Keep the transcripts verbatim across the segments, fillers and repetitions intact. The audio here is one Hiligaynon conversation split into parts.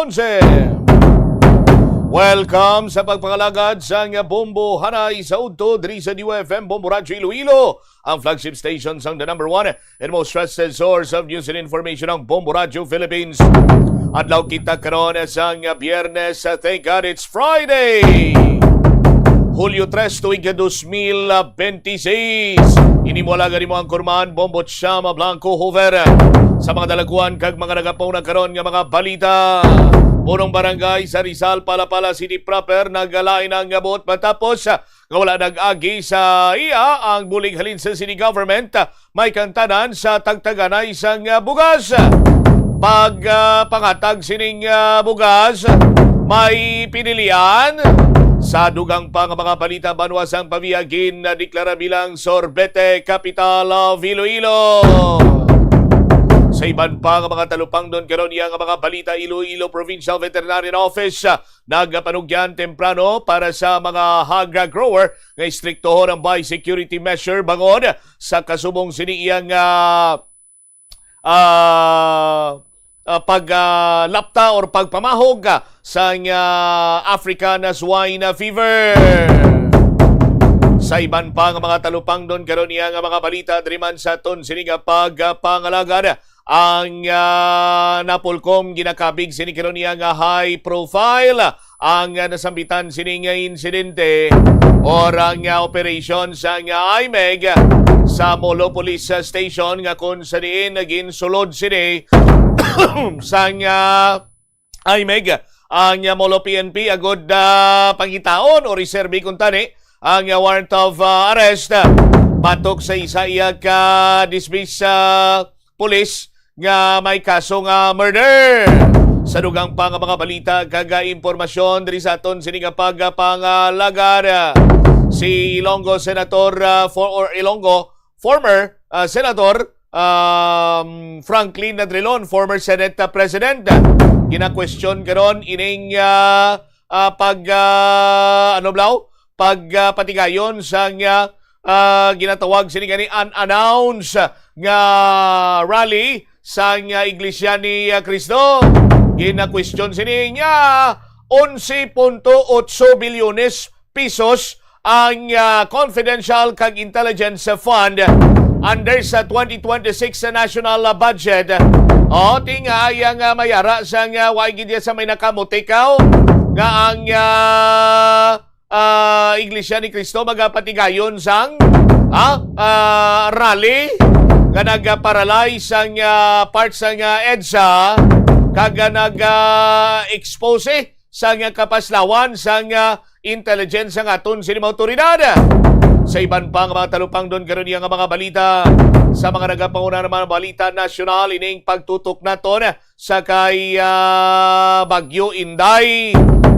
Onse. Welcome sa pagpangalagad sang Bombo Hanay sa udto diri sa D Y F M Bombo Radyo Iloilo, ang flagship station sang the number one and most trusted source of news and information, ang Bombo Radyo Philippines. Adlaw kita karon sang Biyernes. Thank God it's Friday, Hulyo tres, tuig nga dos mil benti seis. Ini mo alagad, imo ang kurman, Bombo Chama Blanco Hover. Sa mga dalagwan kag mga nagapauna karon nga mga balita, punong barangay sa Rizal, Palapala City proper, nagalain ang buot matapos nga wala nag-agi sa iya ang bulig halin sa city government, may kantanan sa tagtaganay sang, ah, bugas. Pag, ah, pangatag sining, ah, bugas, may pinilian. Sa dugang pa nga mga balita, banwa sang Pavia gindeklara bilang Sorbete Capital of Iloilo. Sa iban pa nga mga talupangdon karon, iya nga mga balita, Iloilo Provincial Veterinarian Office, ah, nagapanugyan temprano para sa mga hog grower nga istriktohon ang biosecurity measure bangod sa kasubong sini iyang, ah, ah, ah, pag, ah, lapta or pagpamahog, ah, sang, ah, African swine fever. Sa iban pa nga mga talupangdon karon, iya nga mga balita diri man sa aton sini nga pagpangalagad, ang, ah, Napolcom ginakabig sini karon iya nga high profile ang, ah, nasambitan sini nga insidente or ang, ah, operation sang, ah, IMEG sa Molo Police Station, nga kung sa diin naging sulod sini sang, ah, IMEG ang, ah, Molo P N P agud, ah, pangitaon o reserve kung tani ang, ah, warrant of, ah, arrest, ah, batok sa isa iya ka dismiss, ah, pulis nga may kaso nga murder. Sa dugang pa nga mga balita kag, ah, impormasyon diri sa aton sini nga pagpangalagad, ah, si Ilonggo Senator, ah, for, or Ilonggo former, ah, Senator, um, Franklin Nadrilon, former Senate, ah, President, ah, gina-question karon ining, ah, ah, pag, ah, ano blaw? Pag, ah, patigayon sang, ah, ah, ginatawag sini gani unannounced nga rally sang, ah, Iglesia ni, ah, Cristo. Gina-question sini niya, onse punto otso bilyones pesos ang, ah, confidential kag intelligence fund under sa twenty twenty-six national budget. O, ti nga iyang, ah, mayara sang, ah, wa gid sa may nakamutikaw nga ang, ah, ah, Iglesia ni Cristo magapatigayon sang, ah, ah, rally nga nagparalay sang, ah, part sang, ah, EDSA kag, ah, nag, ah, expose sang kapaslawan sang, ah, intelligence ang aton sini mga awtoridad. Sa iban pa nga mga talupangdon karon niya nga mga balita, sa mga nagapanguna nga mga balita nasyonal, ining pagtutok naton sa kay, ah, Bagyo Inday.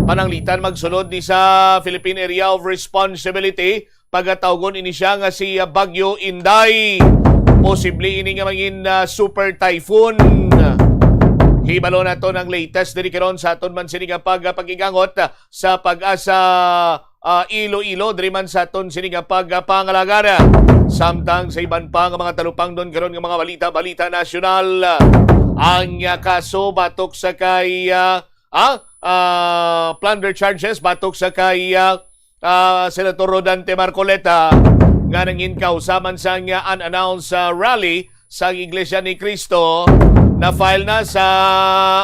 Pananglitan magsulod ni sa Philippine Area of Responsibility, pagatawgon ini siya nga si, ah, Bagyo Inday. Posible ini nga mangin, ah, super typhoon. Hibalo naton ang latest diri karon sa aton man sini nga pag-, pag-igangot, ah, sa PAGASA, ah, Iloilo, diri man sa aton sini nga pagpangalagad. Samtang sa iban pa nga mga talupangdon karon nga mga balita-balita nasyonal, ah, ang, ah, kaso batok sa kay, ah, ah, ah, plunder charges batok sa kay, ah, ah, Senator Rodante Marcoleta nga nangin kausa man sang, ah, unannounced, ah, rally sa Iglesia ni Cristo, na-file na sa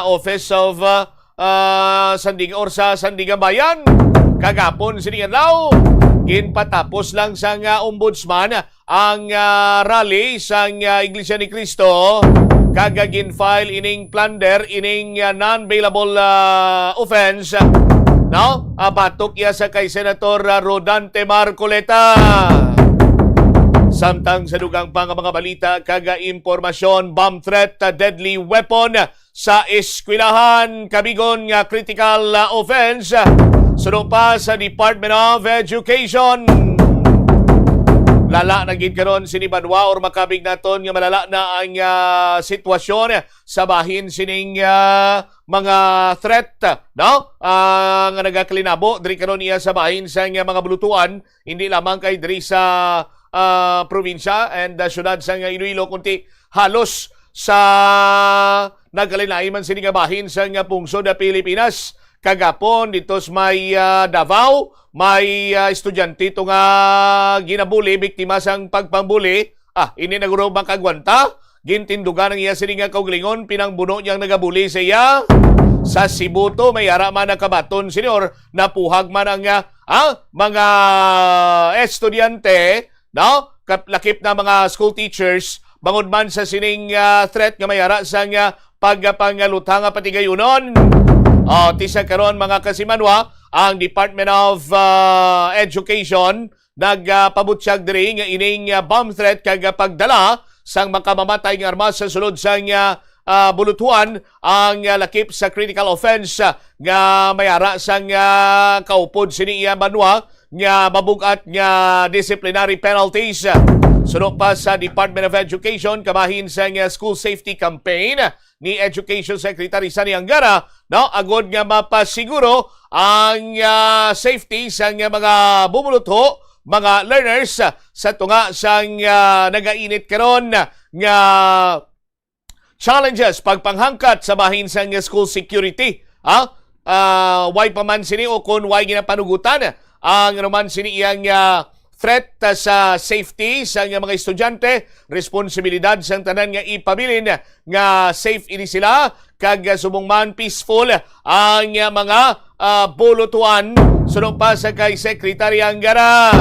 Office of, ah, ah, Sandig-, or sa Sandiganbayan. Kagapon sining adlaw, ginpatapos lang sang, ah, ombudsman ang, ah, rally sang, ah, Iglesia ni Cristo, kag gin-file ining plunder, ining, ah, non-bailable, ah, offense, no? Ah, batok iya sa kay Senator, ah, Rodante Marcoleta. Samtang sa dugang pa nga mga balita kag, ah, impormasyon, bomb threat, ah, deadly weapon sa eskwelahan, kabigon nga critical, ah, offense, ah, suno pa sa Department of Education. Lala na gid karon sini banwa, or makabig naton nga malala na ang, ah, sitwasyon sa bahin sining, ah, mga threat, no? Ah, nga nagakalinabo diri karon iya sa bahin sa, ah, mga bulutuan, hindi lamang kay diri sa, ah, probinsya and, ah, syudad sa, ah, Iloilo, kundi halos Sa nagkalain-lain man sini nga bahin sa nga pungsod na Pilipinas, kagapon dito sa may, ah, Davao, may, ah, estudyante to nga ginabuli, biktima sang pagpambuli. Ah, ini na guro makagwanta. Gintindugan ang iya sini nga kaugalingon, pinangbuno niyang nagabuli sa iya. Sa Cebu to, may ara man nakabaton, senyor, napuhag man ang, ah, ah, mga estudyante, no? Kap-, lakip na mga school teachers, bangod man sa sining, ah, threat nga may ara sang, ah, pagpangalutang nga patigayunon. Oh, ti sa karon, mga kasimanwa, ang Department of, ah, Education nagpabutyag diri nga ining, ah, bomb threat kag, ah, pagdala sang makamamatay nga armas sa sulod sang, ah, ah, bulutuan ang, ah, lakip sa critical offense, ah, nga may ara sang, ah, kaupod sini iya banwa nga mabugat nga disciplinary penalties. Suno pa sa Department of Education, kabahin sang, ah, school safety campaign ni Education Secretary Sonny Angara, no, agod nga mapasiguro ang, ah, safety sang mga bumulutho, mga learners, ah, sa tunga sang, ah, nagainit karon nga challenges, pagpanghangkat sa bahin sang school security. Ha? Ah, way pa man sini o kon way ginapanugutan ang naman sini iyang, ah, threat, ah, sa safety sang mga estudyante, responsibilidad sang tanan nga ipabilin nga safe ini sila kag, ah, subong man peaceful ang, ah, mga, ah, bulutuan. Suno pa sa kay Secretary Angara.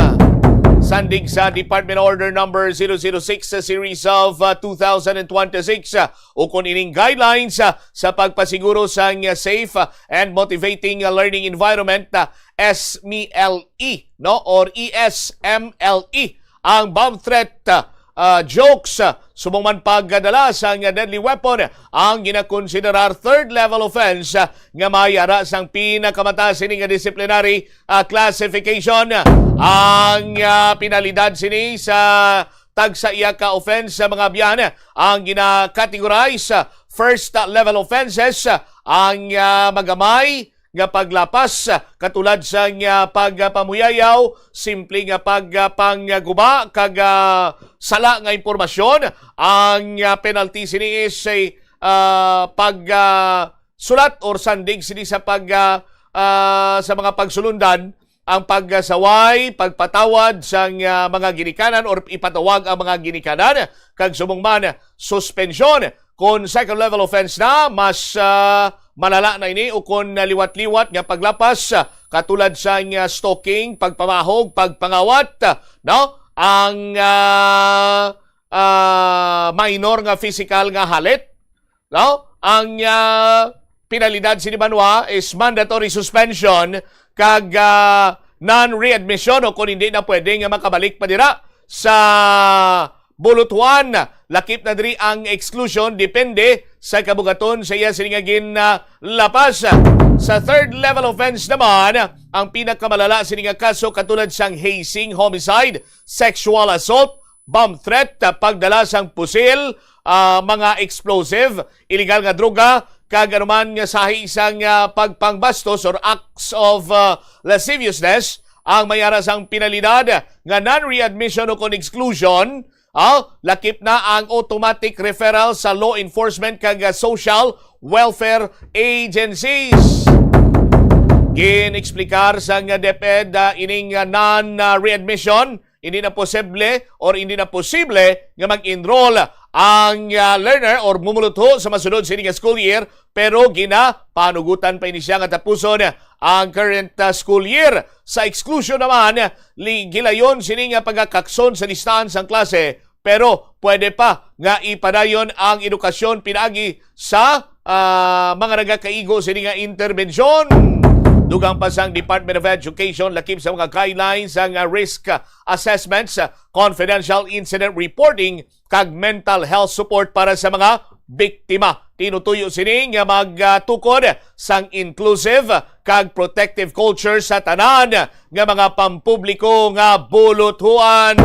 Sandig sa Department Order Number zero zero six sa series of, ah, two thousand and twenty-six, ah, ukon ining guidelines, ah, sa pagpasiguro sang, ah, safe, ah, and motivating, ah, learning environment, ah, S M L E, no, or E S M L E, ang bomb threat, ah, ah, jokes, ah, subong man pagdala sang deadly weapon, ang ginakonsiderar third level offense, ah, nga may ara sang pinakamataas ini nga disciplinary, ah, classification. Ang, ah, penalidad sini sa tagsa iya ka offense sa mga biyan ang gina-categorize, ah, first level offenses, ah, ang, ah, magamay nga paglapas, ah, katulad sang, ah, pagpamuyayaw, simple nga pag, ah, pangguba kag, ah, sala nga impormasyon. Ang, ah, penalty sini is, eh, ah, pag, ah, sulat or sandig sini sa pag, ah, ah, sa mga pagsulundan, ang pagsaway, pagpatawad sang, ah, mga ginikanan or ipatawag ang mga ginikanan, kag subong man, suspensyon. Kon second level offense na, mas, ah, malala na ini, o kon liwat-liwat nga paglapas, ah, katulad sang, ah, stalking, pagpamahog, pagpangawat, ah, no? Ang, ah, ah, minor nga physical nga halit, no? Ang, ah, penalidad sini banwa is mandatory suspension kag, ah, non-readmission, o kung hindi na pwede nga makabalik pa dira sa bulutuan. Lakip na diri ang exclusion, depende sa kabugaton sa iya sini nga ginlapas. Sa third level offense naman, ang pinakamalala sini nga kaso katulad sang hazing, homicide, sexual assault, bomb threat, ah, pagdala sang pusil, ah, mga explosive, illegal nga droga, kag anuman nga sahi sang, ah, pagpangbastos or acts of, ah, lasciviousness, ang may ara sang penalidad nga non-readmission o kon exclusion, ah, lakip na ang automatic referral sa law enforcement kag, ah, social welfare agencies. Gin-explikar sang DepEd, ah, ining, ah, non-readmission, hindi na posible or hindi na posible nga mag-enroll ang, ah, learner or mumulutho sa masunod sini nga school year, pero ginapanugutan pa ini siya nga tapuson ang current, ah, school year. Sa exclusion naman, li-, gilayon sini nga pagakakson sa listahan sang klase, pero pwede pa nga ipadayon ang edukasyon pinaagi sa, ah, mga nagakaigo sini nga interbensyon. Dugang pa sang Department of Education, lakip sa mga guidelines ang, ah, risk assessments, ah, confidential incident reporting, kag mental health support para sa mga biktima. Tinutuyo sini nga magtukod sang inclusive kag protective culture sa tanan nga mga pampubliko nga buluthuan.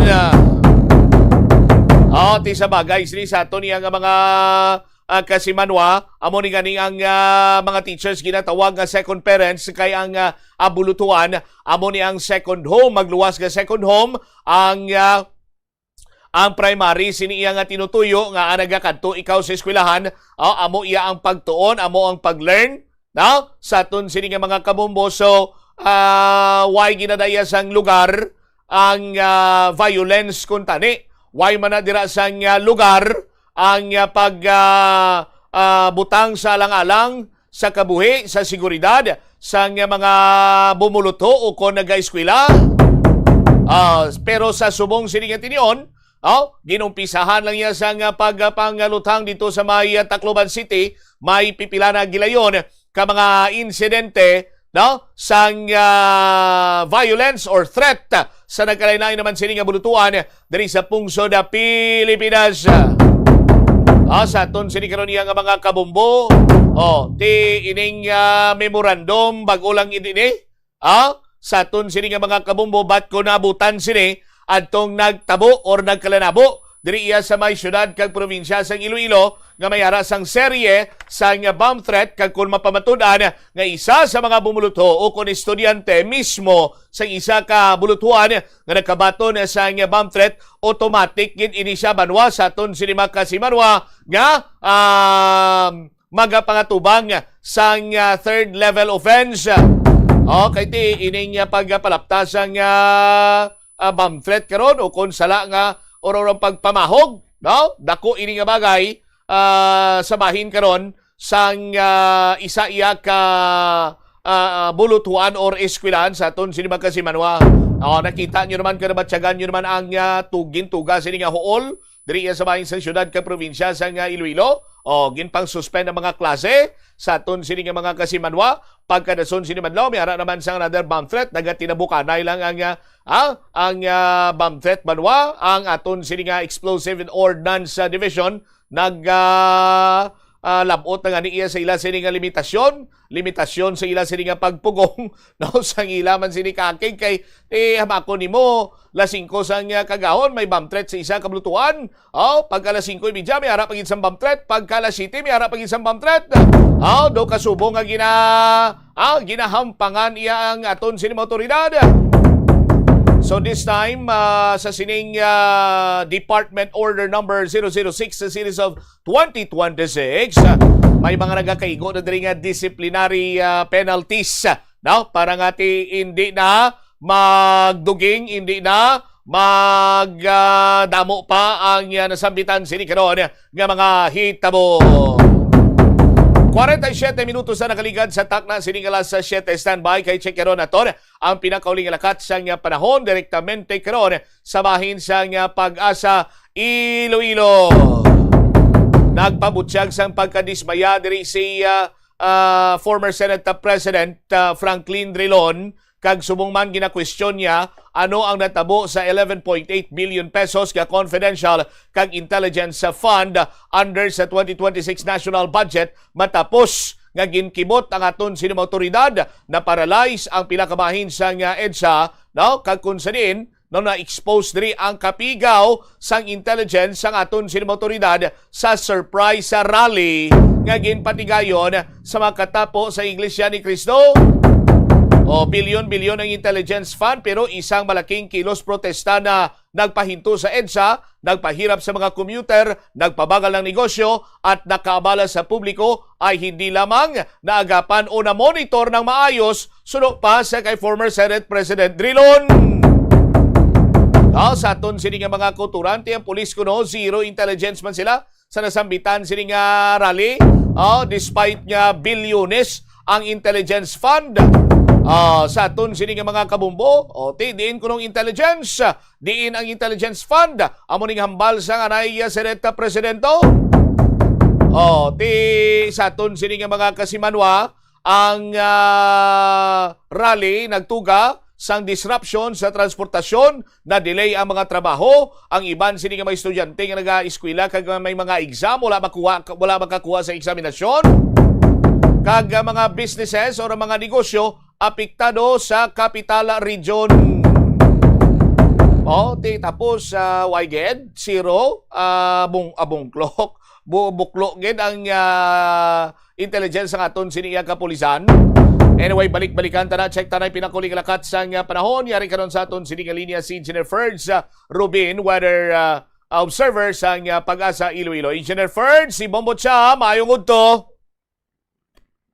Ah, ti sa bagay, sini sa ato niya nga mga, ah, kasimanwa, amo ni gani ang, ah, mga teachers ginatawag nga second parents, kay ang, ah, ah, buluthuan, amo ni ang second home, magluwas nga second home, ang, ah, ang primary sini iya nga tinutuyo nga, ah, nagakadto ikaw sa eskwelahan, ah, amo iya ang pagtuon, amo ang pag-learn, no? Sa aton sini nga mga kabombo. So, ah, why ginadaya sang lugar ang, ah, violence kuntani? Why man na dira sang, ah, lugar ang, ah, pag, ah, ah, butang sa alang-alang sa kabuhi, sa seguridad sang mga bumulutho o kon nagaeskwela? Ah, pero sa subong sini nga tinion, oh, ginumpisahan lang niya sang, ah, pagpangaluthang dito sa may, ah, Tacloban City, may pipila na gilayon ka mga insidente, no, sang, ah, violence or threat sa nagkalain-lain naman sini nga bulutuan diri sa pungsod, ah, Pilipinas. Ah, sa aton sini karon iya nga mga kabombo, oh, ti ining, ah, memorandum, bag-o lang ini, ah, sa aton sini nga mga kabombo, bat ko naabutan sini adtong nagtabo or nagkalanabo diri iya sa may siyudad kag probinsya sang Iloilo nga may ara sang serye sang bomb threat, kag kon mapamatud-an nga isa sa mga bumulutho o kon estudyante mismo sang isa ka buluthuan nga nagkabaton sang bomb threat, automatic gid ini siya, banwa, sa aton sini makasimanwa nga, um, magapangatubang sang, ah, third level offense. O, kay ti ining, ah, pagpalapta sang, ah, ah, bomb threat karon o kon sala nga or, or ang pagpamahog, no? Dako ini nga bagay, ah, sa bahin karon sang, ah, isa iya ka, ah, ah, buluthuan or eskwelahan sa aton sini makasimanwa. O, nakita nyo naman, kanabatyagan nyo naman ang, ah, tugin tuga sini nga huol diri iya sa bahin sang siyudad kag probinsya sang, ah, Iloilo. O, ginpang-suspend ang mga klase sa aton sini nga mga kasimanwa. Pagkadason sini madlaw, may ara naman sang another bomb threat. Nagatinabukanay lang ang, ah, ah, ang, ah, bomb threat, banwa. Ang aton sini nga Explosive and Ordnance, ah, Division nag, ah, ah, labot na gani iya sa ila sini nga limitasyon, limitasyon sa ila sini nga pagpugong, no, sang ila man sini kakig kay, eh, hamakon nimo, las singko sang, ah, kagahon, may bomb threat sa isa ka bulutuan. Oh, pagka las singko y media, may ara pa gid sang bomb threat. Pagka las siyete, may ara pa gid sang bomb threat. Oh, do ka subong nga gina-, ah, ginahampangan iya ang aton sini mga otoridad. So this time, ah, sa sining, ah, Department Order Number zero zero six, series of twenty twenty-six, ah, may mga nagakaigo na diri nga disciplinary, ah, penalties, ah, no? Para nga ti hindi na magduging, hindi na mag, ah, damo pa ang, ah, nasambitan sini karon nga mga hitabo. Kwarenta y siyete minutos na nakaligad sa takna sini nga alas siyete. Standby kay check karon naton ang pinakauli nga lakat sang, ah, panahon direktamente karon sa bahin sang, ah, PAGASA Iloilo. Nagpabutyag sang pagkadismaya diri si, ah, ah, former Senate President, ah, Franklin Drilon, kag subong man ginakwestiyon niya ano ang natabo sa eleven point eight billion pesos nga confidential kag intelligence fund under sa twenty twenty-six national budget matapos nga ginkibot ang aton sini mga otoridad, na-paralyze ang pila ka bahin sang, ah, EDSA, no? Kag kung sa diin, no, na-expose diri ang kapigaw sang intelligence sang aton sini mga otoridad sa surprise rally nga ginpatigayon sa mga katapo sa Iglesia ni Cristo. O, bilyon-bilyon ang intelligence fund, pero isang malaking kilos protesta na nagpahinto sa EDSA, nagpahirap sa mga commuter, nagpabagal ng negosyo, at nakaabala sa publiko ay hindi lamang naagapan o na-monitor ng maayos, suno pa sa kay former Senate President Drilon. Ah, sa aton sini nga mga kauturan, ti ang pulis kuno, zero intelligence man sila sa nasambitan sini nga rally. Ah, despite nga bilyones ang intelligence fund, ah, sa aton sini nga mga kabumbo, o ti diin kunong intelligence, diin ang intelligence fund, amo ning hambal sang anay, ah, Senate Presidente. O, ti sa aton sini nga mga kasimanwa, ang, ah, rally nagtuga sang disruption sa transportasyon, na-delay ang mga trabaho, ang iban sini nga mga estudyante nga nagaeskwela kag may mga exam wala makuha, wala makakuha sa eksaminasyon, kag, ah, mga businesses or mga negosyo apektado sa Capital Region. O, ti tapos, ah, why gid? Zero, ah, bung-, ah, bungklok. Bu-, buklo gid ang, ah, intelligence sang aton sini iya kapulisan. Anyway, balik-balikan ta na, check ta na ang pinakuli nga lakat sang, ah, panahon. Yari karon sa aton sini nga linya si Engineer Ferds, ah, Rubin, weather, ah, observer sang, ah, PAGASA Iloilo. Engineer Ferd, si Bombo Cha, maayong udto.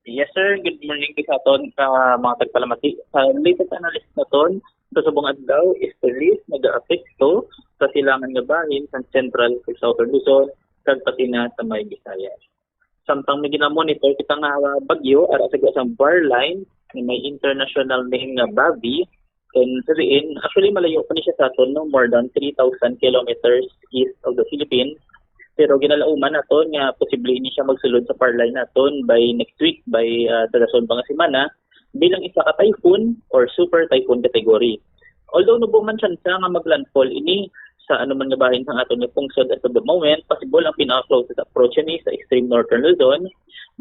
Yes, sir. Good morning sa aton, ah, mga tagpalamati. Sa latest analysis naton, sa subong adlaw, easterlies nagaapekto sa silangan nga bahin sa Central ug Southern Luzon, kag pati na sa may Visayas. Samtang may ginamonitor kita nga bagyo ara sa sang bar line nga may international name nga Bavi, kung sa diin, actually, malayo pa ni siya sa aton, no? More than three thousand kilometers east of the Philippines. Pero ginalauman naton nga posible ini siya magsulod sa bar line naton by next week, by, ah, darason pa nga semana, bilang isa ka typhoon or super typhoon category. Although nubo man siya nga maglandfall ini sa anuman nga bahin sang aton nga pungsod as of the moment, possible ang pinaka-closest approach ni sa extreme northern Luzon,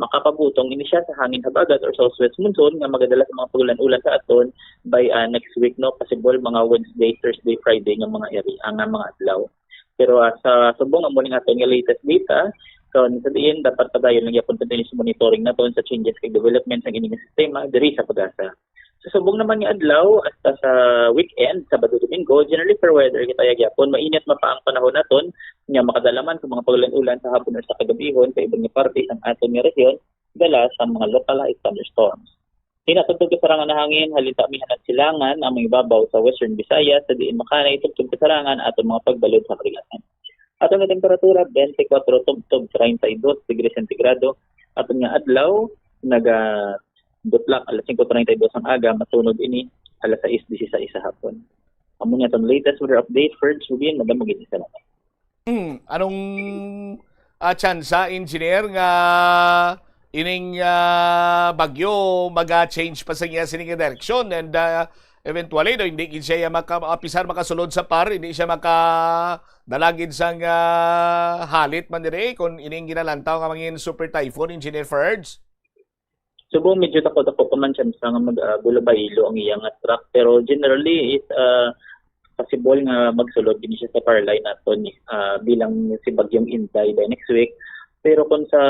makapabutong ini siya sa hangin habagat or southwest monsoon nga magadala sa mga pag-ulan-ulan sa aton by, ah, next week, no, possible mga Wednesday, Thursday, Friday nga mga area, nga mga adlaw. Pero, ah, sa subong amo ning aton nga latest data, so sa diin dapat padayon lang gyapon continuous monitoring naton sa changes kag development sang ining sistema diri sa PAGASA. Sa subong naman nga adlaw hasta sa weekend, Sabado, Domingo, generally fair weather kita ya gyapon. Mainit man pa ang panahon naton nga makadala man sa mga pag-ulan-ulan sa hapon o sa kagabihon sa iban nga parte sang aton nga rehiyon, dala sa mga localized thunderstorms. Hinatugtog kasarangan na hangin, halin sa amihanan silangan ang mga ibabaw sa Western Visayas, sa diin makanay tugtog kasarangan aton mga pagbalod sa Kalilasan. Aton nga temperatura, twenty-four tubtob treinta y dos degree centigrado. Aton nga adlaw, naga dutlak alas singko treinta y dos ang aga, masunod ini alas sais dieciséis sa hapon. Amo ni aton latest weather update, Ferd, Rubin, madamo gid salamat. Hmm, anong, ah, tsansa, engineer, nga ining, ah, bagyo maga-change pa sa iya sini nga direksyon and, ah, eventually, no, hindi gid siya maka-, apisar makasulod sa par, hindi siya makadala gid sang, ah, halit man diri kung ining ginalantaw nga mangin super typhoon, Engineer Ferds? Subong medyo dako-dako pa man siya sa nga mag, ah, bulabaylo ang iya nga track, pero generally is, ah, possible nga magsulod gid siya sa par line naton, ah, bilang si Bagyong Inday by next week. Pero kung sa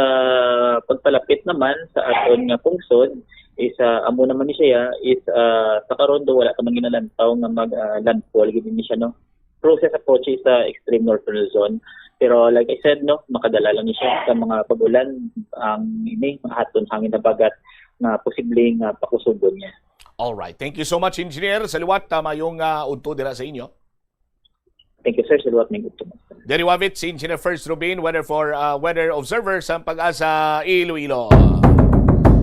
pagpalapit naman sa aton nga pungsod, is, ah, amo naman ni siya, is, ah, sa karon do wala pa man ginalantaw nga mag, ah, landfall gid ni siya, no? Closest approach is sa extreme northern Luzon. Pero like I said, no, makadala lang ni siya sa mga pag-ulan ang ini, mga haton hangin habagat nga posibleng, ah, pakusugon niya. All right. Thank you so much, Engineer. Sa liwat, ah, mayong, ah, udto dira sa inyo. Thank you, sir. Sa liwat, mayong udto. Diri wavit si Engineer Ferds Rubin, weather for, ah, weather observer sa PAGASA Iloilo.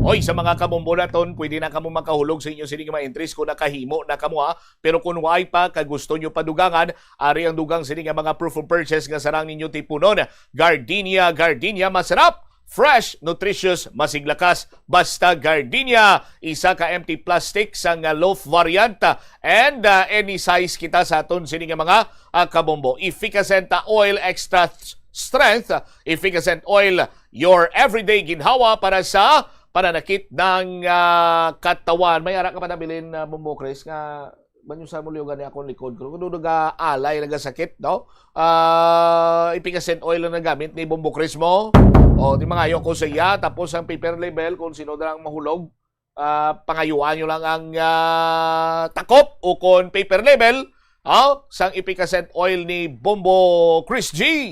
Oy, sa mga kabombo naton, pwede na kamo makahulog sa inyo sini nga mga entries kung nakahimo na kamo, ha. Pero kung wala pa, kag gusto nyo padugangan, ari ang dugang sini nga mga proof of purchase nga sarang ninyo tipunon. Gardenia, Gardenia, masarap, fresh, nutritious, masiglakas. Basta Gardenia, isa ka empty plastic sang, ah, loaf variant, ah, and, ah, any size kita sa aton sini nga mga, ah, kabombo. Efficascent, ah, oil, extra s-, strength, ah, Efficascent oil, your everyday ginhawa para sa pananakit ng, ah, katawan. May ara ka pa nabilin, ah, Bombo Chris, nga banyo sa mulyo gani akong likod ko. Kung nag-aalay, nagasakit, no? Ah, Efficascent oil ang nagamit ni Bombo Chris mo. O, di mangayo ko sa iya. Tapos ang paper label, kung sino na lang mahulog, ah, pangayuan nyo lang ang, ah, takop o kon paper label, ah, sang Efficascent oil ni Bombo Chris G.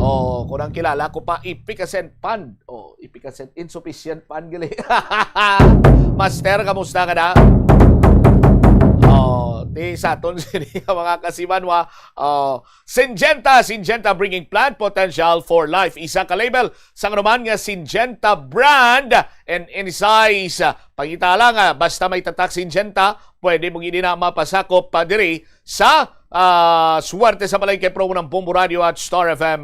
Oh, kung ang kilala ko pa, Efficascent Fund. Oh, Efficascent Insufficient Fund, gali. Master, kamusta ka na? Oh, di sa aton sini, mga kasimanwa. Oh, Syngenta, Syngenta bringing plant potential for life. Isa ka label sang anuman nga Syngenta brand and any size. Pangita lang, ah, basta may tatak Syngenta, pwede mo gid na mapasakop pa diri sa, ah, Swerte sa Palengke promo ng Bombo Radio at Star F M.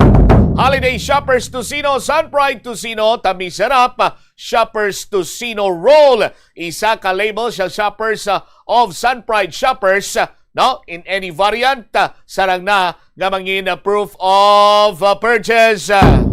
Holiday Shoppers Tocino, Sun Pride Tocino, tamis sarap. Shoppers Tocino Roll, isa ka label sa Shoppers, ah, of Sun Pride Shoppers, ah, no? In any variant, ah, sarang na nga mangin, ah, proof of, ah, purchase. Ah,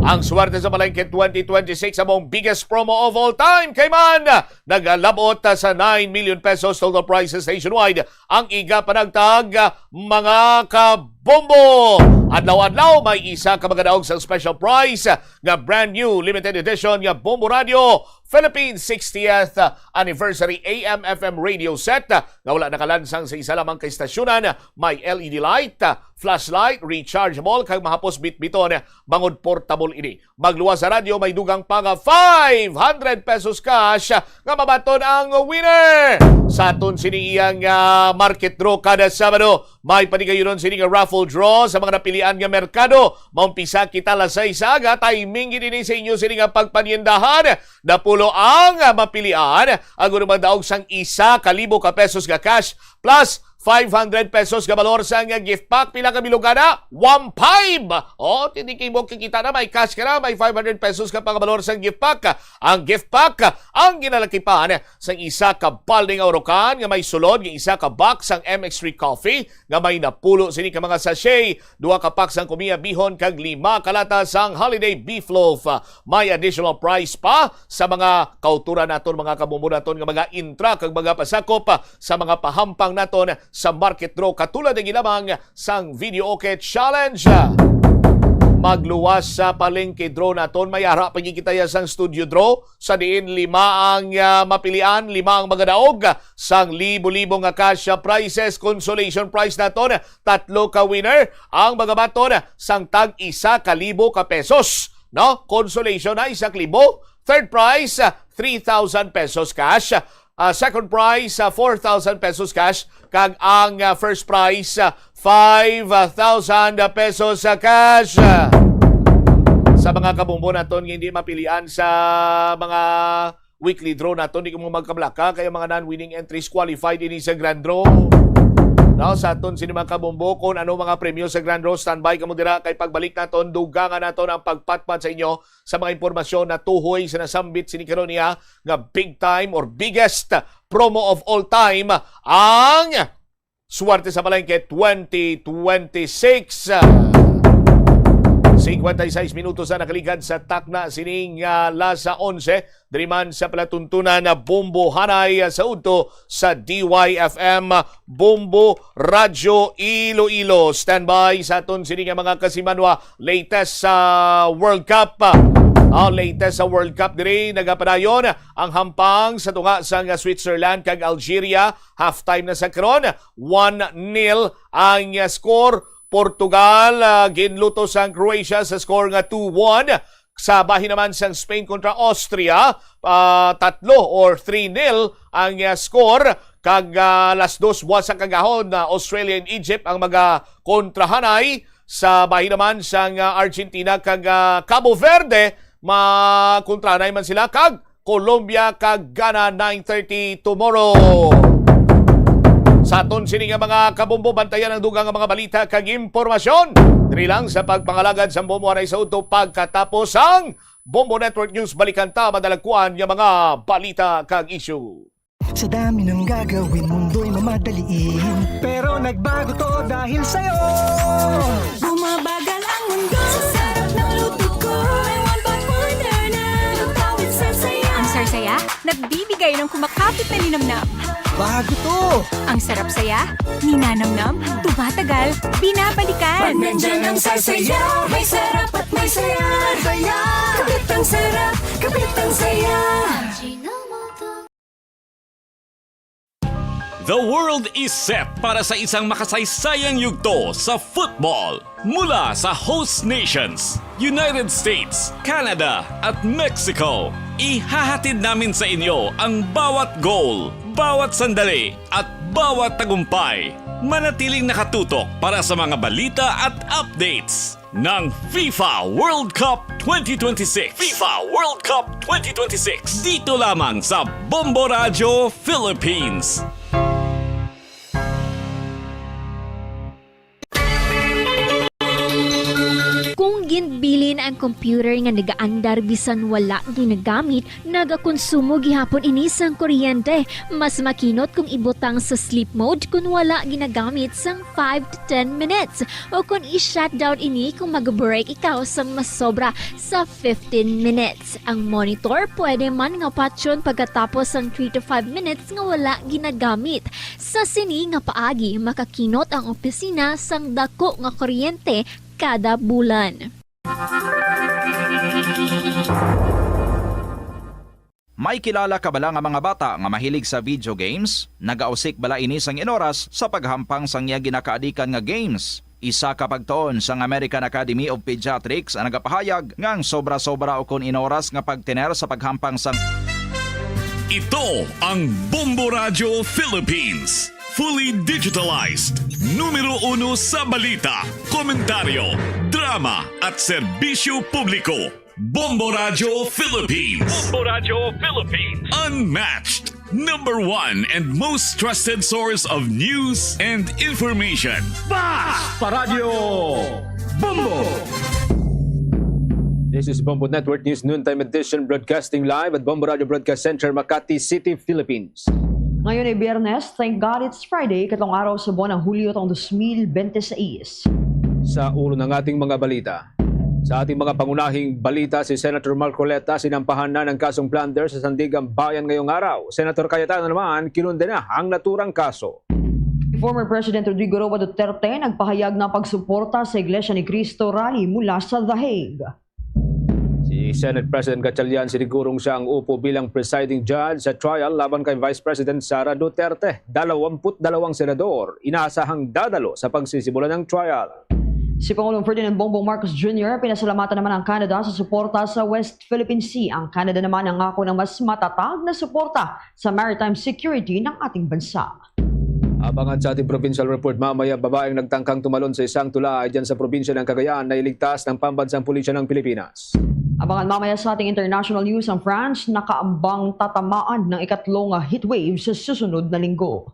ang Swerte sa Palengke twenty twenty-six, among biggest promo of all time. Kay man, ah, nagalabot, ah, sa nine million pesos total prizes nationwide ang iga panagtag, ah, mga kab- Bombo! Adlaw-adlaw may isa ka magadaog sa special prize nga brand new limited edition nga Bombo Radio Philippines sixtieth Anniversary A M F M radio set nga wala nakalansang sa isa lamang ka istasyonan. May L E D light, flashlight, rechargeable, kag mahapos bitbiton bangod portable ini. Magluwas sa radyo, may dugang pa nga five hundred pesos cash nga mabaton ang winner. Sa aton sini iyang, ah, market draw kada Sabado, may patigayunon sini nga raffle draw sa mga napilian nga merkado. Maumpisa kita alas sais sa aga, timing gid ini sa inyo sini nga pagpaniendahan. Napulo ang, ah, mapilian, ang unang magdaog sang isa ka libo ka pesos nga cash plus five hundred pesos nga balor sang gift pack. Pila ka bilog ana? One five! O, hindi kay mo kikita na, may cash ka na, may five hundred pesos ka pa nga balor sang gift pack. Ang gift pack, ang ginalakipan sang isa ka balde nga urukan nga may sulod nga isa ka box sang M X three Coffee nga may napulo sini ka mga sachet, duha ka pack sang Kumiya Bihon, kag lima ka lata sang Holiday Beef Loaf. May additional prize pa sa mga kauturan naton, mga kabombo naton nga mga intra kag mga pasakop sa mga pahampang naton sa market draw, katulad ang lamang sang video okay challenge. Magluwas sa palengke draw naton, may ara pa gid kita ya sang studio draw, sa diin lima ang, ah, mapilian, lima ang magadaog sang libo-libo nga cash prizes. Consolation prize naton, tatlo ka winner ang magabaton sang tag isa ka libo ka pesos, no? Consolation na isa ka libo, third prize, ah, three thousand pesos cash, ah, second prize, ah, four thousand pesos cash, kag ang, ah, first prize, ah, five thousand pesos sa cash. Sa mga kabombo naton nga hindi mapilian sa mga weekly draw naton, di ko mo magkablaka, kay ang mga non-winning entries qualified ini sa grand draw. Now, sa aton sini mga kabombo, kung ano mga premyo sa grand draw, standby kamo dira, kay pagbalik naton, dugangan naton ang pagpatpat sa inyo sa mga impormasyon na tuhoy sa nasambit sini karon niya nga big time or biggest promo of all time, ang Swerte sa Palengke twenty twenty-six. Cincuenta y seis minutos na nakaligad sa takna sining, ah, alas onse. Diri man sa palatuntunan na Bombo Hanay, ah, sa udto sa D Y F M, Bombo Radyo Iloilo. Standby sa aton sini nga mga kasimanwa. Latest sa World Cup. Ah, latest sa World Cup diri, nagapadayon ang hampang sa tunga sang Switzerland kag Algeria. Halftime na sa karon, one nil ang score. Portugal, ah, ginluto sang Croatia sa score nga two one. Sa bahin naman sang Spain kontra Austria, ah, tatlo or three nil ang, ah, score. Kag, ah, alas dos buwas sa kagahon na Australia and Egypt ang magakontrahanay. Sa bahin naman sang, ah, Argentina kag, ah, Cabo Verde, makontrahanay man sila kag Colombia kag Ghana, nine thirty tomorrow. Sa aton sini nga mga kabombo, bantayan ang dugang nga mga balita kag impormasyon diri lang sa pagpangalagad sa Bombo Hanay sa udto pagkatapos ang Bombo Network News. Balikan ta madalagkuan nga mga balita kag issue. Sa dami ng gagawin, mundo'y mamadaliin. Pero nagbago to dahil sa'yo. Bumabagal ang mundo sa sarap ng luto ko. May one pot wonder na lutawin sa saya. Ang Sarsaya, nagbibigay ng kumakapit na linamnam. Bago to! Ang sarap saya, ninanamnam, tumatagal, binabalikan. Pag nandyan ang Sarsaya, may sarap at may saya. Saya! Kapit ang sarap, kapit ang saya. The world is set para sa isang makasaysayang yugto sa football. Mula sa host nations, United States, Canada, at Mexico, ihahatid namin sa inyo ang bawat goal, bawat sandali, at bawat tagumpay. Manatiling nakatutok para sa mga balita at updates ng FIFA World Cup twenty twenty-six. FIFA World Cup twenty twenty-six. Dito lamang sa Bombo Radyo Philippines. Kung ginbilin ang Computer nga nagaandar bisan wala ginagamit, nagakonsumo gihapon ini sang kuryente. Mas makinot kung ibutang sa sleep mode kon wala ginagamit sang five to ten minutes, o kon i-shutdown ini kung mag-break ikaw sang masobra sa fifteen minutes. Ang monitor pwede man nga patyon pagkatapos sang three to five minutes nga wala ginagamit. Sa sini nga paagi, makakinot ang opisina sang dako nga kuryente kada bulan. May kilala ka bala nga mga bata nga mahilig sa video games? Nagausik bala ini sang inoras sa paghampang sang iya ginakaadikan nga games? Isa ka pagtuon sang American Academy of Pediatrics ang nagapahayag nga ang sobra-sobra ukon inoras nga pagtener sa paghampang sang Ito ang Bombo Radyo Philippines. Fully digitalized. Numero uno sa balita, komentaryo, drama, at serbisyo publiko. Bombo Radyo Philippines. Bombo Radyo Philippines. Unmatched. Number one and most trusted source of news and information. Bas Paradyo Bombo! This is Bombo Network News Noontime Edition, broadcasting live at Bombo Radio Broadcast Center, Makati City, Philippines. Ngayon ay Biyernes, thank God it's Friday, ikatlong araw sa buwan ng Hulyo taong dos mil bente seis. Sa ulo ng ating mga balita, sa ating mga pangunahing balita, si Senator Marcoleta sinampahan na ng kasong plunder sa Sandiganbayan ngayong araw. Senator Cayetano naman kinundena ang naturang kaso. Si former President Rodrigo Roa Duterte nagpahayag ng pagsuporta sa Iglesia ni Cristo rally mula sa The Hague. Si Senate President Gatchalian sinigurong siya ang upo bilang presiding judge sa trial laban kay Vice President Sara Duterte. Dalawampu't dalawang senador inasahang dadalo sa pagsisimula ng trial. Si Pangulong Ferdinand Bongbong Marcos Junior pinasalamatan naman ang Canada sa suporta sa West Philippine Sea. Ang Canada naman nangako ng mas matatag na suporta sa maritime security ng ating bansa. Abangan sa ating provincial report mamaya, babaeng nagtangkang tumalon sa isang tulay dyan sa probinsya ng Cagayan na iligtas ng pambansang pulisya ng Pilipinas. Abangan mamaya sa ating international news ang France nakaambang tatamaan ng ikatlong heatwave sa susunod na linggo.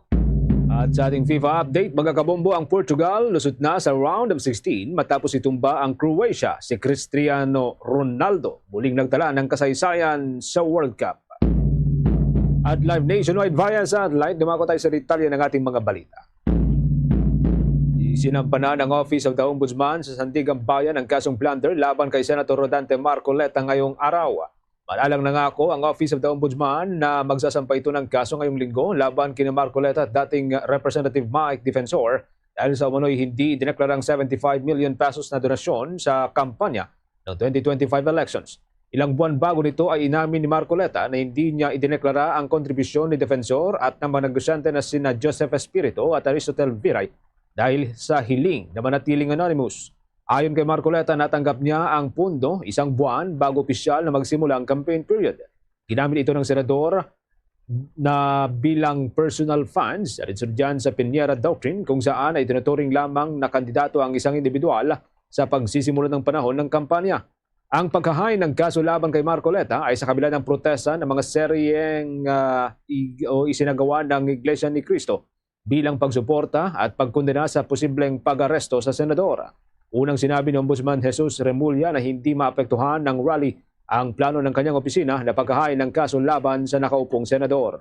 At sa ating FIFA update, magkakabombo ang Portugal, lusot na sa round of sixteen matapos itumba ang Croatia si Cristiano Ronaldo. Muling nagtala ng kasaysayan sa World Cup. At live nationwide via satellite, dumako tayo sa detalye ng ating mga balita. Isinampa na ng Office of the Ombudsman sa Sandiganbayan ang kasong plunder laban kay Senator Rodante Marcoleta ngayong araw. Malalang nangako ang Office of the Ombudsman na magsasampa ito ng kaso ngayong linggo laban kina Marcoleta at dating Representative Mike Defensor dahil sa umano'y hindi idineklara ang seventy-five million pesos na donasyon sa kampanya ng twenty twenty-five elections. Ilang buwan bago nito ay inamin ni Marcoleta na hindi niya idineklara ang kontribusyon ni Defensor at ng mga negosyante na sina Joseph Espirito at Aristotel Viray dahil sa hiling na manatiling anonymous. Ayon kay Marcoleta, natanggap niya ang pondo isang buwan bago opisyal na magsimula ang campaign period. Ginamit ito ng senador na bilang personal funds, alinsunod sa Piñera Doctrine, kung saan ay tinuturing lamang na kandidato ang isang individual sa pagsisimula ng panahon ng kampanya. Ang paghahain ng kaso laban kay Marcoleta ay sa kabila ng protesta ng mga seryeng uh, o isinagawa ng Iglesia ni Cristo bilang pagsuporta at pagkondena sa posibleng pag-aresto sa senador. Unang sinabi ni Ombudsman Jesus Remulla na hindi maapektuhan ng rally ang plano ng kanyang opisina na paghahain ng kaso laban sa nakaupong senador.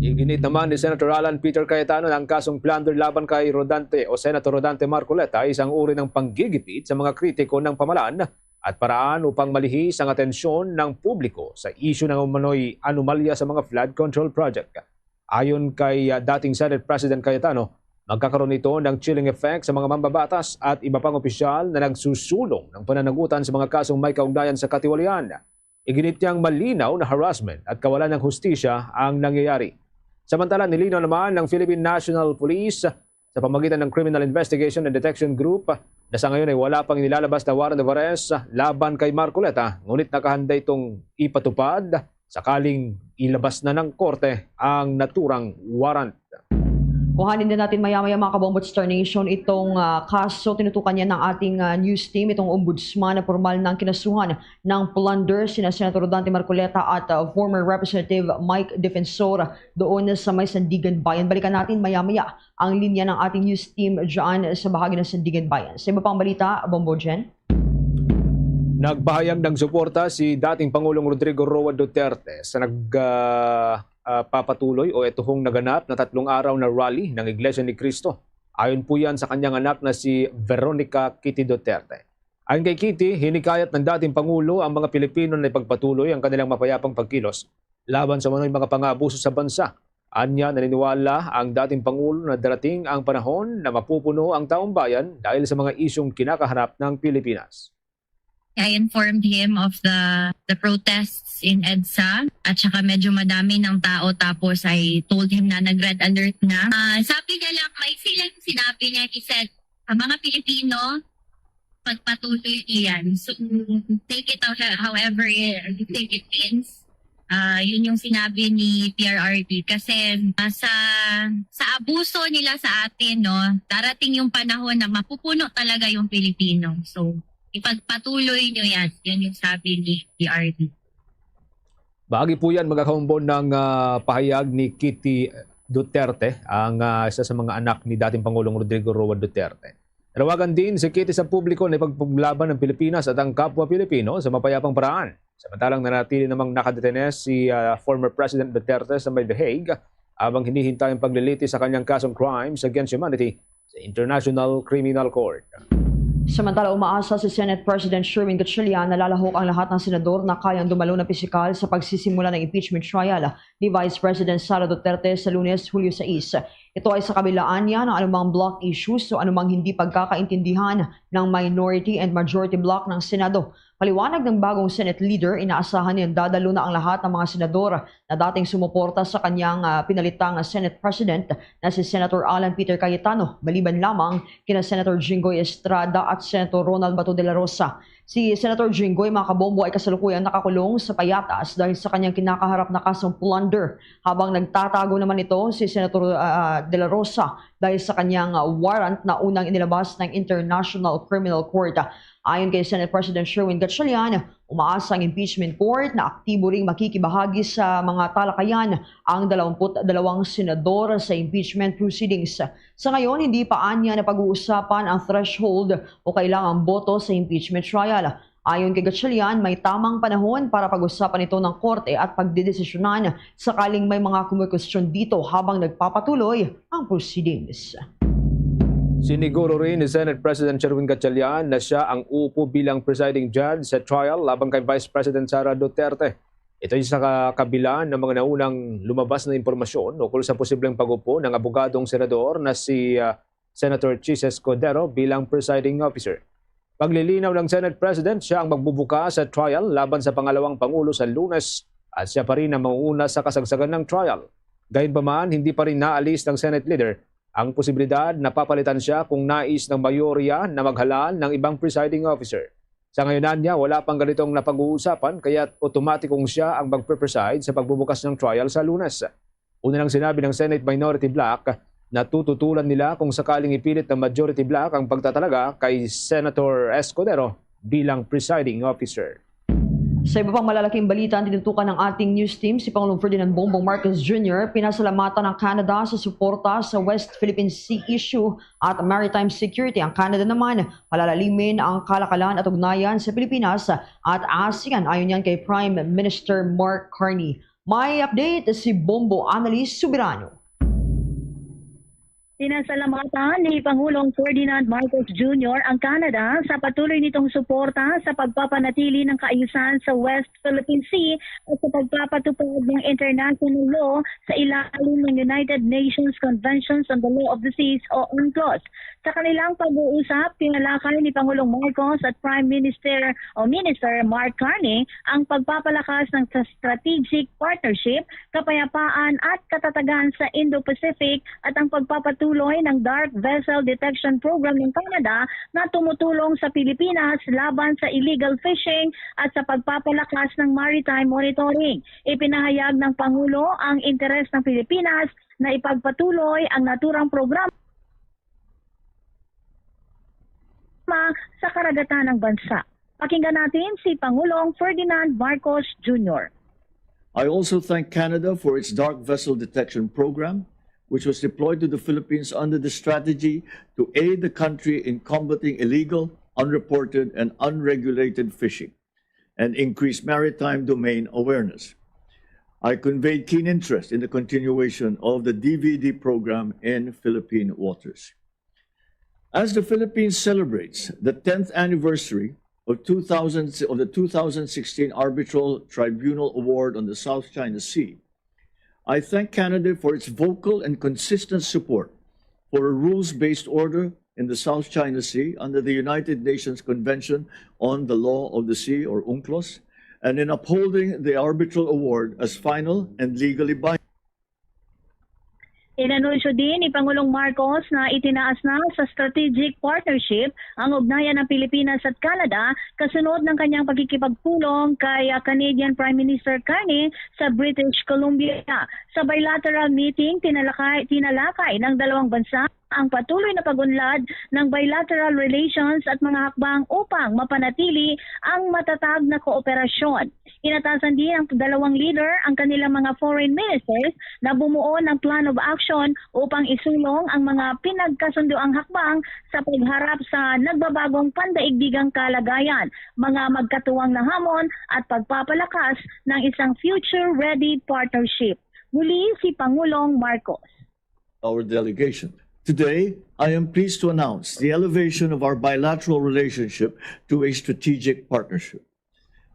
Iginit naman ni Senator Alan Peter Cayetano na ang kasong plunder laban kay Rodante o Senator Rodante Marcoleta ay isang uri ng panggigipit sa mga kritiko ng pamalan at paraan upang malihis ang atensyon ng publiko sa isyu ng umano'y anomalya sa mga flood control project. Ayon kay ah, dating Senate President Cayetano, magkakaroon ito ng chilling effect sa mga mambabatas at iba pang opisyal na nagsusulong ng pananagutan sa mga kasong may kaugnayan sa katiwalian. Iginit niyang malinaw na harassment at kawalan ng hustisya ang nangyayari. Samantala, nilinaw naman ng Philippine National Police sa pamagitan ng Criminal Investigation and Detection Group na sa ngayon ay wala pang inilalabas na warrant of arrest laban kay Marcoleta, ngunit nakahanda itong ipatupad sakaling ilabas na ng korte ang naturang warrant. Kuhanin din natin maya-maya, mga kabombo at Star Nation, itong ah, kaso. Tinutukan niya ng ating ah, news team itong ombudsman na formal ng kinasuhan ng plunder sina Senator Rodante Marcoleta at ah, former Representative Mike Defensor doon sa may Sandiganbayan. Balikan natin maya-maya ang linya ng ating news team dyan sa bahagi ng Sandiganbayan. Sa iba pang balita, Bombo Jen? Nagpahayag ng suporta si dating Pangulong Rodrigo Roa Duterte sa nag, ah, ah, papatuloy o etuhong naganap na tatlong araw na rally ng Iglesia ni Cristo. Ayon po yan sa kanyang anak na si Veronica Kitty Duterte. Ayon kay Kitty, hinikayat ng dating Pangulo ang mga Pilipino na ipagpatuloy ang kanilang mapayapang pagkilos laban sa umano'y mga pang-aabuso sa bansa. Anya, naniniwala ang dating Pangulo na darating ang panahon na mapupuno ang taong bayan dahil sa mga isyung kinakaharap ng Pilipinas. I informed him of the the protests in EDSA at saka medyo madami ng tao, tapos I told him na nag-red alert na. Ah, sabi niya lang, may silang sinabi niya, he said, "Ang mga Pilipino, pagpatuloy niyo yan. So, take it how- however you think it means." Ah, yun yung sinabi ni P R R D. Kasi, ah, sa, sa abuso nila sa atin, no, darating yung panahon na mapupuno talaga yung Pilipino. So, ipagpatuloy nyo yan. Yan yung sabi ni P R D. Bahagi po yan, mga kahumbon, ng, ah, pahayag ni Kitty Duterte, ang, ah, isa sa mga anak ni dating Pangulong Rodrigo Roa Duterte. Nanawagan din si Kitty sa publiko na ipagpaglaban ng Pilipinas at ang kapwa Pilipino sa mapayapang paraan. Samantalang nanatili namang nakadetene si, ah, former President Duterte sa may The Hague habang hinihintay ang paglilitis sa kanyang kasong crimes against humanity sa International Criminal Court. Samantala, umaasa si Senate President Sherwin Gatchalian na lalahok ang lahat ng senador na kayang dumalo na pisikal sa pagsisimula ng impeachment trial ni Vice President Sara Duterte sa Lunes, Hulyo sais. Ito ay sa kabilaan niya ng anumang block issues o anumang hindi pagkakaintindihan ng minority and majority bloc ng Senado. Paliwanag ng bagong Senate leader, inaasahan niyang dadalo na ang lahat ng mga senador na dating sumuporta sa kanyang, ah, pinalitang Senate President na si Senator Alan Peter Cayetano, maliban lamang kina Senator Jinggoy Estrada at Senator Ronald Bato de la Rosa. Si Senator Jinggoy, mga kabombo, ay kasalukuyang nakakulong sa Payatas dahil sa kanyang kinakaharap na kasong plunder, habang nagtatago naman ito si Senator, ah, de la Rosa dahil sa kanyang, ah, warrant na unang inilabas ng International Criminal Court. Ayon kay Senate President Sherwin Gatchalian, umaasa ang impeachment court na aktibo ring makikibahagi sa mga talakayan ang dalawampu't dalawang senador sa impeachment proceedings. Sa ngayon, hindi pa anya napag-uusapan ang threshold o kailangang boto sa impeachment trial. Ayon kay Gatchalian, may tamang panahon para pag-usapan ito ng korte at pagdedesisyonan sakaling may mga kumukwestiyon dito habang nagpapatuloy ang proceedings. Siniguro rin ni Senate President Sherwin Gatchalian na siya ang uupo bilang presiding judge sa trial laban kay Vice President Sara Duterte. Ito ay sa ka- kabila ng mga naunang lumabas na impormasyon ukol sa posibleng pag-upo ng abogadong senador na si, ah, Senator Chiz Escudero bilang presiding officer. Paglilinaw ng Senate President, siya ang magbubuka sa trial laban sa pangalawang pangulo sa Lunes at siya pa rin ang mauuna sa kasagsagan ng trial. Gayunpaman, hindi pa rin naalis ng Senate leader ang posibilidad na papalitan siya kung nais ng mayorya na maghalal ng ibang presiding officer. Sa ngayon niya, wala pang ganitong napag-uusapan, kaya otomatikong siya ang magpe-preside sa pagbubukas ng trial sa Lunes. Una nang sinabi ng Senate Minority Bloc na tututulan nila kung sakaling ipilit ng Majority Bloc ang pagtatalaga kay Senator Escudero bilang presiding officer. Sa iba pang malalaking balita na tinutukan ng ating news team, si Pangulong Ferdinand Bongbong Marcos Junior pinasalamatan ng Canada sa suporta sa West Philippine Sea issue at maritime security. Ang Canada naman, palalalimin ang kalakalan at ugnayan sa Pilipinas at ASEAN, ayon yan kay Prime Minister Mark Carney. May update si Bombo Annalise Soberano. Pinasalamatan ni Pangulong Ferdinand Marcos Junior ang Canada sa patuloy nitong suporta sa pagpapanatili ng kaayusan sa West Philippine Sea at sa pagpapatupad ng international law sa ilalim ng United Nations Conventions on the Law of the Seas o UNCLOS. Sa kanilang pag-uusap, tinalakay ni Pangulong Marcos at Prime Minister o Minister Mark Carney ang pagpapalakas ng strategic partnership, kapayapaan at katatagan sa Indo-Pacific at ang pagpapatuloy ng Dark Vessel Detection Program ng Canada na tumutulong sa Pilipinas laban sa illegal fishing at sa pagpapalakas ng maritime monitoring. Ipinahayag ng Pangulo ang interes ng Pilipinas na ipagpatuloy ang naturang programa sa karagatan ng bansa. Pakinggan natin si Pangulong Ferdinand Marcos Junior. I also thank Canada for its dark vessel detection program, which was deployed to the Philippines under the strategy to aid the country in combating illegal, unreported, and unregulated fishing. and increase maritime domain awareness. I conveyed keen interest in the continuation of the D V D program in Philippine waters. As the Philippines celebrates the tenth anniversary of two thousand, of the two thousand sixteen Arbitral Tribunal Award on the South China Sea, I thank Canada for its vocal and consistent support for a rules-based order in the South China Sea under the United Nations Convention on the Law of the Sea, or UNCLOS, and in upholding the arbitral award as final and legally binding. Inanunsyo din ni Pangulong Marcos na itinaas na sa strategic partnership ang ugnayan ng Pilipinas at Canada kasunod ng kanyang pakikipagpulong kay ah, Canadian Prime Minister Carney sa British Columbia. Sa bilateral meeting, tinalakay, tinalakay ng dalawang bansa ang patuloy na pag-unlad ng bilateral relations at mga hakbang upang mapanatili ang matatag na kooperasyon. Inatasan din ang dalawang leader ang kanilang mga foreign ministers na bumuo ng plan of action upang isulong ang mga pinagkasundoang hakbang sa pagharap sa nagbabagong pandaigdigang kalagayan, mga magkatuwang na hamon at pagpapalakas ng isang future-ready partnership. Muli si Pangulong Marcos. Our delegation. Today, I am pleased to announce the elevation of our bilateral relationship to a strategic partnership.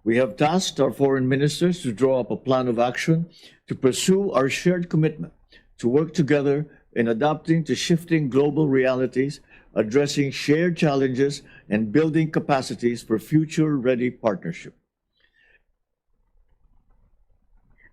We have tasked our foreign ministers to draw up a plan of action to pursue our shared commitment to work together in adapting to shifting global realities, addressing shared challenges, and building capacities for future-ready partnership.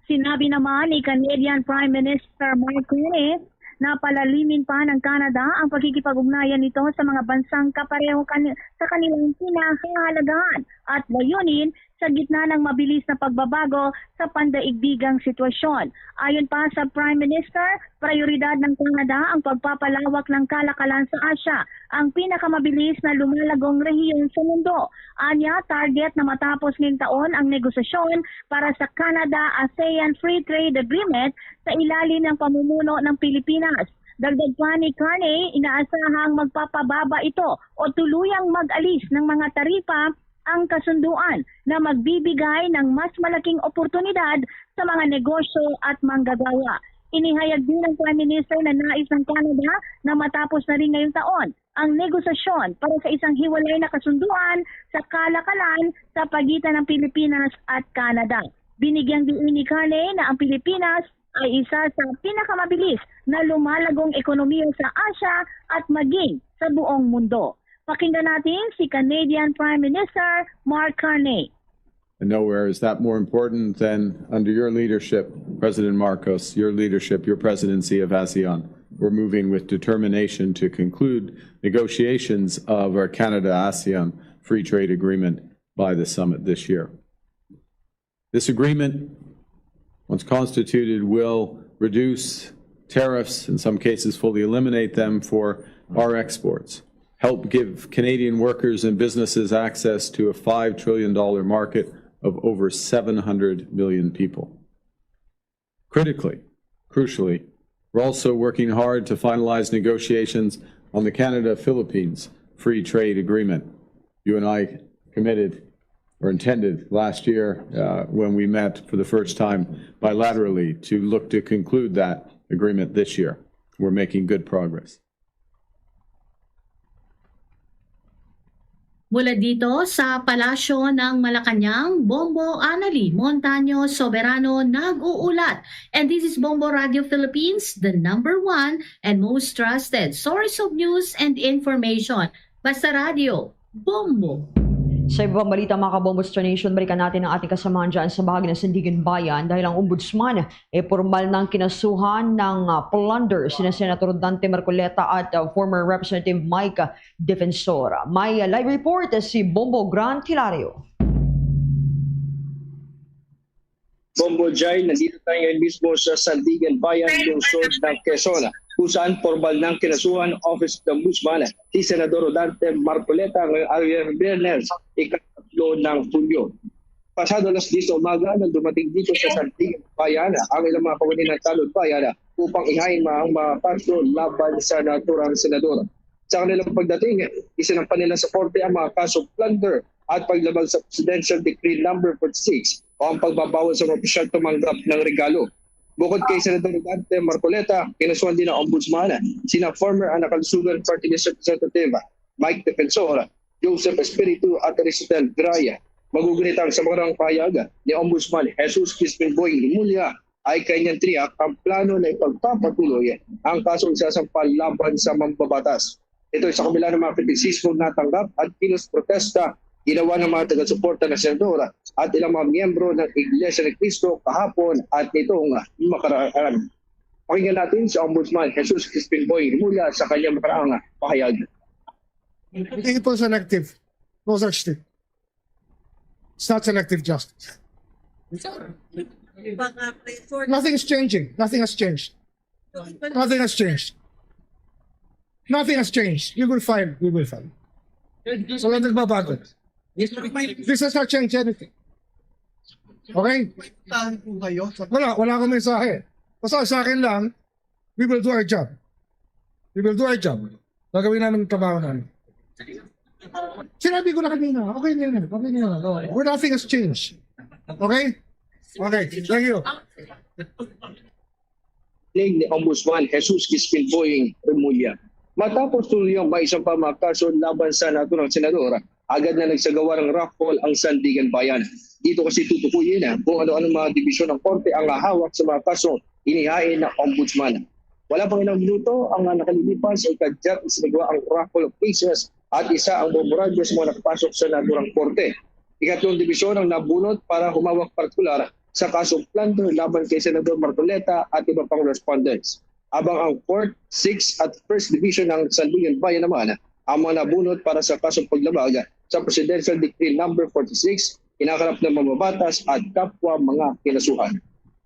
Sinabi naman ni Canadian Prime Minister Mark Carney na palalimin pa ng Canada ang pakikipag-ugnayan nito sa mga bansang kapareho kani- sa kanilang kinahalagaan at layunin sa gitna ng mabilis na pagbabago sa pandaigdigang sitwasyon. Ayon pa sa Prime Minister, prioridad ng Canada ang pagpapalawak ng kalakalan sa Asia, ang pinakamabilis na lumalagong rehiyon sa mundo. Anya, target na matapos ngayong taon ang negosasyon para sa Canada-ASEAN Free Trade Agreement sa ilalim ng pamumuno ng Pilipinas. Dagdag pa ni Carney, inaasahang magpapababa ito o tuluyang mag-alis ng mga taripa ang kasunduan na magbibigay ng mas malaking oportunidad sa mga negosyo at manggagawa. Inihayag din ng Prime Minister na nais ng Canada na matapos na rin ngayong taon ang negosasyon para sa isang hiwalay na kasunduan sa kalakalan sa pagitan ng Pilipinas at Canada. Binigyang diin ni Carney na ang Pilipinas ay isa sa pinakamabilis na lumalagong ekonomiya sa Asia at maging sa buong mundo. Pakinggan natin si Canadian Prime Minister Mark Carney. And nowhere is that more important than under your leadership, President Marcos, your leadership, your presidency of ASEAN. We're moving with determination to conclude negotiations of our Canada ASEAN free trade agreement by the summit this year. This agreement, once constituted, will reduce tariffs, in some cases fully eliminate them, for our exports, help give Canadian workers and businesses access to a five trillion dollar market of over seven hundred million people. Critically, crucially, we're also working hard to finalize negotiations on the Canada-Philippines Free Trade Agreement. You and I committed or intended last year, uh, when we met for the first time bilaterally, to look to conclude that agreement this year. We're making good progress. Mula dito sa Palasyo ng Malacañang, Bombo Annalie Montaño Soberano nag-uulat. And this is Bombo Radio Philippines, the number one and most trusted source of news and information. Basta Radio, Bombo! Sa iba pang balita, mga kabombo, Star Nation, balikan natin ang ating kasamahan dyan sa bahagi ng Sandigan Bayan dahil ang ombudsman ay formal nang kinasuhan ng ah, plunder sina Senator Dante Marcoleta at ah, former Representative Mike Defensor. May ah, live report si Bombo Grant Hilario. Bombo Jai, nandito tayo ngayon mismo sa Sandigan Bayan, lungsod ng Quezon, kung saan formal nang kinasuhan ng Office of the Ombudsman si Senador Dante Marcoleta ngayong araw, Biyernes, ikatlo ng Hulyo. Pasado alas diyes sa umaga nang dumating dito sa Sandigan Bayan ang ilang mga kawani ng Tanod Bayan upang ihain ang mga kaso laban sa naturang senador. Sa kanilang pagdating, isinampa nila sa korte ang mga kasong plunder at paglabag sa Presidential Decree Number forty-six o ang pagbabawal sa mga opisyal tumanggap ng regalo. Bukod kay Senador Dante Marcoleta, kinasuhan din ng Ombudsman sina former Anakal Sugan Party List Representative Mike Defensor, Joseph Espiritu at Aristotel Graya. Magugunit ang sa mga pahayag ni Ombudsman Jesus Crispin Boying Remulla ay kanyang tiyak ang plano na ipagpapatuloy ang kasong isasampa laban sa mambabatas. Ito ay sa kabila ng mga kritisismo natanggap at kilos protesta ginawa ng mga taga-suporta ng senador at ilang mga miyembro ng Iglesia ni Cristo kahapon at nitong makaraan. Pakinggan natin si Ombudsman Jesus Crispin Boy mula sa kanyang makaraang pahayag. It was selective. No such thing. It's not selective justice. Baka pressure. Nothing is changing. Nothing has changed. Nothing has changed. Nothing has changed. We will file. We will file. So, wala nagbabago. This has not changed anything. Okay? Wala, wala akong mensahe. Basta sa akin lang, we will do our job. We will do our job. Gagawin namin ang trabaho namin. Sinabi ko na kanina, okay na yun. Okay na yun. Where nothing has changed. Okay? Okay. Thank you. Ni Ombudsman Jesus Crispin Boying Remulla. Matapos tuloy ang maisampa mga kaso laban sa naturang senador, agad na nagsagawa ng raffle ang Sandigan Bayan. Dito kasi tutukuyin kung ano-ano mga dibisyon ng korte ang hahawak sa mga kasong inihain ng Ombudsman. Wala pang ilang minuto ang nakalilipas ay kadyat isinagawa ang raffle of cases at isa ang bombo radyo sa mga nakapasok sa naturang korte. Ikatlong dibisyon ang nabunot para humawak partikular sa kasong plunder laban kay Senador Marcoleta at iba pang respondents. Abang ang Fourth, Sixth at First Division ng Sandigan Bayan naman ang mga nabunot para sa kasong paglabag sa Presidential Decree Number forty-six, hinaharap ng mambabatas at kapwa mga kinasuhan.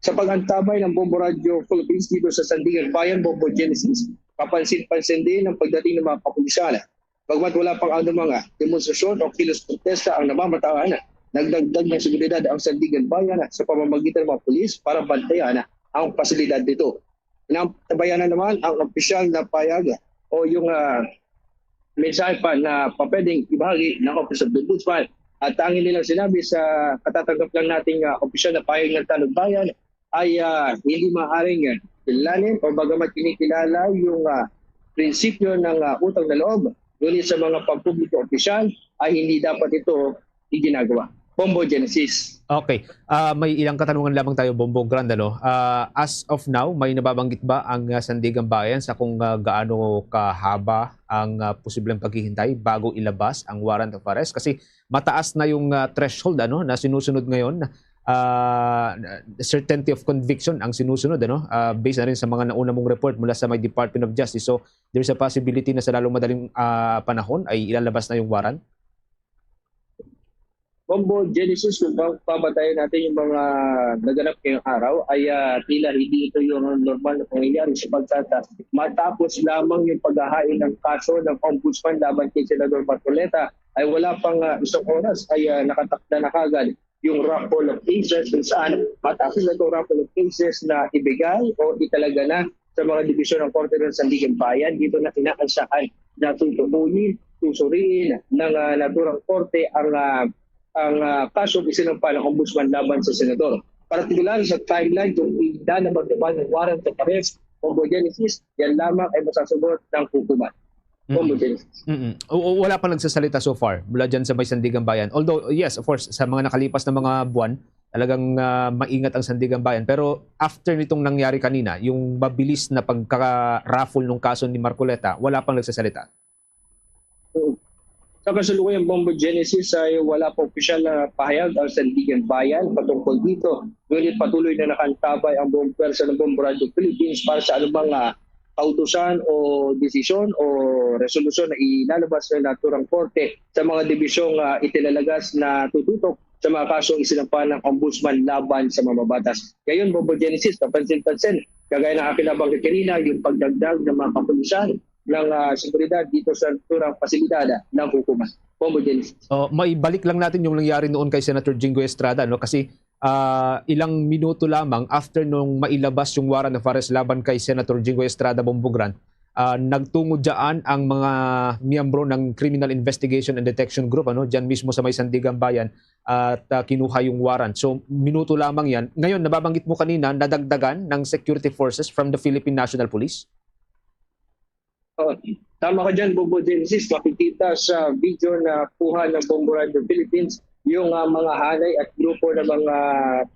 Sa pag-antabay ng Bombo Radyo Philippines dito sa Sandigan Bayan, Bombo Genesis, kapansin-pansin din ang pagdating ng mga kapulisan. Bagamat wala pang anumang demonstrasyon o kilos protesta ang namamataan, nagdagdag ng seguridad ang Sandigan Bayan sa pamamagitan ng mga pulis para bantayan ang pasilidad nito. Natabayanan naman ang opisyal na payag o yung ah, mensahe pa na pa pwedeng ibahagi ng Office of the Ombudsman. At ang hindi lang sinabi sa katatanggap lang nating ah, opisyal na payag ng Talon Bayan ay ah, hindi maaaring ah, kilalanin o bagamat kinikilala yung ah, prinsipyo ng ah, utang na loob, ngunit sa mga pampubliko opisyal ay hindi dapat ito iginagawa. Bombo Genesis. Okay. Ah, may ilang katanungan lamang tayo, Bombo Grand, ano? Ah, as of now, may nababanggit ba ang ah, Sandigan Bayan sa kung ah, gaano kahaba ang ah, posibleng paghihintay bago ilabas ang warrant of arrest? Kasi mataas na yung ah, threshold, ano, na sinusunod ngayon. Ah, certainty of conviction ang sinusunod, ano? Ah, based na rin sa mga nauna mong report mula sa may Department of Justice. So, there's a possibility na sa lalong madaling ah, panahon ay ilalabas na yung warrant? Bombo Genesis, kung pa- papatayin natin yung mga naganap ngayong araw, ay ah, tila hindi ito yung normal na pangyayari sapagkat ah, matapos lamang yung paghahain ng kaso ng Ombudsman laban kay Senador Marcoleta, ay wala pang ah, isang oras ay ah, nakatakda na kagad yung raffle of cases kung saan matapos na itong raffle of cases na ibigay o italaga na sa mga dibisyon ng Korte ng Sandigan Bayan, dito na inaasahan na tutukuyin, susuriin ng ah, naturang korte ang ah, ang ah, kasong isinampa ng Ombudsman laban sa Senador. Partikular sa timeline kung ilalabas na ba ng warrant of arrest o Genesis, yan lamang ay masasagot ng hukuman. Mm. Bombo Genesis. Mm-mm. O, o, wala pa nagsasalita so far mula dyan sa may Sandigan Bayan. Although, yes, of course, sa mga nakalipas na mga buwan, talagang ah, maingat ang Sandigan Bayan. Pero after nitong nangyari kanina, yung mabilis na pagka-raffle ng kaso ni Marcoleta, wala pang nagsasalita. Sa kasalukuyan, Bombo Genesis ay wala pa opisyal na pahayag ang Sandigan Bayan patungkol dito. Ngunit patuloy na nakantabay ang buong pwersa ng Bombo Radio Philippines para sa anumang ah, kautusan o desisyon o resolusyon na ilalabas ng naturang korte sa mga dibisyong ah, itinalagas na tututok sa mga kasong isinampa ng Ombudsman laban sa mambabatas. Ngayon, Bombo Genesis, kapansin-pansin, kagaya ng aking nabanggit kanina, yung pagdagdag ng mga kapulisan ng ah, seguridad dito sa naturang pasilidad ng hukuman. Bombo Genesis. Oh, may balik lang natin yung nangyari noon kay Senator Jinggoy Estrada, no? Kasi ah, ilang minuto lamang after nung mailabas yung warrant of arrest laban kay Senator Jinggoy Estrada, Bombo Grand, ah, nagtungod dyan ang mga miyembro ng Criminal Investigation and Detection Group, ano, dyan mismo sa may Sandiganbayan at, ah, kinuha yung warrant. So, minuto lamang yan. Ngayon, nababanggit mo kanina, nadagdagan ng security forces from the Philippine National Police? Oh, tama ka dyan, Bobo Genesis. Makikita sa video na kuha ng Bombo Radio Philippines yung, ah, mga hanay at grupo ng mga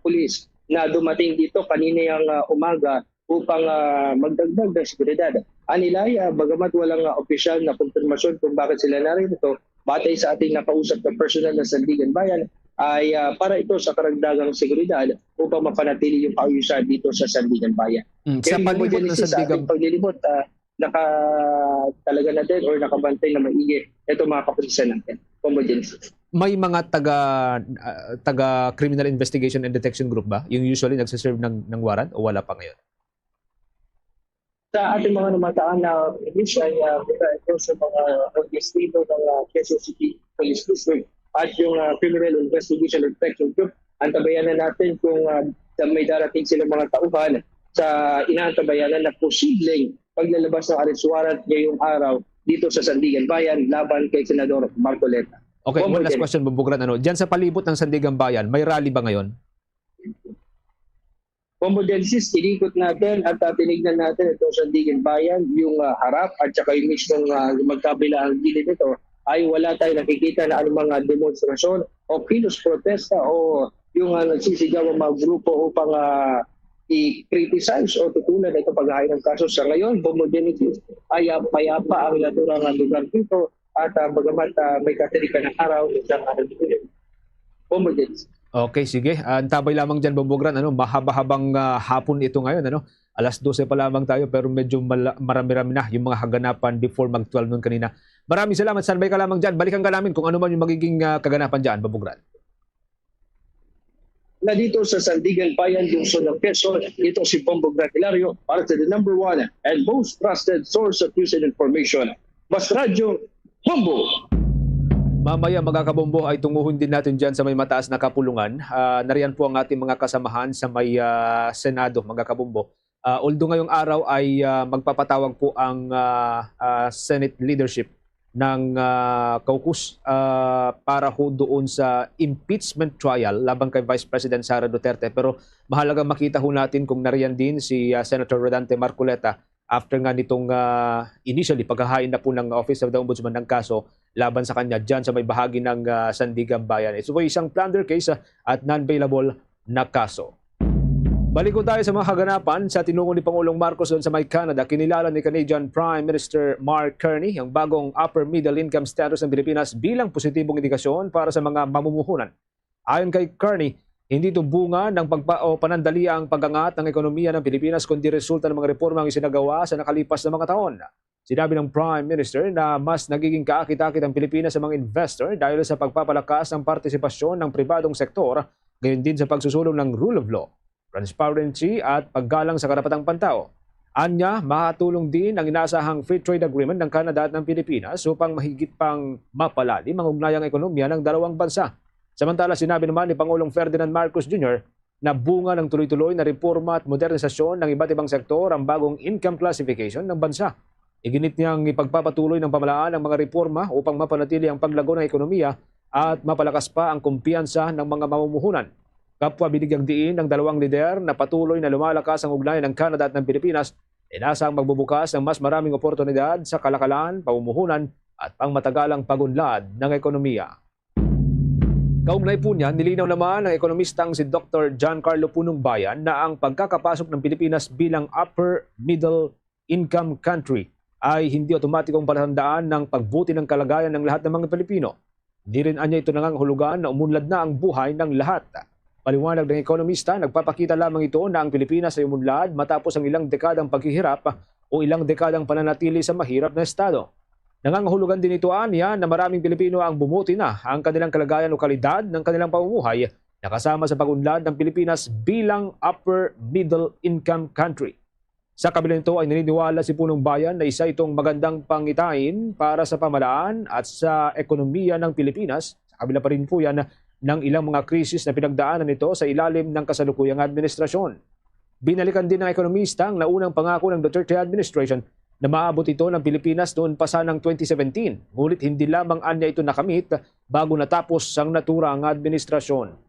pulis na dumating dito kanina yung, ah, umaga upang, ah, magdagdag ng seguridad. Anilay, ah, bagamat walang, ah, opisyal na kumpirmasyon kung bakit sila narito, batay sa ating nakausap na personal na Sandiganbayan, ay, ah, para ito sa karagdagang seguridad upang mapanatili yung kaayusan dito sa Sandiganbayan. Mm, sa Kaya, palibot ng Genesis, sa ating Sandigan- paglilibot, ah, naka-, talaga natin or nakabantay na maigi itong mga kapulisan natin. Bombo Genesis. May mga taga, ah, taga Criminal Investigation and Detection Group ba? Yung usually nagsiserve ng, ng warrant o wala pa ngayon? Sa ating mga namataan na news ay, ah, mula ito sa mga investigador ng, ah, Quezon City Police District at yung, ah, Criminal Investigation and Detection Group. Antabayanan natin kung, ah, da-, may darating silang mga tauhan sa inaantabayanan na posibleng paglalabas ng arrest warrant ngayong araw dito sa Sandiganbayan laban kay Senador Marcoleta. Okay, Bombo one last Genesis. Question, Bombo Grant. Ano, diyan sa palibot ng Sandiganbayan, may rally ba ngayon? Bombo Genesis, inikot natin at, ah, tinignan natin itong Sandiganbayan, yung, ah, harap at saka yung mismong, ah, magkabila ang gilid nito, ay wala tayong nakikita na anumang, ah, demonstrasyon o kilos protesta o yung, ah, nagsisigaw ang mga grupo upang, ah, i-criticize o tutulan itong paghahain ng kaso. Sa ngayon, Bombo Genesis, ay, ah, payapa ang naturang, ah, lugar dito. At, ah, bagamat, ah, may katirikan ng araw, isang araw dito. Bombo Genesis. Okay, sige. Ah, antabay lamang dyan, Bombo Grant, ano, mahaba-habang, ah, hapon ito ngayon, ano? Alas dose pa lamang tayo, pero medyo mala-, marami-rami na yung mga kaganapan before mag twelve noon kanina. Maraming salamat. Standby ka lamang dyan. Balikan ka namin kung ano man yung magiging, ah, kaganapan dyan, Bombo Grant. Na dito sa Sandiganbayan, lungsod ng Quezon, ito si Bombo Grant Hilario para sa the number one and most trusted source of news and information. Mas Radyo, Bombo! Mamaya, mga kabombo, ay tunguhon din natin dyan sa may mataas na kapulungan. Ah, nariyan po ang ating mga kasamahan sa may, ah, Senado, mga kabombo. Ah, although ngayong araw ay, ah, magpapatawag po ang, ah, ah, Senate leadership ng, ah, caucus, ah, para ho doon sa impeachment trial laban kay Vice President Sara Duterte. Pero mahalaga makita ho natin kung nariyan din si, ah, Senator Rodante Marcoleta after nga nitong, ah, initially paghahain na po ng Office of the Ombudsman ng kaso laban sa kanya dyan sa may bahagi ng, ah, Sandiganbayan. Ito po isang plunder case, ah, at non-bailable na kaso. Balik ko tayo sa mga kaganapan. Sa tinungo ni Pangulong Marcos doon sa may Canada, kinilala ni Canadian Prime Minister Mark Carney ang bagong upper middle income status ng Pilipinas bilang positibong indikasyon para sa mga mamumuhunan. Ayon kay Carney, hindi ito bunga ng pagpa-, o panandaliang pag-angat ng ekonomiya ng Pilipinas, kundi resulta ng mga reforma ang isinagawa sa nakalipas na mga taon. Sinabi ng Prime Minister na mas nagiging kaakit-akit ang Pilipinas sa mga investor dahil sa pagpapalakas ng partisipasyon ng pribadong sektor, gayon din sa pagsusulong ng rule of law, transparency at paggalang sa karapatang pantao. Anya, makatulong din ang inaasahang free trade agreement ng Canada at ng Pilipinas upang mahigit pang mapalalim ang ugnayang ekonomiya ng dalawang bansa. Samantala, sinabi naman ni Pangulong Ferdinand Marcos Junior na bunga ng tuloy-tuloy na reforma at modernisasyon ng iba't ibang sektor ang bagong income classification ng bansa. Iginit niyang ipagpapatuloy ng pamahalaan ang mga reforma upang mapanatili ang paglago ng ekonomiya at mapalakas pa ang kumpiyansa ng mga mamumuhunan. Kapwa, binigyang diin ng dalawang lider na patuloy na lumalakas ang ugnayan ng Canada at ng Pilipinas, inasang magbubukas ng mas maraming oportunidad sa kalakalan, pamumuhunan at pangmatagalang pag-unlad ng ekonomiya. Kaugnay po niya, nilinaw naman ng ekonomistang si Doktor John Carlo Punong Bayan na ang pagkakapasok ng Pilipinas bilang upper middle income country ay hindi otomatikong palatandaan ng pagbuti ng kalagayan ng lahat ng mga Pilipino. Hindi rin anya ito nangangahulugan na umunlad na ang buhay ng lahat. Paliwanag ng ekonomista, nagpapakita lamang ito na ang Pilipinas ay umunlad matapos ang ilang dekadang paghihirap o ilang dekadang pananatili sa mahirap na estado. Nangangahulugan din ito, anya, na maraming Pilipino ang bumuti na ang kanilang kalagayan o kalidad ng kanilang pamumuhay, nakasama sa pag-unlad ng Pilipinas bilang upper middle income country. Sa kabila nito ay naniniwala si Punong Bayan na isa itong magandang pangitain para sa pamahalaan at sa ekonomiya ng Pilipinas, sa kabila pa rin po yan ng ilang mga krisis na pinagdaanan nito sa ilalim ng kasalukuyang administrasyon. Binalikan din ng ekonomista ang naunang pangako ng Duterte administration na maabot ito ng Pilipinas noon pa sanang twenty seventeen, ngunit hindi lamang anya ito nakamit bago natapos ang naturang administrasyon.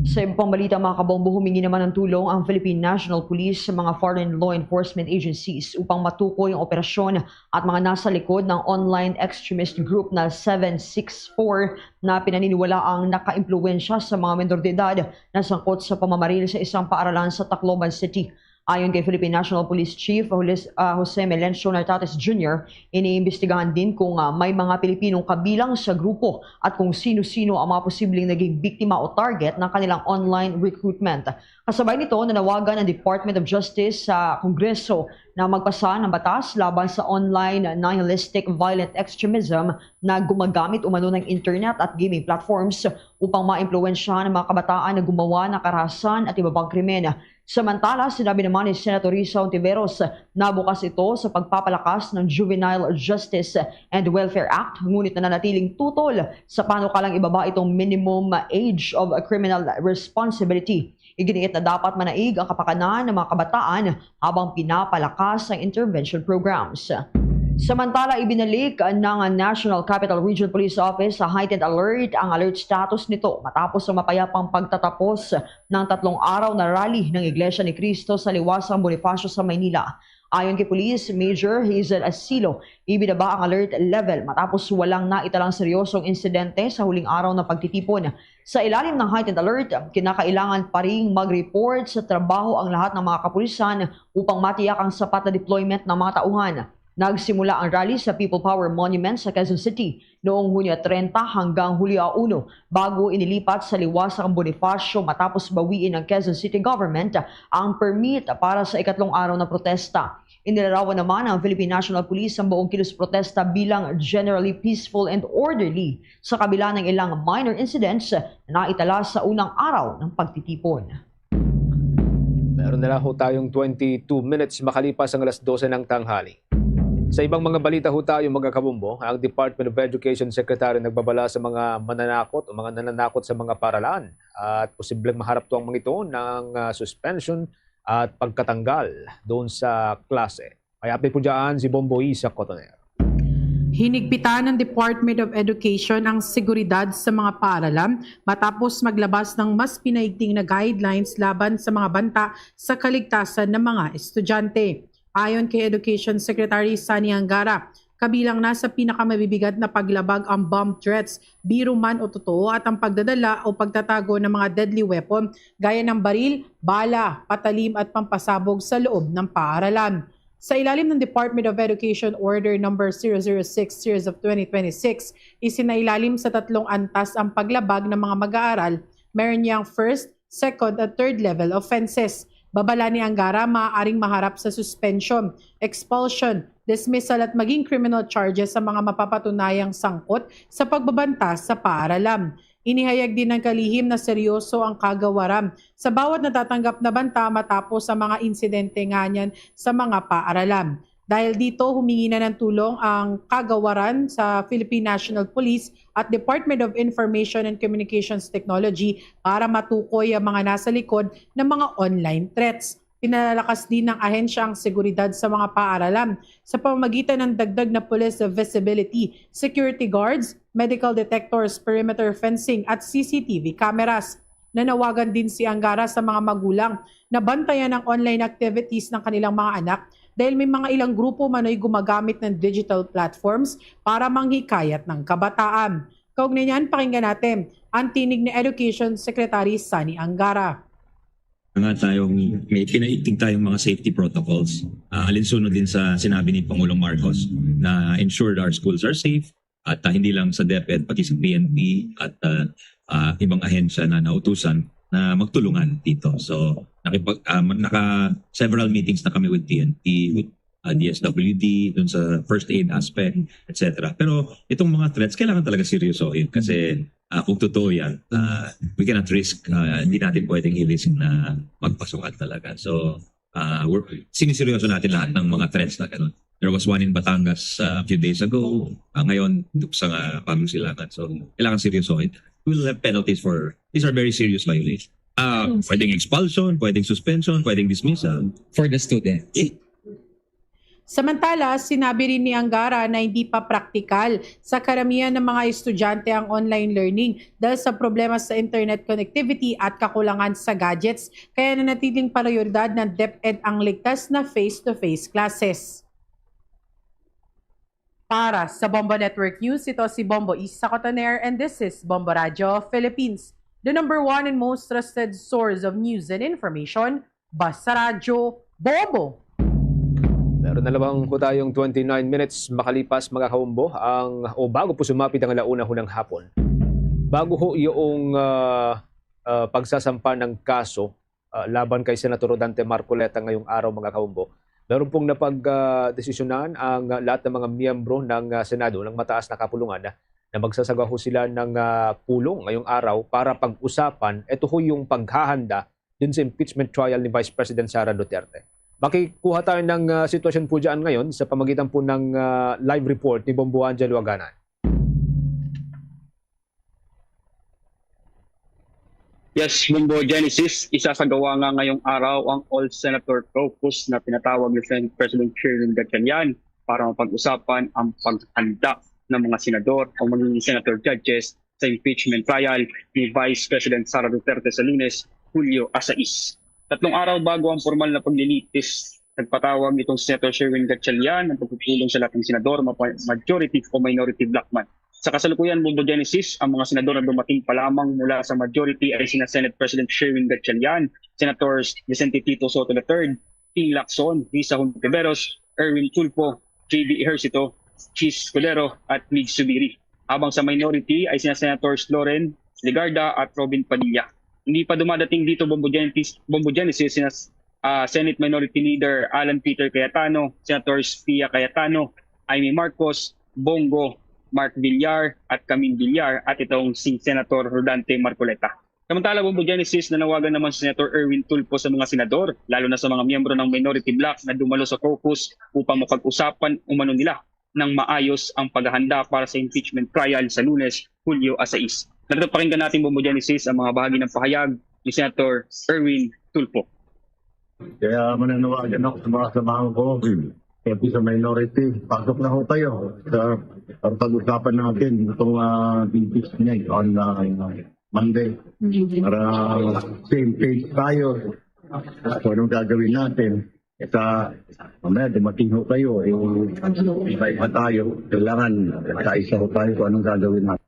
Sa iba pang balita, mga kabombo, humingi naman ng tulong ang Philippine National Police sa mga foreign law enforcement agencies upang matukoy ang operasyon at mga nasa likod ng online extremist group na seven six four na pinaniniwalaang nakaimpluwensya sa mga menor de edad na sangkot sa pamamaril sa isang paaralan sa Tacloban City. Ayon kay Philippine National Police Chief Jules-, ah, Jose Melencio Nartates Junior, iniimbestigahan din kung, ah, may mga Pilipinong kabilang sa grupo at kung sino-sino ang mga posibleng naging biktima o target ng kanilang online recruitment. Kasabay nito, nanawagan ang Department of Justice sa Kongreso na magpasa ng batas laban sa online nihilistic violent extremism na gumagamit umano ng internet at gaming platforms upang maimpluwensyahan ang mga kabataan na gumawa ng karahasan at iba pang krimen. Samantala, sinabi naman ni Senator Risa Hontiveros na bukas ito sa pagpapalakas ng Juvenile Justice and Welfare Act, ngunit nananatiling tutol sa panukalang ibaba itong minimum age of criminal responsibility. Iginiit na dapat manaig ang kapakanan ng mga kabataan habang pinapalakas ang intervention programs. Samantala, ibinalik ng National Capital Region Police Office sa heightened alert ang alert status nito matapos ang mapayapang pagtatapos ng tatlong araw na rally ng Iglesia ni Cristo sa Liwasang Bonifacio sa Maynila. Ayon kay Police Major Hazel Asilo, ibinaba ang alert level matapos walang naitalang seryosong insidente sa huling araw ng pagtitipon. Sa ilalim ng heightened alert, kinakailangan pa ring mag-report sa trabaho ang lahat ng mga kapulisan upang matiyak ang sapat na deployment ng mga tauhan. Nagsimula ang rally sa People Power Monument sa Quezon City noong Hunyo treinta hanggang Hulyo uno, bago inilipat sa Liwasang Bonifacio matapos bawiin ng Quezon City Government ang permit para sa ikatlong araw na protesta. Inilarawan naman ng Philippine National Police ang buong kilos protesta bilang generally peaceful and orderly, sa kabila ng ilang minor incidents na naitala sa unang araw ng pagtitipon. Meron na lang ho tayong twenty-two minutes makalipas ang alas dose ng tanghali. Sa ibang mga balita ho tayo, mga kabombo, ang Department of Education Secretary nagbabala sa mga mananakot o mga nananakot sa mga paaralan at posibleng maharap to ang mga ito ng, ah, suspension at pagkatanggal doon sa klase. May update po dyan si Bombo Isa Cotoner. Hinigpitan ng Department of Education ang seguridad sa mga paaralan matapos maglabas ng mas pinaigting na guidelines laban sa mga banta sa kaligtasan ng mga estudyante. Ayon kay Education Secretary Sonny Angara, kabilang na sa pinakamabibigat na paglabag ang bomb threats, biro man o totoo, at ang pagdadala o pagtatago ng mga deadly weapon gaya ng baril, bala, patalim at pampasabog sa loob ng paaralan. Sa ilalim ng Department of Education Order Number zero zero six Series of twenty twenty-six, isinailalim sa tatlong antas ang paglabag ng mga mag-aaral. Meron niyang first, second, at third level offenses. Babala ni Angara, maaaring maharap sa suspension, expulsion, dismissal at maging criminal charges sa mga mapapatunayang sangkot sa pagbabanta sa paaralan. Inihayag din ng kalihim na seryoso ang kagawaran sa bawat natatanggap na banta matapos ang mga insidente nganyan sa mga paaralan. Dahil dito, humingi na ng tulong ang kagawaran sa Philippine National Police at Department of Information and Communications Technology para matukoy ang mga nasa likod ng mga online threats. Pinalakas din ng ahensya ang seguridad sa mga paaralan sa pamamagitan ng dagdag na police visibility, security guards, medical detectors, perimeter fencing, at C C T V cameras. Nanawagan din si Angara sa mga magulang na bantayan ang online activities ng kanilang mga anak dahil may mga ilang grupo manoy gumagamit ng digital platforms para manghikayat ng kabataan. Kaugnay niyan, pakinggan natin ang tinig ni Education Secretary Sonny Angara. Nga tayong may pinaigting tayong mga safety protocols. Ah, alinsunod din sa sinabi ni Pangulong Marcos na ensured our schools are safe at, ah, hindi lang sa DepEd, pati sa P N P at, ah, ah, ibang ahensya na nautusan na magtulungan dito. So, nakipag, ah, naka several meetings na kami with P N P, with, ah, D S W D, dun sa first aid aspect, et cetera. Pero itong mga threats, kailangan talaga seryosohin kasi, ah, kung totoo yan, ah, we cannot risk, ah, hindi natin pwedeng i-risk na magpasukan talaga. So, ah, we're, siniseryoso natin lahat ng mga threats na ganun. There was one in Batangas, ah, a few days ago. Ah, ngayon, dito sa, ah, Pangasinan. So, kailangan seryosohin. We'll have penalties for, these are very serious violations. Ah, pwedeng expulsion, pwedeng suspension, pwedeng dismissal. For the student. Samantala, sinabi rin ni Angara na hindi pa praktikal sa karamihan ng mga estudyante ang online learning dahil sa problema sa internet connectivity at kakulangan sa gadgets, kaya nanatiling prioridad ng DepEd ang ligtas na face-to-face classes. Para sa Bombo Network News, ito si Bombo Isa Cotoner and this is Bombo Radyo Philippines, the number one and most trusted source of news and information. Basta Radyo Bombo. Meron na lamang po tayong twenty-nine minutes makalipas, mga kabombo, ang, o bago po sumapit ang alauna ho ng hapon. Bago ho yung ah, ah, pagsasampa ng kaso ah, laban kay Senator Rodante Marcoleta ngayong araw, mga kabombo, meron pong napagdesisyonan ang ah, lahat ng mga miyembro ng ah, Senado ng mataas na kapulungan na magsasagawa ho sila ng ah, pulong ngayong araw para pag-usapan ito ho yung paghahanda dun sa impeachment trial ni Vice President Sara Duterte. Makikuha tayo ng ah, sitwasyon po dyan ngayon sa pamagitan po ng ah, live report ni Bombo Angelo Aganan. Yes, Bombo Genesis, isasagawa nga ngayong araw ang All Senator Caucus na pinatawag ni Senate President Sherwin Gatchalian para mapag-usapan ang paghanda ng mga senador o magiging senator judges sa impeachment trial ni Vice President Sara Duterte sa Lunes, Hulyo a sais. Tatlong araw bago ang formal na paglilitis, nagpatawag itong Senator Sherwin Gatchalian ng pagpupulong sa lahat ng senador, mapa- majority o minority bloc man. Sa kasalukuyan, Bombo Genesis, ang mga senador na dumating pa lamang mula sa majority ay sina Senate President Sherwin Gatchalian, Senators Vicente Tito Sotto the third, Ping Lacson, Risa Hontiveros, Erwin Tulfo, J B Ejercito, Chiz Escudero, at Mig Zubiri. Habang sa minority ay sina Senators Loren Legarda at Robin Padilla. Hindi pa dumadating dito, Bombo Genesis, Bombo Genesis, sina ah, Senate Minority Leader Alan Peter Cayetano, Senators Pia Cayetano, Imee Marcos, Bong Go, Mark Villar, at Camille Villar, at itong si Senator Rodante Marcoleta. Samantala, Bombo Genesis, nanawagan naman si Senator Erwin Tulfo sa mga senador, lalo na sa mga miyembro ng minority bloc na dumalo sa caucus upang mapag-usapan umano nila ng maayos ang paghahanda para sa impeachment trial sa Lunes, Hulyo a sais. Narito, pakinggan natin, Bombo Genesis, ang mga bahagi ng pahayag ni Senator Erwin Tulfo. Kaya mananawagan ako sa mga samahan ko, pati sa minority, pasok na ho kayo sa, sa pag-usapan natin itong uh, impeachment on uh, Monday. Para same page tayo kung anong gagawin natin. Sa mamaya dumating ho kayo, yung iba-iba tayo, kailangan kaisa ho tayo kung anong gagawin natin.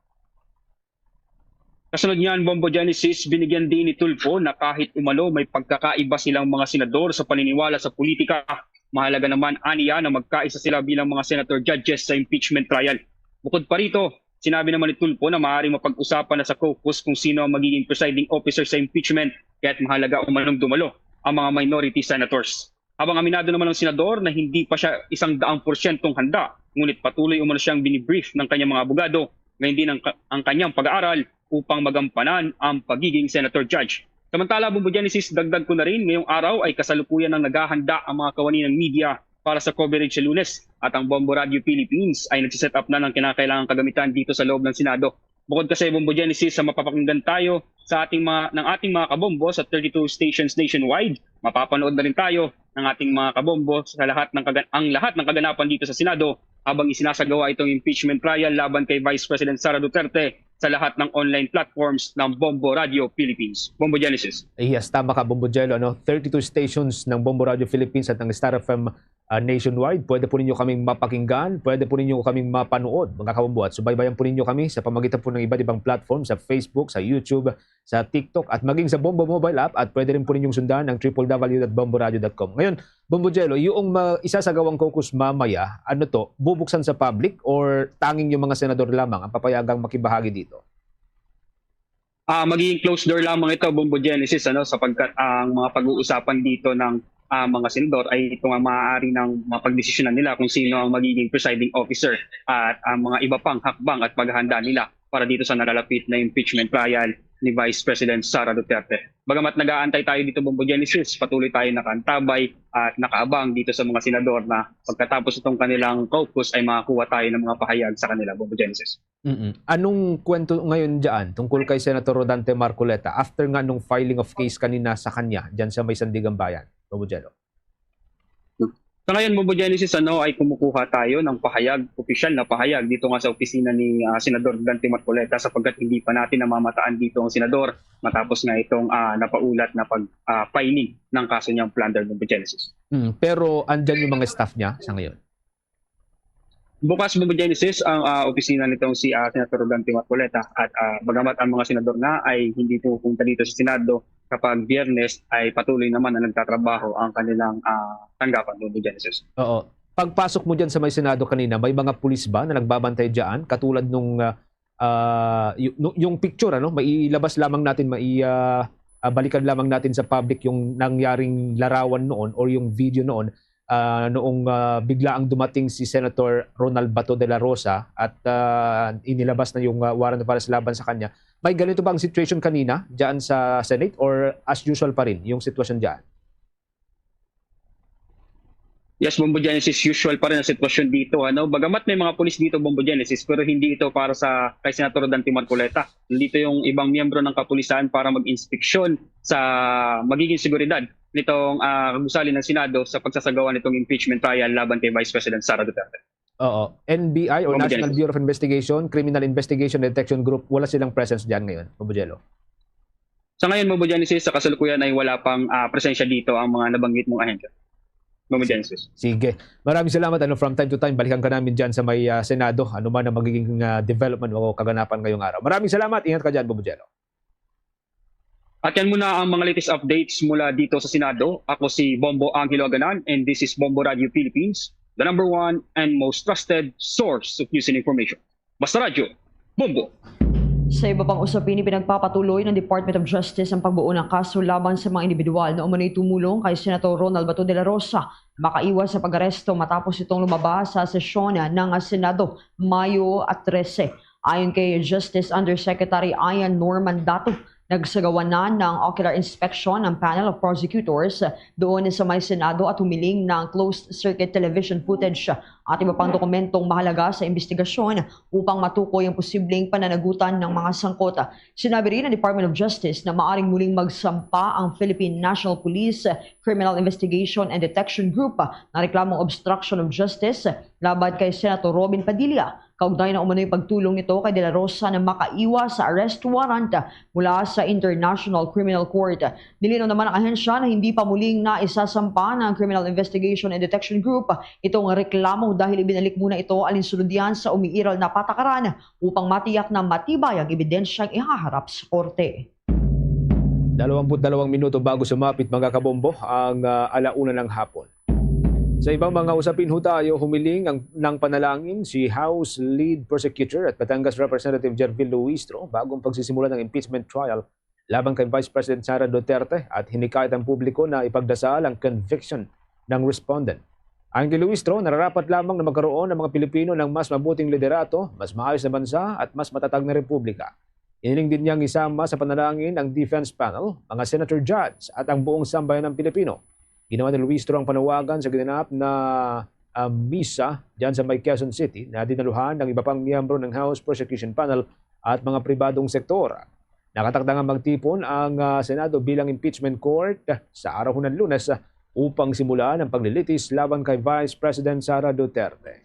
Kasunod niyan, Bombo Genesis, binigyan din ni Tulfo na kahit umano may pagkakaiba silang mga senador sa paniniwala sa politika, mahalaga naman aniya na magkaisa sila bilang mga senator judges sa impeachment trial. Bukod pa rito, sinabi naman ni Tulfo na maaaring mapag-usapan na sa caucus kung sino ang magiging presiding officer sa impeachment, kaya't mahalaga umanong dumalo ang mga minority senators. Habang aminado naman ang senador na hindi pa siya isang daang porsyentong handa, ngunit patuloy umano siyang binibrief ng kanyang mga abogado, gayon din ang, ang kanyang pag-aaral upang magampanan ang pagiging senator judge. Samantala, Bombo Genesis, dagdag ko na rin, ngayong araw ay kasalukuyan nang naghahanda ang mga kawani ng media para sa coverage sa Lunes, at ang Bombo Radio Philippines ay nagsiset up na ng kinakailangang kagamitan dito sa loob ng Senado. Bukod kasi, Bombo Genesis, sa mapapakinggan tayo sa ating mga, ng ating mga kabombo sa thirty-two stations nationwide, mapapanood na rin tayo ng ating mga kabombo sa lahat ng kagan- ang lahat ng kaganapan dito sa Senado habang isinasagawa itong impeachment trial laban kay Vice President Sara Duterte sa lahat ng online platforms ng Bombo Radio Philippines. Bombo Genesis. Yes, tama ka, Bombo Jello. Ano? Thirty-two stations ng Bombo Radio Philippines at ng Star F M ah, nationwide. Pwede po ninyo kaming mapakinggan, pwede po ninyo kaming mapanood, mga kabombo. At subaybayan po ninyo kami sa pamagitan po ng iba't ibang platform, sa Facebook, sa YouTube, sa TikTok, at maging sa Bombo Mobile App. At pwede rin po ninyong sundan ang triple W dot bomboradio dot com. Ngayon, Bombo Jello, yung ma- isasagawang caucus mamaya, ano to, bubuksan sa public or tanging yung mga senador lamang ang papayagang makibahagi dito? Ah, magiging closed door lamang ito, Bombo Genesis, ano, sapagkat ang mga pag-uusapan dito ng ah, mga senador ay ito nga maaari nang mapagdesisyonan nila kung sino ang magiging presiding officer at ang mga iba pang hakbang at paghahanda nila para dito sa nalalapit na impeachment trial ni Vice President Sara Duterte. Bagamat nag-aantay tayo dito, Bombo Genesis, patuloy tayo nakaantabay at nakaabang dito sa mga senador na pagkatapos itong kanilang caucus ay makakuha tayo ng mga pahayag sa kanila, Bombo Genesis. Mm-mm. Anong kwento ngayon dyan tungkol kay Senator Rodante Marcoleta after nga nung filing of case kanina sa kanya dyan sa may Sandiganbayan? Bombo Jello. Sa ngayon, Bombo Genesis, ano, ay kumukuha tayo ng pahayag, opisyal na pahayag dito nga sa opisina ni, ah, Senador Dante Marcoleta, sapagkat hindi pa natin namamataan dito ang senador matapos nga itong, ah, napaulat na pag, ah, filing ng kaso niyang plunder, Bombo Genesis. Mm, pero andyan yung mga staff niya sa ngayon? Bukas, Bombo Genesis, ang, ah, opisina nitong si, ah, Senator Dante Marcoleta at, ah, bagamat ang mga senador nga ay hindi pumupunta dito sa Senado, kapag Biyernes ay patuloy naman na nagtatrabaho ang kanilang, ah, tanggapan, Bombo Genesis. Oo. Pagpasok mo dyan sa may Senado kanina, may mga pulis ba na nagbabantay dyan? Katulad nung, ah, ah, yu-, nu-, yung picture, ano, mailabas lamang natin, mai-, ah, ah, balikan lamang natin sa public yung nangyaring larawan noon or yung video noon, ah, noong, ah, bigla ang dumating si Senator Ronald Bato de la Rosa at, ah, inilabas na yung, ah, warrant of arrest laban sa kanya. May ganito ba ang situation kanina dyan sa Senate or as usual pa rin yung sitwasyon dyan? Yes, Bombo Genesis, usual pa rin ang sitwasyon dito, ano? Bagamat may mga pulis dito, Bombo Genesis, pero hindi ito para sa kay Senator Dante Marcoleta. Nandito yung ibang miyembro ng kapulisan para mag-inspeksyon sa magiging seguridad nitong, ah, gusali ng Senado sa pagsasagawa nitong impeachment trial laban kay Vice President Sara Duterte. Oo. N B I or Bombo National Genesis. Bureau of Investigation, Criminal Investigation Detection Group, wala silang presence dyan ngayon, Bombo Jello? Sa ngayon, Bombo Genesis, sa kasalukuyan ay wala pang, ah, presensya dito ang mga nabanggit mong ahensya. Bombo Genesis. Sige. Maraming salamat. Ano, from time to time, balikan ka namin dyan sa may, ah, Senado. Ano man ang magiging, ah, development o kaganapan ngayong araw. Maraming salamat. Ingat ka dyan, Bombo Jello. At yan muna ang mga latest updates mula dito sa Senado. Ako si Bombo Angelo Aganan, and this is Bombo Radio Philippines, the number one and most trusted source of news and information. Basta Radyo, Bombo! Sa iba pang usapin, ipinagpapatuloy ng Department of Justice ang pagbuo ng kaso laban sa mga individual na umano'y tumulong kay Senator Ronald Bato de la Rosa na makaiwas sa pag-aresto matapos itong lumabas sa sesyon ng Senado Mayo trese. Ayon kay Justice Undersecretary Ian Norman Dato, nagsagawa na ng ocular inspection ang panel of prosecutors doon sa may Senado at humiling ng closed-circuit television footage at iba pang dokumentong mahalaga sa investigasyon upang matukoy ang posibleng pananagutan ng mga sangkot. Sinabi rin ng Department of Justice na maaring muling magsampa ang Philippine National Police Criminal Investigation and Detection Group ng reklamong obstruction of justice laban kay Senator Robin Padilla, kaugnay na umano'y pagtulong nito kay De La Rosa na makaiwas sa arrest warrant mula sa International Criminal Court. Nilinaw naman ng ahensya na hindi pa muling naisasampa ng Criminal Investigation and Detection Group itong reklamo dahil ibinalik muna ito alinsunod yan sa umiiral na patakaran upang matiyak na matibay ang ebidensyang ihaharap sa korte. Dalawampu't dalawang minuto bago sumapit, mga kabombo, ang, ah, ala-una ng hapon. Sa ibang mga usapin ho tayo, humiling ang, ng panalangin si House Lead Prosecutor at Batangas Representative Jervil Luistro bago ang pagsisimula ng impeachment trial laban kay Vice President Sara Duterte at hinikayat ang publiko na ipagdasal ang conviction ng respondent. Ayon kay Luistro, nararapat lamang na magkaroon ang mga Pilipino ng mas mabuting liderato, mas maayos na bansa, at mas matatag na republika. Hiniling din niyang isama sa panalangin ang defense panel, mga senator, judge, at ang buong sambayanang Pilipino. Ginawa ni Luistro ang panawagan sa ginanap na, ah, misa dyan sa may Quezon City na dinaluhan ng iba pang miyembro ng House Prosecution Panel at mga pribadong sektor. Nakatakda nga magtipon ang, ah, Senado bilang impeachment court sa araw hunan Lunes upang simulan ang paglilitis laban kay Vice President Sara Duterte.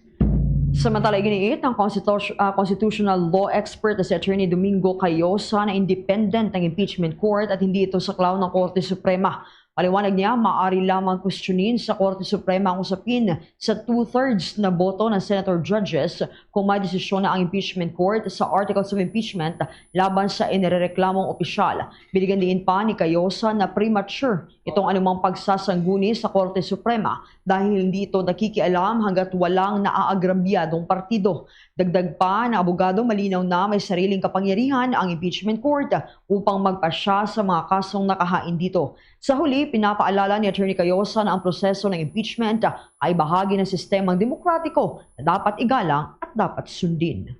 Samantala, iginiit ng constitus-, ah, constitutional law expert na si Attorney Domingo Cayosa na independent ang impeachment court at hindi ito saklaw ng Korte Suprema. Paliwanag niya, maaari lamang questionin sa Korte Suprema ang usapin sa two-thirds na boto ng senator judges kung may desisyon na ang impeachment court sa articles of impeachment laban sa inirereklamong opisyal. Binigyan diin pa ni Cayosa na premature itong anumang pagsasangguni sa Korte Suprema dahil hindi ito nakikialam hanggat walang naaagrabyadong partido. Dagdag pa na abogado, malinaw na may sariling kapangyarihan ang impeachment court upang magpasya sa mga kasong nakahain dito. Sa huli, pinapaalala ni Attorney Cayosa na ang proseso ng impeachment ay bahagi ng sistemang demokratiko na dapat igalang at dapat sundin.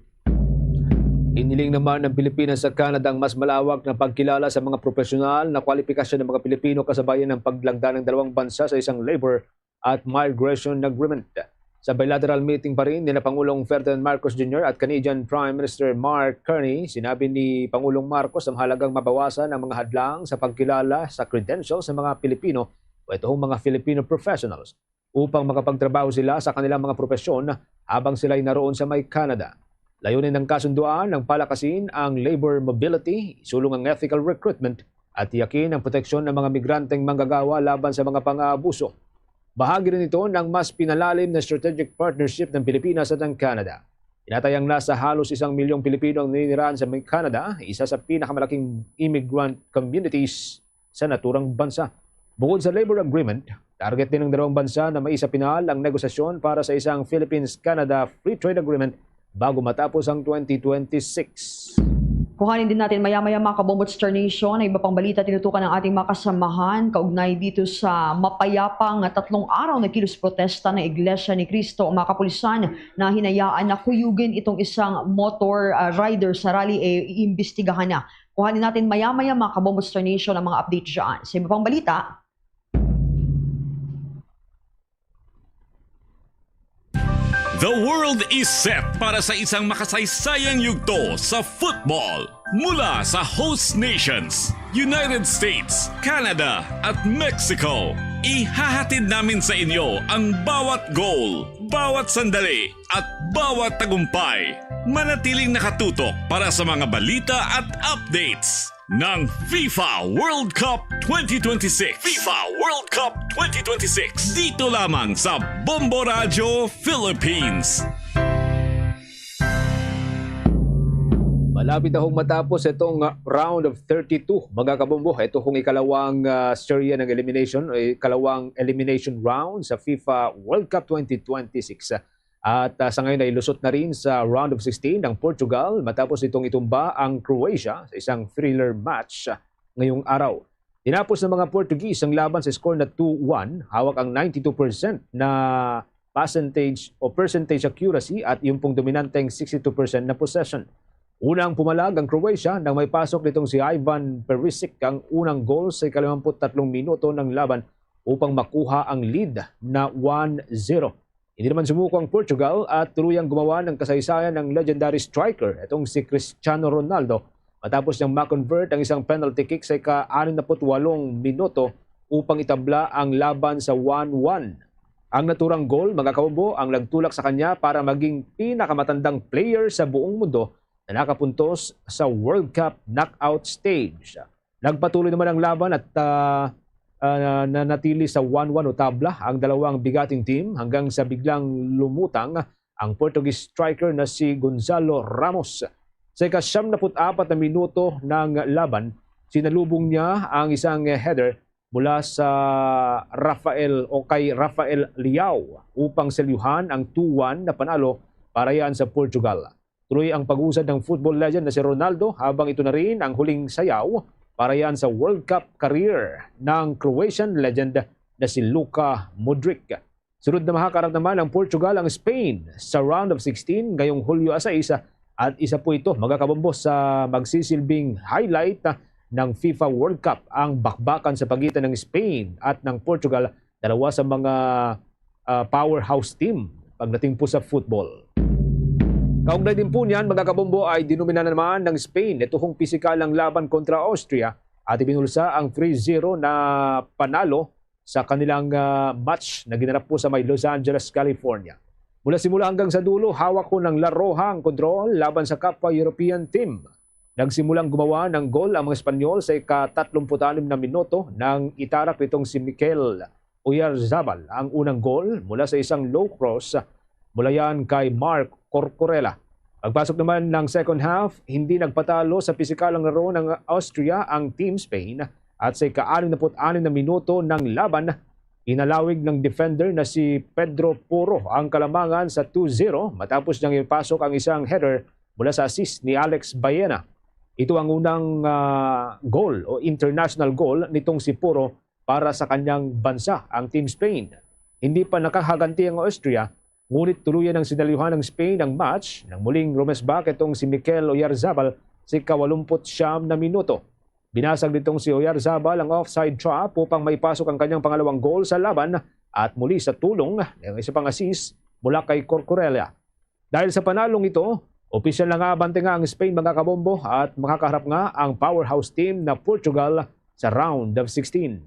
Iniling naman ng Pilipinas sa Canada ang mas malawak na pagkilala sa mga profesional na kwalipikasyon ng mga Pilipino kasabayan ng paglangda ng dalawang bansa sa isang labor at migration agreement. Sa bilateral meeting pa rin nina Pangulong Ferdinand Marcos Junior at Canadian Prime Minister Mark Carney, sinabi ni Pangulong Marcos ang halagang mabawasan ang mga hadlang sa pagkilala sa credentials sa mga Pilipino o ito hong mga Filipino professionals. upang makapagtrabaho sila sa kanilang mga propesyon habang sila'y naroon sa may Canada. Layunin ng kasunduan ng palakasin ang labor mobility, isulong ang ethical recruitment, at tiyakin ang proteksyon ng mga migranteng manggagawa laban sa mga pang-aabuso. Bahagi rin ito ng mas pinalalim na strategic partnership ng Pilipinas at ng Canada. Tinatayang nasa halos isang milyong Pilipino ang naninirahan sa Canada, isa sa pinakamalaking immigrant communities sa naturang bansa. Bukod sa labor agreement, target din ng dalawang bansa na maisapinal ang negosasyon para sa isang Philippines-Canada Free Trade Agreement bago matapos ang twenty twenty-six. Kuhanin din natin maya-maya, mga kabombo, Star Nation, ang iba pang balita tinutukan ng ating mga kasamahan kaugnay dito sa mapayapa nga tatlong araw na kilos protesta ng Iglesia ni Cristo, mga kapulisan, na hinayaan na kuyugin itong isang motor ah, rider sa rally, eh, iimbestigahan na. Kuhanin natin maya-maya, mga kabombo, Star Nation, ang mga update dyan. Sa iba pang balita, The world is set para sa isang makasaysayang yugto sa football. Mula sa host nations, United States, Canada, at Mexico, ihahatid namin sa inyo ang bawat goal, bawat sandali, at bawat tagumpay. Manatiling nakatutok para sa mga balita at updates ng FIFA World Cup twenty twenty-six. FIFA World Cup twenty twenty-six. Dito lamang sa Bombo Radyo Philippines. Malapit na hong matapos itong uh, round of thirty-two, mga kabombo. Ito hong ikalawang uh, serye ng elimination, o ikalawang elimination round sa FIFA World Cup twenty twenty-six. At uh, sa ngayon ay lusot na rin sa round of sixteen ang Portugal matapos itong itumba ang Croatia sa isang thriller match ngayong araw. Tinapos ng mga Portuguese ang laban sa score na two one. Hawak ang ninety-two percent na percentage o percentage accuracy at yung pong dominanteng sixty-two percent na possession. Unang pumalag ang Croatia nang may pasok nitong si Ivan Perisic ang unang goal sa ikalimamput tatlong minuto ng laban upang makuha ang lead na one zero. Hindi naman sumuko ang Portugal at tuluyang gumawa ng kasaysayan ng legendary striker, itong si Cristiano Ronaldo, matapos niyang ma-convert ang isang penalty kick sa ika-anim na put walong minuto upang itabla ang laban sa one one. Ang naturang goal, mga kaumbo, ang nagtulak sa kanya para maging pinakamatandang player sa buong mundo na nakapuntos sa World Cup knockout stage. Nagpatuloy naman ang laban at uh, uh, nanatili sa one one o tabla ang dalawang bigating team hanggang sa biglang lumutang ang Portuguese striker na si Gonzalo Ramos. Sa ikasyam na put-apat na minuto ng laban, sinalubong niya ang isang header mula sa Rafael o kay Rafael Leao upang selyuhan ang two one na panalo para yan sa Portugal. Tuloy ang pag-usad ng football legend na si Ronaldo habang ito na rin ang huling sayaw para yan sa World Cup career ng Croatian legend na si Luka Modric. Sunod na makaharap naman ang Portugal ang Spain sa round of sixteen ngayong Hulyo sais, at isa po ito, mga kabombo, sa magsisilbing highlight ng FIFA World Cup, ang bakbakan sa pagitan ng Spain at ng Portugal, dalawa sa mga uh, powerhouse team pagdating po sa football. Kaugnay din po niyan, mga kabombo, ay dinumina naman ng Spain ito kung pisikal ang laban kontra Austria at ibinulsa ang three zero na panalo sa kanilang uh, match na ginanap po sa may Los Angeles, California. Mula simula hanggang sa dulo, hawak po ng La Roja ang kontrol laban sa kapwa European team. Nagsimulang gumawa ng gol ang mga Espanyol sa ika-tatlumpu't-anim na minuto nang itarak nitong si Mikel Oyarzabal ang unang gol mula sa isang low cross mula yan kay Marc Corcorela. Pagpasok naman ng second half, hindi nagpatalo sa pisikal ang laro ng Austria ang Team Spain at sa ika-anim na put-anim na minuto ng laban, inalawig ng defender na si Pedro Poro ang kalamangan sa two zero matapos niyang ipasok ang isang header mula sa assist ni Alex Baena. Ito ang unang uh, goal o international goal nitong si Poro para sa kanyang bansa, ang Team Spain. Hindi pa nakahaganti ang Austria, ngunit tuluyan ang sinalyuhan ng Spain ang match nang muling rumesbak itong si Mikel Oyarzabal sa ika-walumput-siyam na minuto. Binasag nitong si Oyarzabal ang offside trap upang maipasok ang kanyang pangalawang goal sa laban at muli sa tulong ng isa pang assist mula kay Corcorella. Dahil sa panalong ito, opisyal na nga abante nga ang Spain, mga kabombo, at makakaharap nga ang powerhouse team na Portugal sa round of sixteen.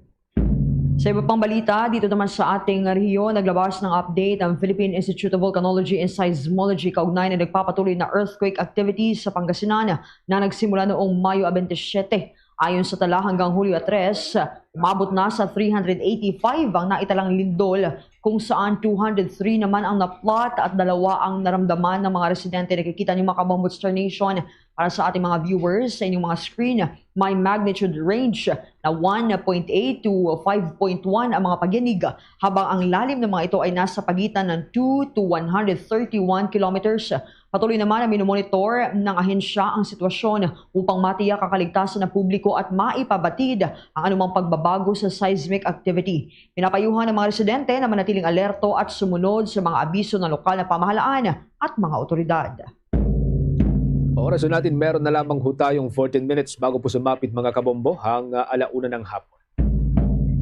Sa iba pang balita, dito naman sa ating rehiyon, naglabas ng update ang Philippine Institute of Volcanology and Seismology kaugnay na nagpapatuloy na earthquake activity sa Pangasinan na nagsimula noong Mayo twenty-seven. Ayon sa tala, hanggang Hulyo three, umabot na sa three hundred eighty-five ang naitalang lindol, kung saan two hundred three naman ang na-plot at dalawa ang naramdaman ng mga residente. Nakikita niyo, mga kabombo, Star Nation, para sa ating mga viewers sa inyong mga screen, may magnitude range na one point eight to five point one ang mga pagyanig, habang ang lalim ng mga ito ay nasa pagitan ng two to one hundred thirty-one kilometers. Patuloy naman na minomonitor ng ahensya ang sitwasyon upang matiyak ang kaligtasan ng publiko at maipabatid ang anumang pagbabago sa seismic activity. Pinapayuhan ang mga residente na manatiling alerto at sumunod sa mga abiso ng lokal na pamahalaan at mga otoridad. Oras natin, meron na lamang ho tayong fourteen minutes bago po sumapit, mga kabombo, ang ah, alauna ng hapon.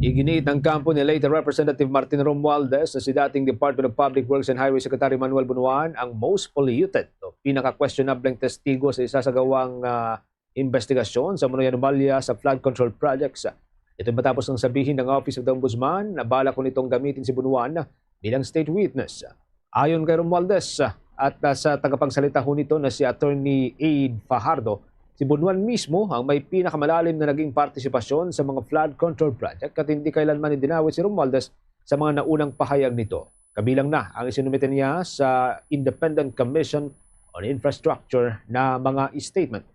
Iginiit ng kampo ni late Representative Martin Romualdez na si dating Department of Public Works and Highway Secretary Manuel Bunuan ang most polluted o pinaka-questionableng testigo sa isasagawang ah, investigasyon sa umano'y anomalya sa flood control projects. Ito matapos ng sabihin ng Office of the Ombudsman na balak ko nitong gamitin si Bunuan bilang state witness. Ayon kay Romualdez at ah, sa tagapagsalita ho nito na si Attorney Aid Fajardo, si Bunuan mismo ang may pinakamalalim na naging partisipasyon sa mga flood control project at hindi kailanman idinawit si Romualdez sa mga naunang pahayag nito. Kabilang na ang isinumite niya sa Independent Commission on Infrastructure na mga statement.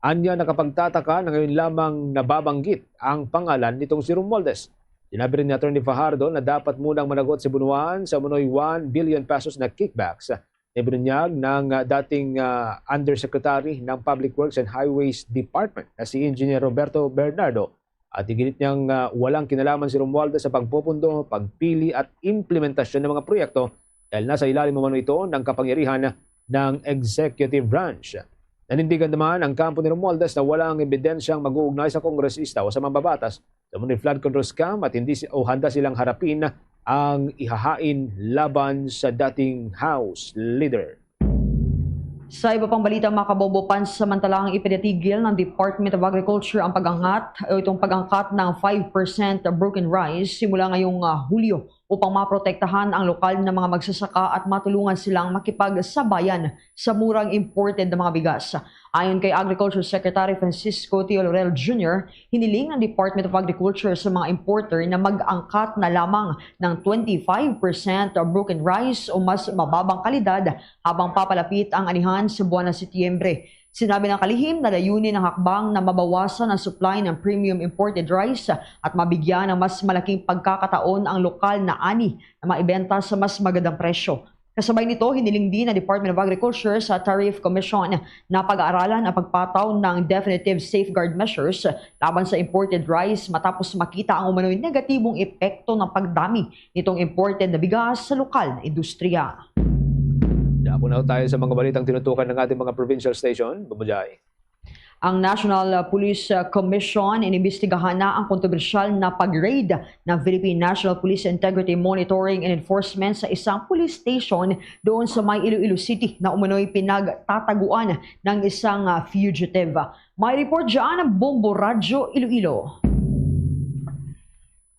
Anya, nakapagtataka na ngayon lamang nababanggit ang pangalan nitong si Romualdez. Sinabi rin ni Attorney Fajardo na dapat munang managot si Bunuan sa umano'y one billion pesos na kickbacks na ibinunyag ng ah, dating ah, Undersecretary ng Public Works and Highways Department na si Engineer Roberto Bernardo, at iginit niyang ah, walang kinalaman si Romualdez sa pagpupundo, pagpili at implementasyon ng mga proyekto dahil nasa ilalim umano ito ng kapangyarihan ng executive branch. Nanindigan naman ang kampo ni Romualdez na wala ang ebidensyang mag-uugnay sa kongresista o sa mambabatas sa mga flood control scam at hindi si- o handa silang harapin ang ihahain laban sa dating House leader. Sa iba pang balita, mga kabobo, pansamantalahang ipinatigil ng Department of Agriculture ang pag-angat o itong pag-angkat ng five percent broken rice simula ngayong ah, Hulyo upang maprotektahan ang lokal na mga magsasaka at matulungan silang makipagsabayan sa murang imported na mga bigas. Ayon kay Agriculture Secretary Francisco Teolorel Junior, hiniling ng Department of Agriculture sa mga importer na mag-angkat na lamang ng twenty-five percent broken rice o mas mababang kalidad habang papalapit ang anihan sa buwan ng Setyembre. Sinabi ng kalihim na layunin ng hakbang na mabawasan ang supply ng premium imported rice at mabigyan ng mas malaking pagkakataon ang lokal na ani na maibenta sa mas magandang presyo. Kasabay nito, hiniling din ng Department of Agriculture sa Tariff Commission na pag-aaralan ang pagpataw ng definitive safeguard measures laban sa imported rice matapos makita ang umano'y negatibong epekto ng pagdami nitong imported na bigas sa lokal na industriya. Dako na tayo sa mga balitang tinutukan ng ating mga provincial station. Bumujay. Ang National Police Commission inimbestigahan na ang kontrobersyal na pag-raid ng Philippine National Police Integrity Monitoring and Enforcement sa isang police station doon sa may Iloilo City na umano'y pinagtataguan ng isang ah, fugitive. May report dyan ang Bombo Radyo Iloilo.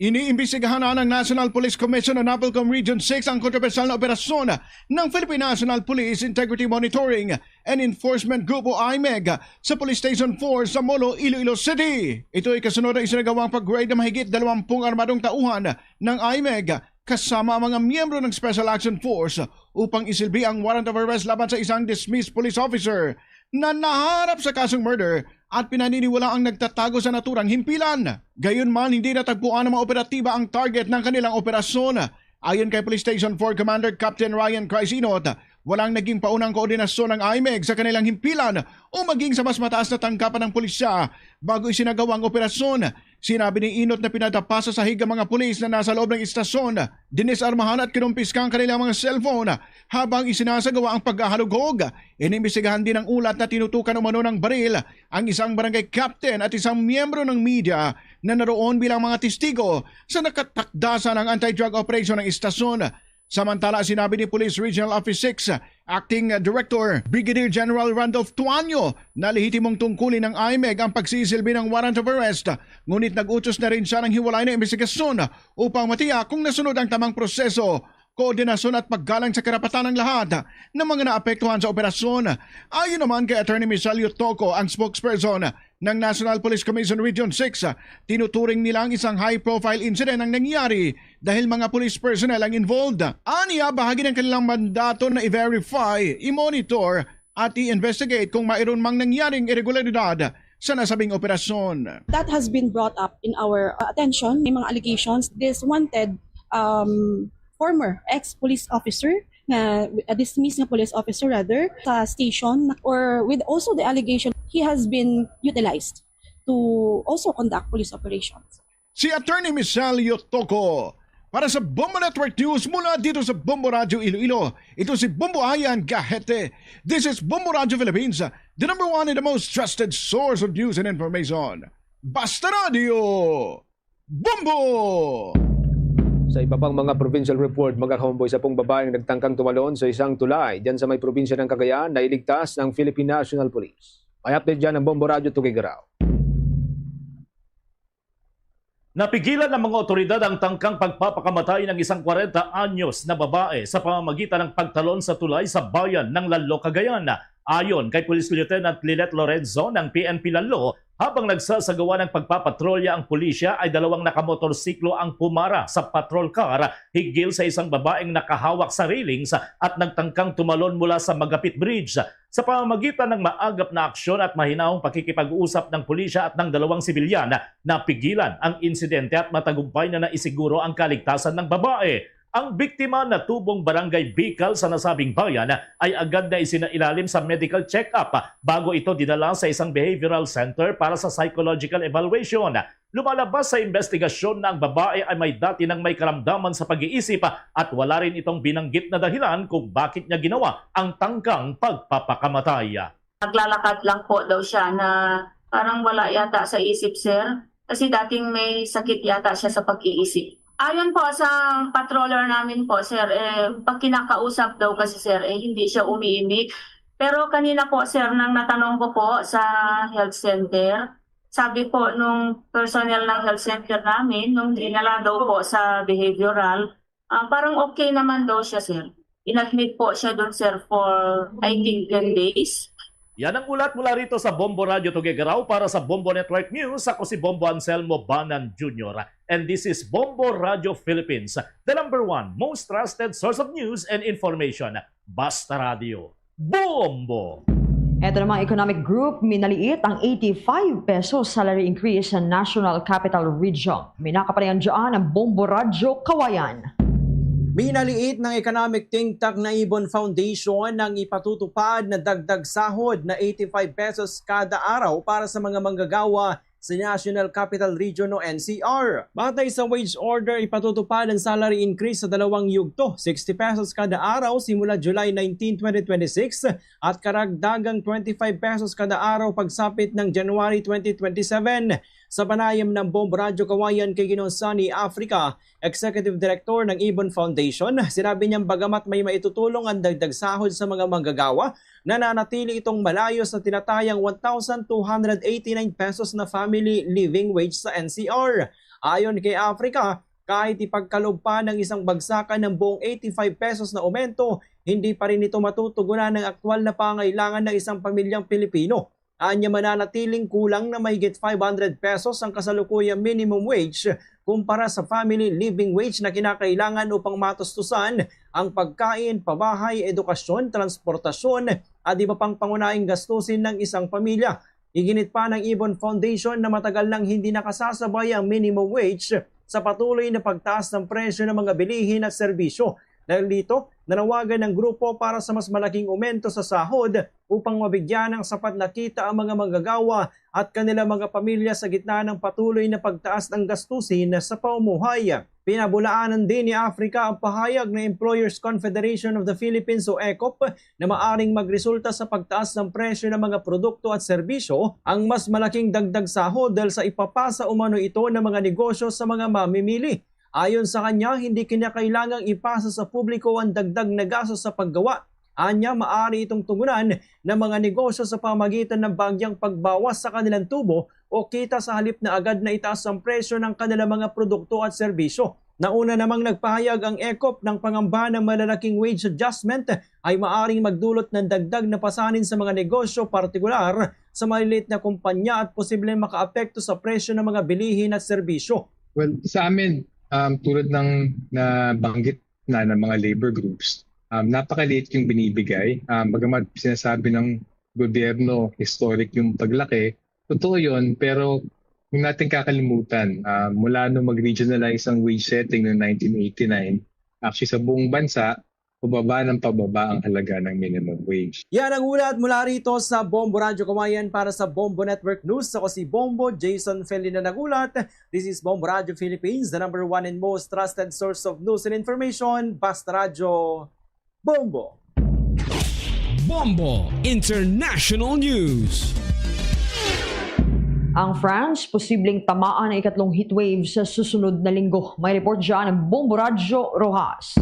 Iniimbestigahan na ng National Police Commission o NAPOLCOM Region six ang kontrobersyal na operasyon ng Philippine National Police Integrity Monitoring and Enforcement Group o IMEG sa Police Station four sa Molo, Iloilo City. Ito ay kasunod ng isinagawang pag-raid ng mahigit dalawampung armadong tauhan ng IMEG kasama ang mga miyembro ng Special Action Force upang isilbi ang warrant of arrest laban sa isang dismissed police officer na naharap sa kasong murder at pinaniniwala ang nagtatago sa naturang himpilan. Gayunman, hindi natagpuan ng mga operatiba ang target ng kanilang operasyon. Ayon kay Police Station four Commander Captain Ryan Craisinot, walang naging paunang koordinasyon ng IMEG sa kanilang himpilan o maging sa mas mataas na tanggapan ng pulisya bago isinagawa ang operasyon. Sinabi ni Inot na pinadapa sa sahig ang mga pulis na nasa loob ng istasyon. Dinisarmahan at kinumpiska ang kanilang mga cellphone habang isinasagawa ang paghahalughog. Inimbestigahan din ang ulat na tinutukan umano ng baril ang isang barangay captain at isang miyembro ng media na naroon bilang mga testigo sa nakatakda sanang anti-drug operation ng istasyon. Samantala, sinabi ni Police Regional Office six Acting Director Brigadier General Randolph Tuanyo na lehitimong tungkulin ng IMEG ang pagsisilbi ng warrant of arrest, ngunit nag-utos na rin siya ng hiwalay na imbestigasyon upang matiyak kung nasunod ang tamang proseso, koordinasyon at paggalang sa karapatan ng lahat ng mga naapektuhan sa operasyon. Ayon naman kay Attorney Michelle Yotoco, ang spokesperson ng National Police Commission Region six, tinuturing nila ang isang high-profile incident ang nangyari dahil mga police personnel ang involved. Aniya, bahagi ng kanilang mandato na i-verify, i-monitor, at i-investigate kung mayroon mang nangyaring irregularidad sa nasabing operasyon. That has been brought up in our uh, attention. May mga allegations, this wanted um, former ex-police officer, na a dismissed na police officer rather, sa station or with also the allegation he has been utilized to also conduct police operations. Si Attorney Michelle Yotoco para sa Bombo Network News mula dito sa Bombo Radio Iloilo. Ito si Bombo Ayan Gahete. This is Bombo Radio Philippines, the number one and the most trusted source of news and information. Basta Radio, Bombo! Sa iba pang mga provincial report, mga kaumboy, isa pong babaeng nagtangkang tumalon sa isang tulay diyan sa may probinsya ng Cagayan na iligtas ng Philippine National Police. May update dyan ang Bombo Radio Tugigarao. Napigilan ng mga otoridad ang tangkang pagpapakamatay ng isang kwarenta anyos na babae sa pamamagitan ng pagtalon sa tulay sa bayan ng Lanlo, Cagayan. Ayon kay Police Lieutenant Lilet Lorenzo ng P N P Lanlo, habang nagsasagawa ng pagpapatrolya ang pulisya ay dalawang nakamotorsiklo ang pumara sa patrol car higil sa isang babaeng nakahawak sa railings at nagtangkang tumalon mula sa Magapit Bridge. Sa pamamagitan ng maagap na aksyon at mahinahong pakikipag-usap ng pulisya at ng dalawang sibilyan, napigilan ang insidente at matagumpay na naisiguro ang kaligtasan ng babae. Ang biktima na tubong barangay Bicol sa nasabing bayan ay agad na isinailalim sa medical check-up bago ito dinala sa isang behavioral center para sa psychological evaluation. Lumalabas sa investigasyon na ang babae ay may dati nang may karamdaman sa pag-iisip at wala rin itong binanggit na dahilan kung bakit niya ginawa ang tangkang pagpapakamatay. Naglalakad lang po daw siya na parang wala yata sa isip, sir. Kasi dating may sakit yata siya sa pag-iisip. Ayon po sa patroller namin po, sir, eh, pag kinakausap daw kasi, sir, eh, hindi siya umiimik. Pero kanina po, sir, nang natanong ko po sa health center, sabi po nung personnel ng health center namin, nung dinala daw po sa behavioral, ah, parang okay naman daw siya, sir. Inadmit po siya doon, sir, for, I think, ten days. Yan ang ulat mula rito sa Bombo Radio Tugigarao. Para sa Bombo Network News, ako si Bombo Anselmo Banan Junior. And this is Bombo Radio Philippines, the number one most trusted source of news and information. Basta Radio, Bombo! Ito namang economic group, minaliit ang eighty-five pesos salary increase sa National Capital Region. May nakapanayan dyan ang Bombo Radyo Kawayan. Minaliit ng economic think tank na Ibon Foundation ang ipatutupad na dagdag sahod na eighty-five pesos kada araw para sa mga manggagawa sa National Capital Region o N C R. Batay sa wage order, ipatutupad ang salary increase sa dalawang yugto, sixty pesos kada araw simula July nineteen, twenty twenty-six at karagdagang twenty-five pesos kada araw pagsapit ng January twenty twenty-seven. Sa panayam ng Bombo Radyo Kawayan kay Ginoong Sunny Africa, Executive Director ng Ibon Foundation, sinabi niyang bagamat may maitutulong ang dagdag sahod sa mga manggagawa, nananatili itong malayo sa tinatayang one thousand two hundred eighty-nine pesos na family living wage sa N C R. Ayon kay Africa, kahit ipagkaloob pa ng isang bagsakan ng buong eighty-five pesos na aumento, hindi pa rin ito matutugunan ang aktual na pangailangan ng isang pamilyang Pilipino. Anya, mananatiling kulang na mahigit five hundred pesos ang kasalukuyang minimum wage kumpara sa family living wage na kinakailangan upang matustusan ang pagkain, pabahay, edukasyon, transportasyon, at iba pang pangunahing gastusin ng isang pamilya. Iginit pa ng Ibon Foundation na matagal nang hindi nakasasabay ang minimum wage sa patuloy na pagtaas ng presyo ng mga bilihin at serbisyo. Dahil dito, nanawagan ang grupo para sa mas malaking aumento sa sahod upang mabigyan ng sapat na kita ang mga manggagawa at kanilang mga pamilya sa gitna ng patuloy na pagtaas ng gastusin sa pamumuhay. Pinabulaanan din ni Africa ang pahayag ng Employers Confederation of the Philippines o ECOP na maaring magresulta sa pagtaas ng presyo ng mga produkto at serbisyo ang mas malaking dagdag sahod dahil sa ipapasa umano ito ng mga negosyo sa mga mamimili. Ayon sa kanya, hindi kinakailangang ipasa sa publiko ang dagdag na gasto sa paggawa. Anya, maari itong tungunan ng mga negosyo sa pamagitan ng bagyang pagbawas sa kanilang tubo o kita sa halip na agad na itaas ang presyo ng kanilang mga produkto at serbisyo. Nauna namang nagpahayag ang ECOP ng pangamba ng malalaking wage adjustment ay maaring magdulot ng dagdag na pasanin sa mga negosyo, partikular sa maliliit na kumpanya, at posibleng makaapekto sa presyo ng mga bilihin at serbisyo. Well, sa amin, um, tulad ng nabanggit na ng mga labor groups, um, napakaliit yung binibigay. Um, bagamat sinasabi ng gobyerno, historic yung paglaki, totoo yun, pero huwag natin kakalimutan, ah, mula nung mag-regionalize ang wage setting noong nineteen eighty-nine, actually sa buong bansa, pababa ng pababa ang halaga ng minimum wage. Yan ang ulat mula rito sa Bombo Radyo Kawayan. Para sa Bombo Network News, ako si Bombo Jason Felina nagulat. This is Bombo Radyo Philippines, the number one and most trusted source of news and information. Basta Radyo, Bombo. Bombo International News. Ang France, posibleng tamaan ang ikatlong heatwave sa susunod na linggo. May report dyan ang Bombo Radyo Rojas.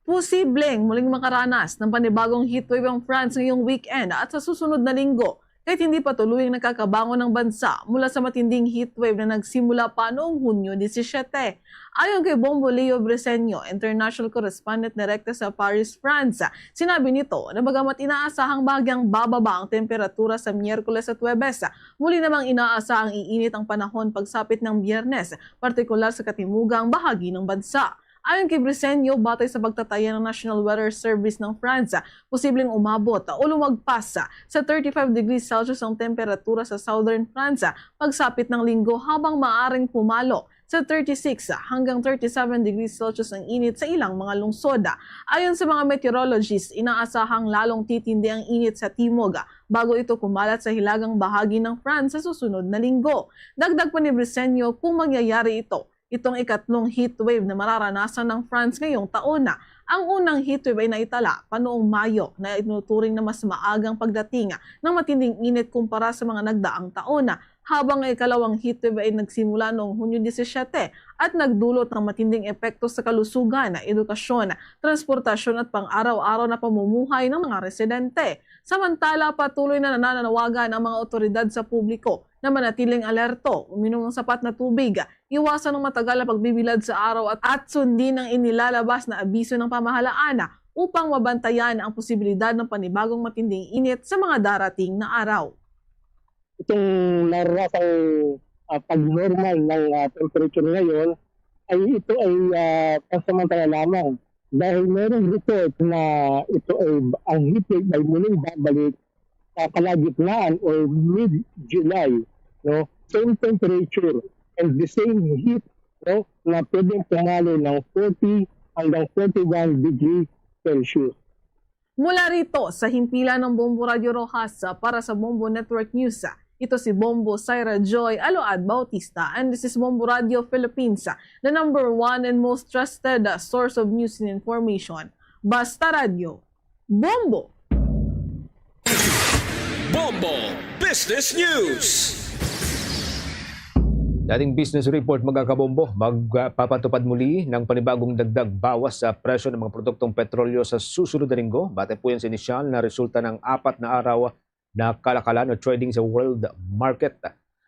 Posibleng muling makaranas ng panibagong heatwave ang France ngayong weekend at sa susunod na linggo, kahit hindi pa tuluyang nakakabangon ang bansa mula sa matinding heatwave na nagsimula pa noong Hunyo disisiete. Ayon kay Bombo Leo Briseño, international correspondent direkta sa Paris, France, sinabi nito na bagamat inaasahang bahagyang bababa ang temperatura sa Miyerkules at Huwebes, muli namang inaasahang iinit ang panahon pagsapit ng Biyernes, partikular sa katimugang bahagi ng bansa. Ayon kay Briseño, batay sa pagtataya ng National Weather Service ng France, posibleng umabot o lumagpas sa thirty-five degrees Celsius ang temperatura sa southern France pagsapit ng linggo, habang maaring pumalo sa thirty-six hanggang thirty-seven degrees Celsius ang init sa ilang mga lungsod. Ayon sa mga meteorologists, inaasahang lalong titindi ang init sa timog bago ito kumalat sa hilagang bahagi ng France sa susunod na linggo. Dagdag pa ni Briseño, kung mangyayari ito, itong ikatlong heatwave na mararanasan ng France ngayong taon. Ang unang heatwave ay naitala pa noong Mayo, na itinuturing na mas maagang pagdating ng matinding init kumpara sa mga nagdaang taon, habang ang ikalawang heatwave ay nagsimula noong Hunyo disisiete at nagdulot ng matinding epekto sa kalusugan, edukasyon, transportasyon at pang-araw-araw na pamumuhay ng mga residente. Samantala, patuloy na nananawagan ang mga otoridad sa publiko na manatiling alerto, uminom ng sapat na tubig, iwasan ang matagal na pagbibilad sa araw at, at sundin ang inilalabas na abiso ng pamahalaan upang mabantayan ang posibilidad ng panibagong matinding init sa mga darating na araw. Itong nararasang uh, pagnormal ng uh, temperature ngayon ay ito ay uh, pansamantala lamang dahil mayroong report na ito ay ang heatwave ay muling babalik sa kalagitnaan or mid-July, no? Same temperature and the same heat, no, na pwedeng pumalo ng forty hanggang forty-one degrees Celsius. Mula rito sa himpilan ng Bombo Radio Rojas para sa Bombo Network News, ito si Bombo Syra Joy Aload Bautista, and this is Bombo Radio Philippines, the number one and most trusted source of news and information. Basta Radio, Bombo! Bombo Business News. Dating business report, mga kabombo, magpapatupad muli ng panibagong dagdag bawas sa presyo ng mga produktong petrolyo sa susunod na linggo. Batay po yan sa inisyal na resulta ng apat na araw na kalakalan o trading sa world market.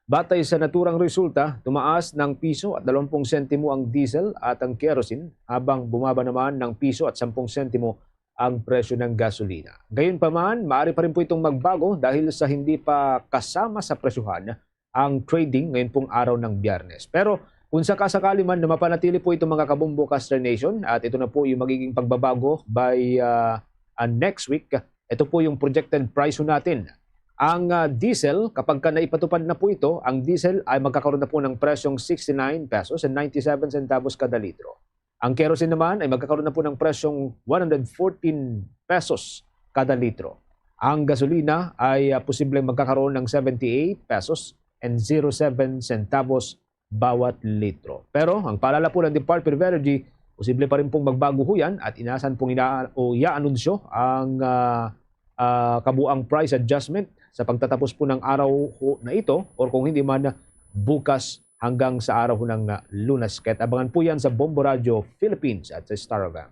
Batay sa naturang resulta, tumaas ng piso at dalawampung sentimo ang diesel at ang kerosene, habang bumaba naman ng piso at sampung sentimo ang presyo ng gasolina. Gayunpaman, maaari pa rin po itong magbago dahil sa hindi pa kasama sa presyohan ang trading ngayon pong araw ng Biyernes. Pero kung sakasakali man na mapanatili po itong mga kabombo, Caster Nation, at ito na po yung magiging pagbabago by uh, uh, next week, ito po yung projected price natin. Ang uh, diesel, kapag ka naipatupad na po ito, ang diesel ay magkakaroon na po ng presyong sixty-nine pesos and ninety-seven centavos kada litro. Ang kerosene naman ay magkakaroon na po ng presyong one hundred fourteen pesos kada litro. Ang gasolina ay uh, posibleng magkakaroon ng seventy-eight pesos and zero seven centavos bawat litro. Pero ang paalala po ng Department of Energy, posible pa rin pong magbago ho yan at inasan pong ina o iaanunsyo ang uh, uh, kabuang price adjustment sa pagtatapos po ng araw ho na ito, or kung hindi man, bukas hanggang sa araw ng, ah, Lunes. Kaya abangan po yan sa Bombo Radio Philippines at sa Star F M.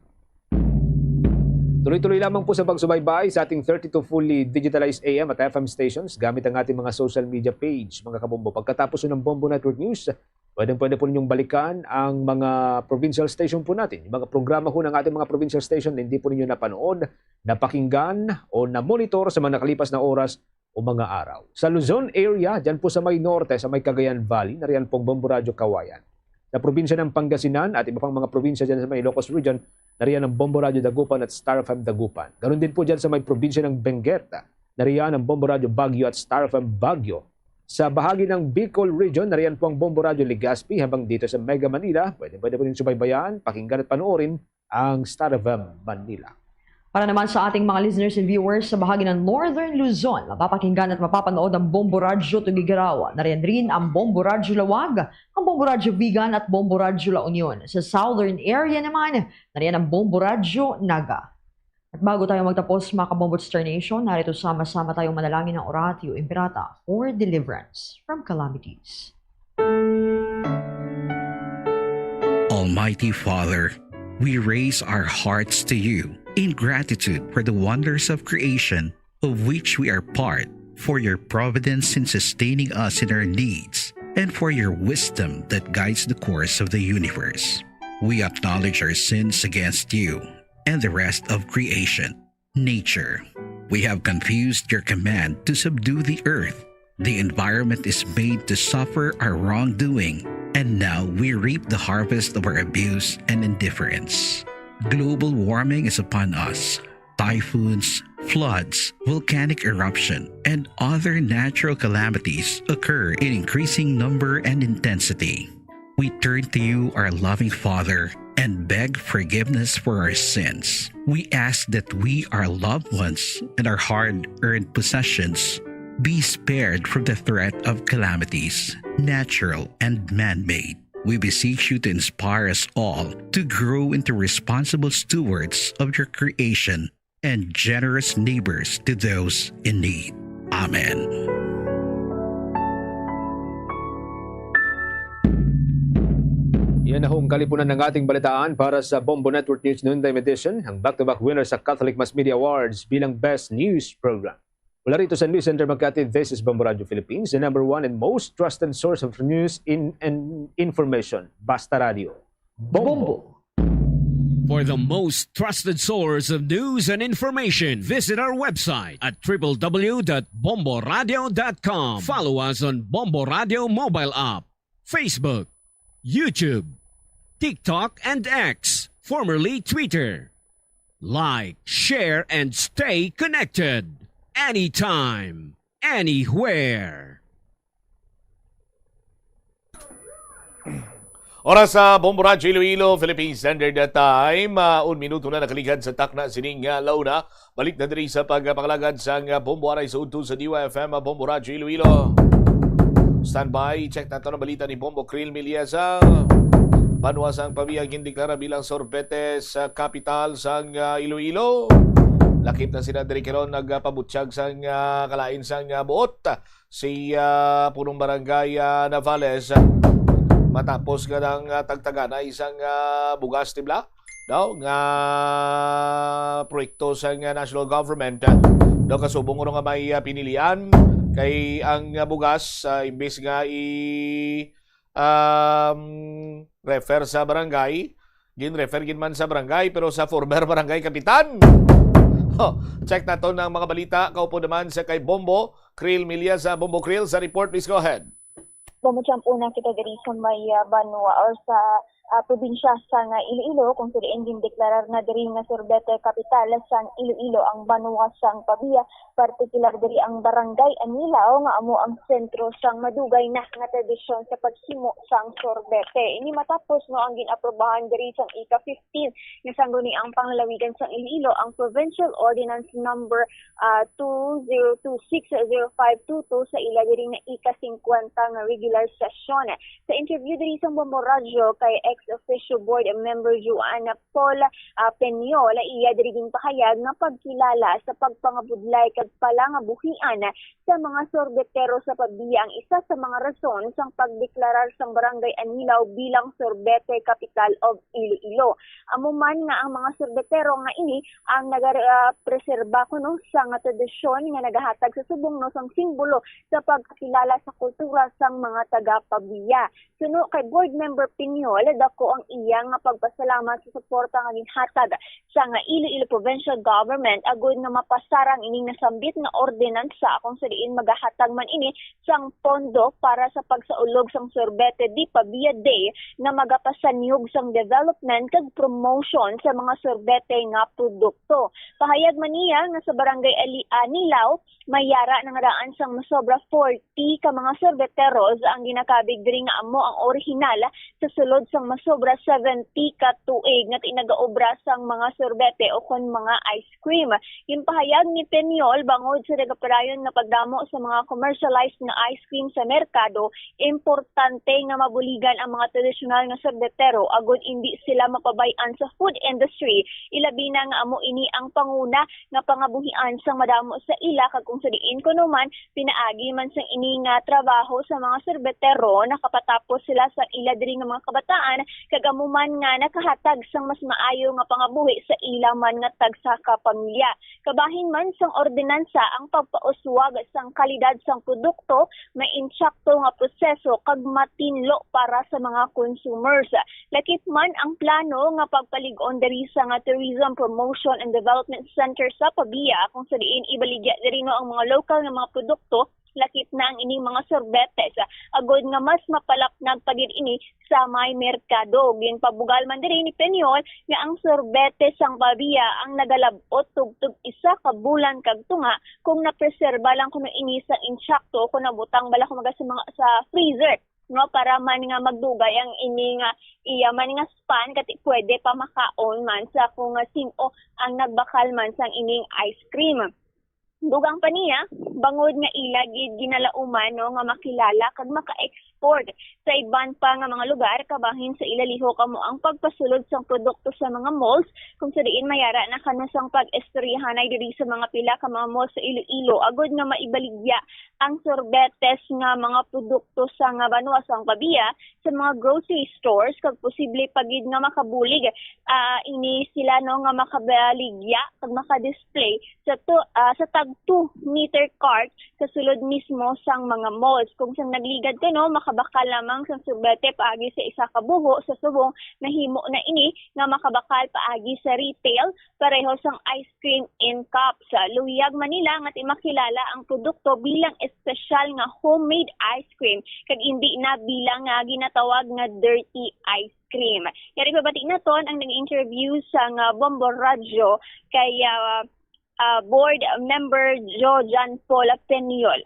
Tuloy-tuloy lamang po sa pagsubaybay sa ating thirty-two fully digitalized A M at F M stations gamit ang ating mga social media page, mga kabombo. Pagkatapos ng Bombo Network News, pwedeng-pwede po ninyong balikan ang mga provincial station po natin. Yung mga programa ho ng ating mga provincial station na hindi po ninyo napanood, napakinggan, o na-monitor sa mga nakalipas na oras o mga araw. Sa Luzon area, dyan po sa may norte, sa may Cagayan Valley, nariyan pong Bombo Radyo Kawayan. Sa probinsya ng Pangasinan at iba pang mga probinsya dyan sa may Ilocos Region, nariyan ang Bombo Radyo Dagupan at Star F M Dagupan. Ganun din po dyan sa may probinsya ng Benguet, nariyan ang Bombo Radyo Baguio at Star F M Baguio. Sa bahagi ng Bicol Region, nariyan po ang Bombo Radyo Legazpi, habang dito sa Mega Manila, pwede, pwede po rin subaybayan, pakinggan at panoorin ang Star F M Manila. Para naman sa ating mga listeners and viewers sa bahagi ng Northern Luzon, mapapakinggan at mapapanood ang Bombo Radyo Tuguegarao. Nariyan rin ang Bombo Radyo Laoag, ang Bombo Radyo Vigan at Bombo Radyo La Union. Sa Southern area naman, nariyan ang Bombo Radyo Naga. At bago tayo magtapos, mga Kabombo Star Nation, narito sama-sama tayong manalangin ng Oratio Imperata for deliverance from calamities. Almighty Father, we raise our hearts to you in gratitude for the wonders of creation of which we are part, for your providence in sustaining us in our needs, and for your wisdom that guides the course of the universe. We acknowledge our sins against you and the rest of creation, nature. We have confused your command to subdue the earth. The environment is made to suffer our wrongdoing, and now we reap the harvest of our abuse and indifference. Global warming is upon us. Typhoons, floods, volcanic eruption, and other natural calamities occur in increasing number and intensity. We turn to you, our loving Father, and beg forgiveness for our sins. We ask that we, our loved ones, and our hard-earned possessions be spared from the threat of calamities, natural and man-made. We beseech you to inspire us all to grow into responsible stewards of your creation and generous neighbors to those in need. Amen. Yan na ho ang kalipunan ng ating balitaan para sa Bombo Network News Noontime Edition, ang back-to-back winner sa Catholic Mass Media Awards bilang Best News Program. Mula rito sa News Center Makati, this is Bombo Radio Philippines, the number one and most trusted source of news in and information. Basta Radio. Bombo. For the most trusted source of news and information, visit our website at triple w dot bomboradio dot com. Follow us on Bombo Radio mobile app, Facebook, YouTube, TikTok, and X, formerly Twitter. Like, share, and stay connected anytime, anywhere. Oras sa Bombo Radyo Iloilo, Philippine Standard Time. Ah, un minuto na nakaligad sa takna sining, ah, launa. Balik na diri sa pagpangalagad sang, ah, Bombo Aray sa udto sa D Y F M, ah, Bombo Radyo Iloilo. Standby, check nato ang balita ni Bombo Krill Miliesa. Banwa sang Pavia gindeklara bilang sorbete sa kapital sang, ah, Iloilo. Lakip na sila diri karon nagapabutyag sang, ah, kalain sang, ah, buot si, ah, punong barangay, ah, Navales, ah, matapos nga nang, ah, tagtaganay sang, ah, bugas, tibla, no, nga proyekto sang, ah, national government, ah, no, kasubong kuno nga may, ah, pinilian kay ang, ah, bugas, ah, imbes nga i, um, refer sa barangay, gin-refer gid man sa barangay, pero sa former barangay kapitan. Oh, check nato ang mga balita. Kaupod naman sa kay Bombo Krill Miliesa. Bombo Krill, sa report, please go ahead. Mamutyampuna kita diri sa may, ah, banwa or sa, ah, probinsya sang, ah, Iloilo, kung sa diin gindeklarar na diri nga sorbete kapital sang Iloilo ang banwa sang Pavia, partikular diri ang Barangay Anilao nga amo ang sentro sang madugay na nga tradisyon sa paghimo sang sorbete. Ini matapos, no, ang gin-aprobahan diri sang ika-fifteen nga Sangguniang Panglalawigan sang Iloilo ang Provincial Ordinance Number ah, two zero two six zero five two two sa ila diri nga ika-singkwenta nga regular session. Sa interview diri sa Bombo Radyo kay ex Officio Board Member Joanna Paul, ah, Peñol, iya diri ginpahayag nga pagkilala sa pagpangabudlay kag palangabuhian sa mga sorbetero sa Pavia ang isa sa mga rason sang pagdeklarar sang Barangay Anilao bilang Sorbete Capital of Iloilo. Amo man nga ang mga sorbetero nga ini ang nagapreserba kuno sang tradisyon nga nagahatag sa subong, no, sang simbolo sa pagkakilala sa kultura sang mga taga Pavia. Suno kay Board Member Piñol, dako ang iya nga pagpasalamat sa suporta nga ginhatag sang Iloilo Provincial Government agud nga mapasar ang ining nasambit nga ordinansa, kung sa diin magahatag man ini sang pondo para sa pagsaulog sang Sorbete de Pavia Day nga magapasanyog sang development kag promotion sa mga sorbete nga produkto. Pahayag man niya nga sa Barangay Ali-, Anilao, may yara na nga daan sang masobra forty ka mga sorbeteros ang ginakabig diri nga amo ang orihinal sa sulod sang masobra seventy ka tuig nga tinagaobra sang mga sorbete o kon mga ice cream. Ginpahayag ni Peñol, bangod sa nagapadayon nga pagdamo sa mga commercialized nga ice cream sa merkado, importante nga mabuligan ang mga tradisyonal nga sorbetero agud indi sila mapabay-an sa food industry, ilabi na nga amo ini ang panguna nga pangabuhian sang madamo sa ila, kag kung sa diin kuno man pinaagi man sang ini nga trabaho sa mga sorbetero, nakapatapos sila sa ila diri nga mga kabataan, kag amo man nga nakahatag sang mas maayo nga pangabuhi sa ila man nga tagsa ka pamilya. Kabahin man sang ordinansa ang pagpauswag sang kalidad sang produkto, may insakto nga proseso kag matinlo para sa mga consumers. Lakip man ang plano nga pagpalig-on diri sa nga Tourism Promotion and Development Center sa Pavia, kung sa diin ibaligya diri, no, ang mga lokal nga mga produkto, lakip na ang ining mga sorbetes, agod nga mas mapalapnag pa gid ini sa may merkado. Ginpabugal man diri ni Peñol nga ang sorbete sang Pavia ang nagalab-ot tubtob isa ka bulan kag tunga kung napreserba lang kuno ini sa insakto, kung nabutang bala, kumbaga, sa mga, sa freezer, no, para man nga magdugay ang ini nga iya man nga span, kati pwede pa makaon man sa kung nga sin-o ang nagbakal man sang ining ice cream. Dugang pa niya, bangod nga ila gid ginalauman, no, nga makilala kag maka-export sa iban pa nga mga lugar kabahin sa ila lihok amo ang pagpasulod sang produkto sa mga malls, kung sa diin mayara na kano sang pag-istoryahanay diri sa mga pila ka mga malls sa Iloilo, agod nga maibaligya ang sorbetes nga mga produkto sa nga banwa sang Pavia sa mga grocery stores, kag posible pa gid nga makabulig, ah, ini sila, no, nga makabaligya kag maka-display sa to, ah, sa tag two meter cart sa sulod mismo sang mga malls. Kung sang nagligad ka, no, makabakal lamang sang sorbete paagi sa isa ka buho sa subong, nahimo na ini nga makabakal paagi sa retail, pareho sang ice cream in cups. Luyag man nila nga ti makilala ang produkto bilang espesyal nga homemade ice cream, kag indi na bilang nga ginatawag nga dirty ice cream. Yari, pabati naton ang nag-interview sa nga Bombo Radyo kay, ah, ah, Board Member Joe John Paul Peñol.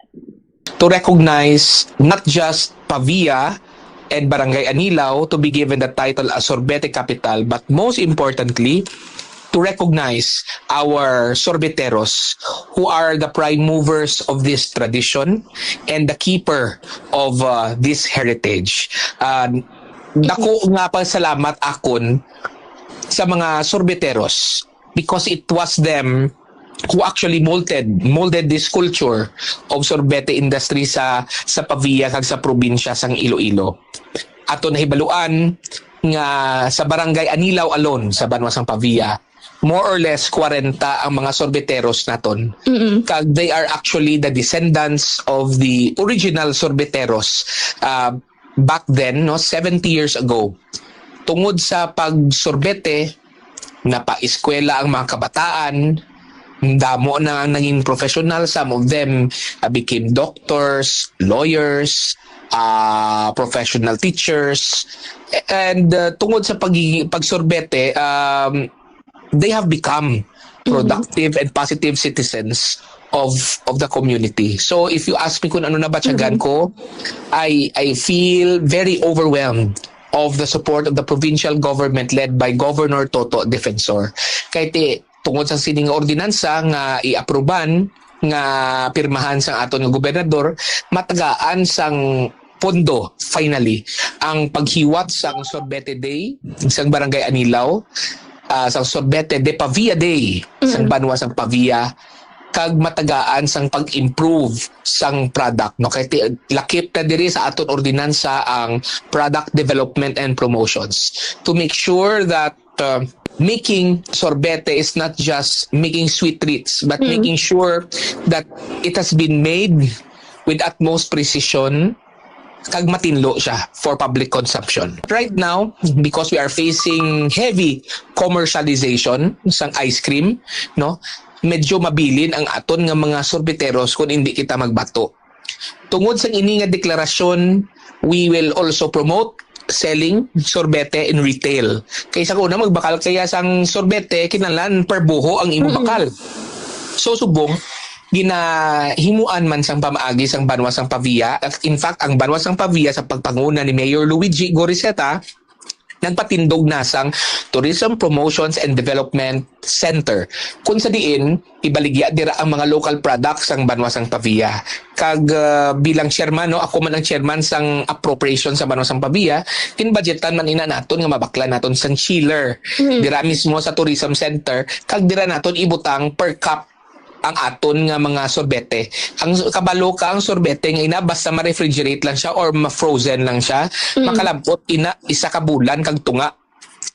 To recognize not just Pavia and Barangay Anilao to be given the title as Sorbete Capital, but most importantly, to recognize our sorbeteros who are the prime movers of this tradition and the keeper of, uh, this heritage. Uh, dako nga pasalamat akon sa mga sorbeteros because it was them who actually molded molded this culture of sorbete industry sa sa Pavia kag sa probinsya sang Iloilo. Ato nahibaluan nga sa Barangay Anilao alone sa banwa sang Pavia, more or less kwarenta ang mga sorbeteros naton. Kag they are actually the descendants of the original sorbeteros, uh, back then, no, seventy years ago. Tungod sa pagsorbete, napaeskwela ang mga kabataan, damo na ang naging professional. Some of them, uh, became doctors, lawyers, uh, professional teachers. And, uh, tungod sa pagigi-, pagsorbete, um, they have become productive and positive citizens of of the community. So if you ask me kung ano nabatyagan ko, I I feel very overwhelmed of the support of the provincial government led by Governor Toto Defensor. Kay ti, tungod sa sining ordinansa nga iapruban, nga pirmahan sang aton nga gobernador, matagaan sang pondo, finally, ang paghiwat sang Sorbete Day sang Barangay Anilao, ah, sang Sorbete de Pavia Day sang Mm. banwa sang Pavia, kag matagaan sang pag-improve sang product, no? Kay ti-, lakip na diri sa aton ordinansa ang product development and promotions to make sure that, uh, making sorbete is not just making sweet treats, but Mm. making sure that it has been made with utmost precision, kag matinlo siya for public consumption. Right now, because we are facing heavy commercialization sang ice cream, no, medyo mabilin ang aton nga mga sorbeteros kung hindi kita magbato. Tungod sa ini nga deklarasyon, we will also promote selling sorbete in retail. Kaysa kung una magbakal kaya sang sorbete, kinahanglan per buho ang imo Mm-mm. bakal. So, subong, ginahimuan man sang pamaagi sang banwa sang Pavia. In fact, ang banwa sang Pavia sa pagpanguna ni Mayor Luigi Goriseta, nagpatindog na sang Tourism Promotions and Development Center, kung sa diin ibaligya dira ang mga local products sang banwa sang Pavia. Kag, ah, bilang chairman, no, ako man ang chairman sang appropriation sa banwa sang Pavia, ginbudgetan man ina naton nga mabaklan naton sang chiller Mm. dira mismo sa Tourism Center, kag dira naton ibutang per cup ang aton nga mga sorbete. Ang s-, kabalo ka, ang sorbete nga ina, basta ma-refrigerate lang siya or ma-frozen lang siya, Mm. makalabot ina isa ka bulan kag tunga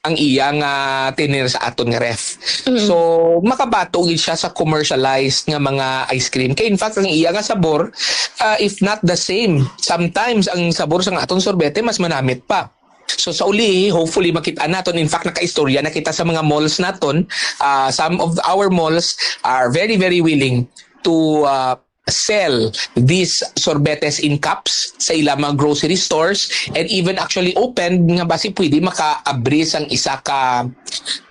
ang iya nga tener sa aton nga ref. Mm. So, makabato gid siya sa commercialized nga mga ice cream. Kay in fact, ang iya nga sabor, ah, if not the same, sometimes ang sabor sa aton sorbete mas manamit pa. So, sa uli, hopefully, makita naton. In fact, nakaistorya na kita sa mga malls naton. Ah, some of our malls are very, very willing to, ah, sell these sorbetes in cups sa ilang mga grocery stores, and even actually opened nga basi pwede makaabri sang isa ka,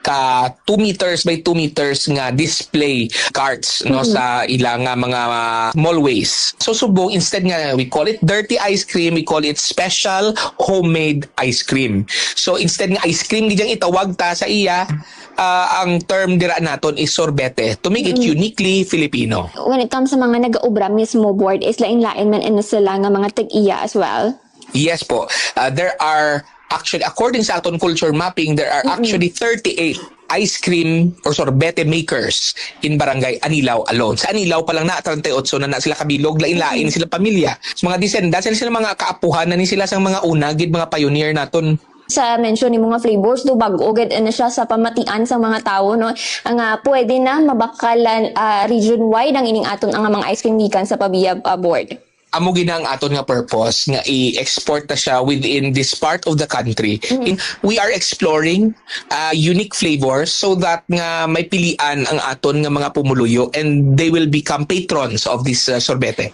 ka two meters by two meters nga display carts, no, Mm. sa ilang nga mga mallways. So, subong, instead nga we call it dirty ice cream, we call it special homemade ice cream. So, instead nga ice cream gid ang itawag ta sa iya, ah, ang term dira naton is sorbete, to make it Mm. uniquely Filipino. When it comes sa mga nagaobra mismo, Board, is lain-lain man ini sila nga mga tag-iya as well? Yes po. Ah, there are actually, according sa aton culture mapping, there are Mm-mm. actually thirty-eight ice cream or sorbete makers in Barangay Anilao alone. Sa Anilao pa lang na, treinta y ocho na na sila kabilog, lain-lain Mm. sila pamilya. Sa mga descendants, sila, sila mga kaapuhan na ni sila sang mga una gid mga pioneer naton. Sa mention nimo nga flavors, do bag-o gid na siya sa pamatian sa mga tawo, no? Nga pwede na mabakalan, ah, region-wide ang ining aton nga mga ice cream gikan sa Pavia, ah, Board. Amo gid ang aton nga purpose, nga i-export na siya within this part of the country. Mm. In, we are exploring, ah, unique flavors so that nga may pilian ang aton nga mga pumuluyo and they will become patrons of this, ah, sorbete.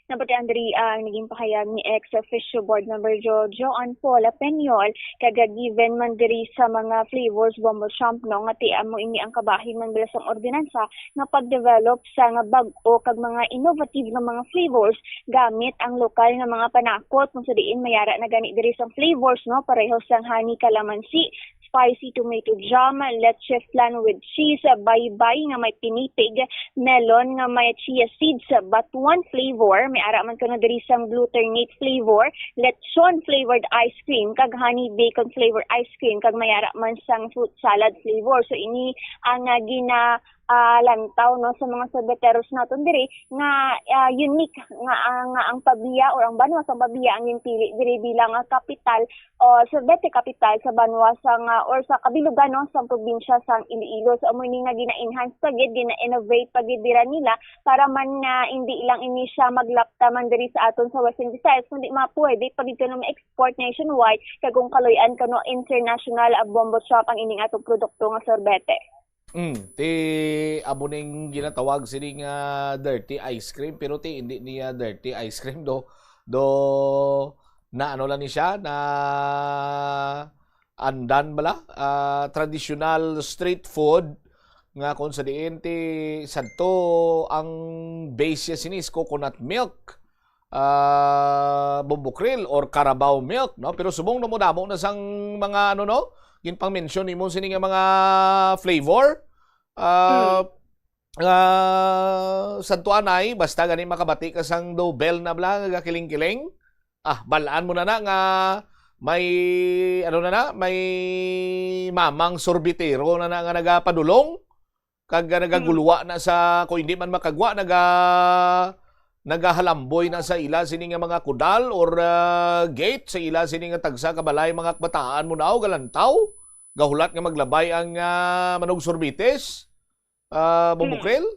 Nabatian diri ang naging pahayag ni ex officio board member Jojo Ann Paula Peñol, kag given man diri sa mga flavors, Bombo Champ, no, nga ti amo ini ang kabahin man bala sang ordinansa nga pag-develop sa nga bag-o kag mga innovative nga mga flavors gamit ang lokal nga mga panakot, kung sa diin mayara na gani diri sang flavors, no, pareho sang honey calamansi, spicy tomato jam, leche flan with cheese, baybay nga may pinipig, melon nga may chia seeds, batuan flavor, may ara man kuno diri sang glutenate flavor, lechon flavored ice cream, kag honey bacon flavored ice cream, kag may ara man sang fruit salad flavor. So, ini ang, ah, gina, ah, lantaw, no, sa mga sorbeteros naton diri nga, ah, unique nga, ah, nga ang Pavia or ang banwa sa Pavia ang ginpili diri bilang, ah, kapital o sorbete kapital sa banwa sang, ah, or sa kabilugan, no, sang probinsya sang Iloilo. So, amo ini nga gina-enhance pa gid, gina-innovate pa gid dira nila para man nga hindi lang ini siya maglapta man diri sa aton sa Western Visayas, kundi mapwede pa gid kuno ma-export nationwide, kag kung kaluy-an kuno international, ah, Bombo Chop ang ining atong produkto nga sorbete. Mm, ti amo ning ginatawag sini nga dirty ice cream, pero ti hindi niya dirty ice cream do. Do na ano lang ni siya, na andan bala, ah, traditional street food nga kung sa diin ti sadto ang base niya sini is coconut milk, ah, Bombo Krill or Carabao milk, no? Pero subong na mo damo na sang mga, ano, no? Ginpang-mention nimo sini nga mga flavor, ah, Mm. ah, sadto anay, basta gani makabati ka sang do bell na bala nga kiling-kiling. Ah, balaan mo na na nga may, ano na na, may mamang sorbetero na na nga nagapadulong, kag, ah, nagaguluwa na sa, kung hindi man makagwa, naga-, nagahalamboy na sa ila sini nga mga kudal or, ah, gate sa ila sini nga tagsa ka balay, mga kabataan mo na, o galantaw, gahulat nga maglabay ang, ah, manugsorbetes, ah, Bombo Krel?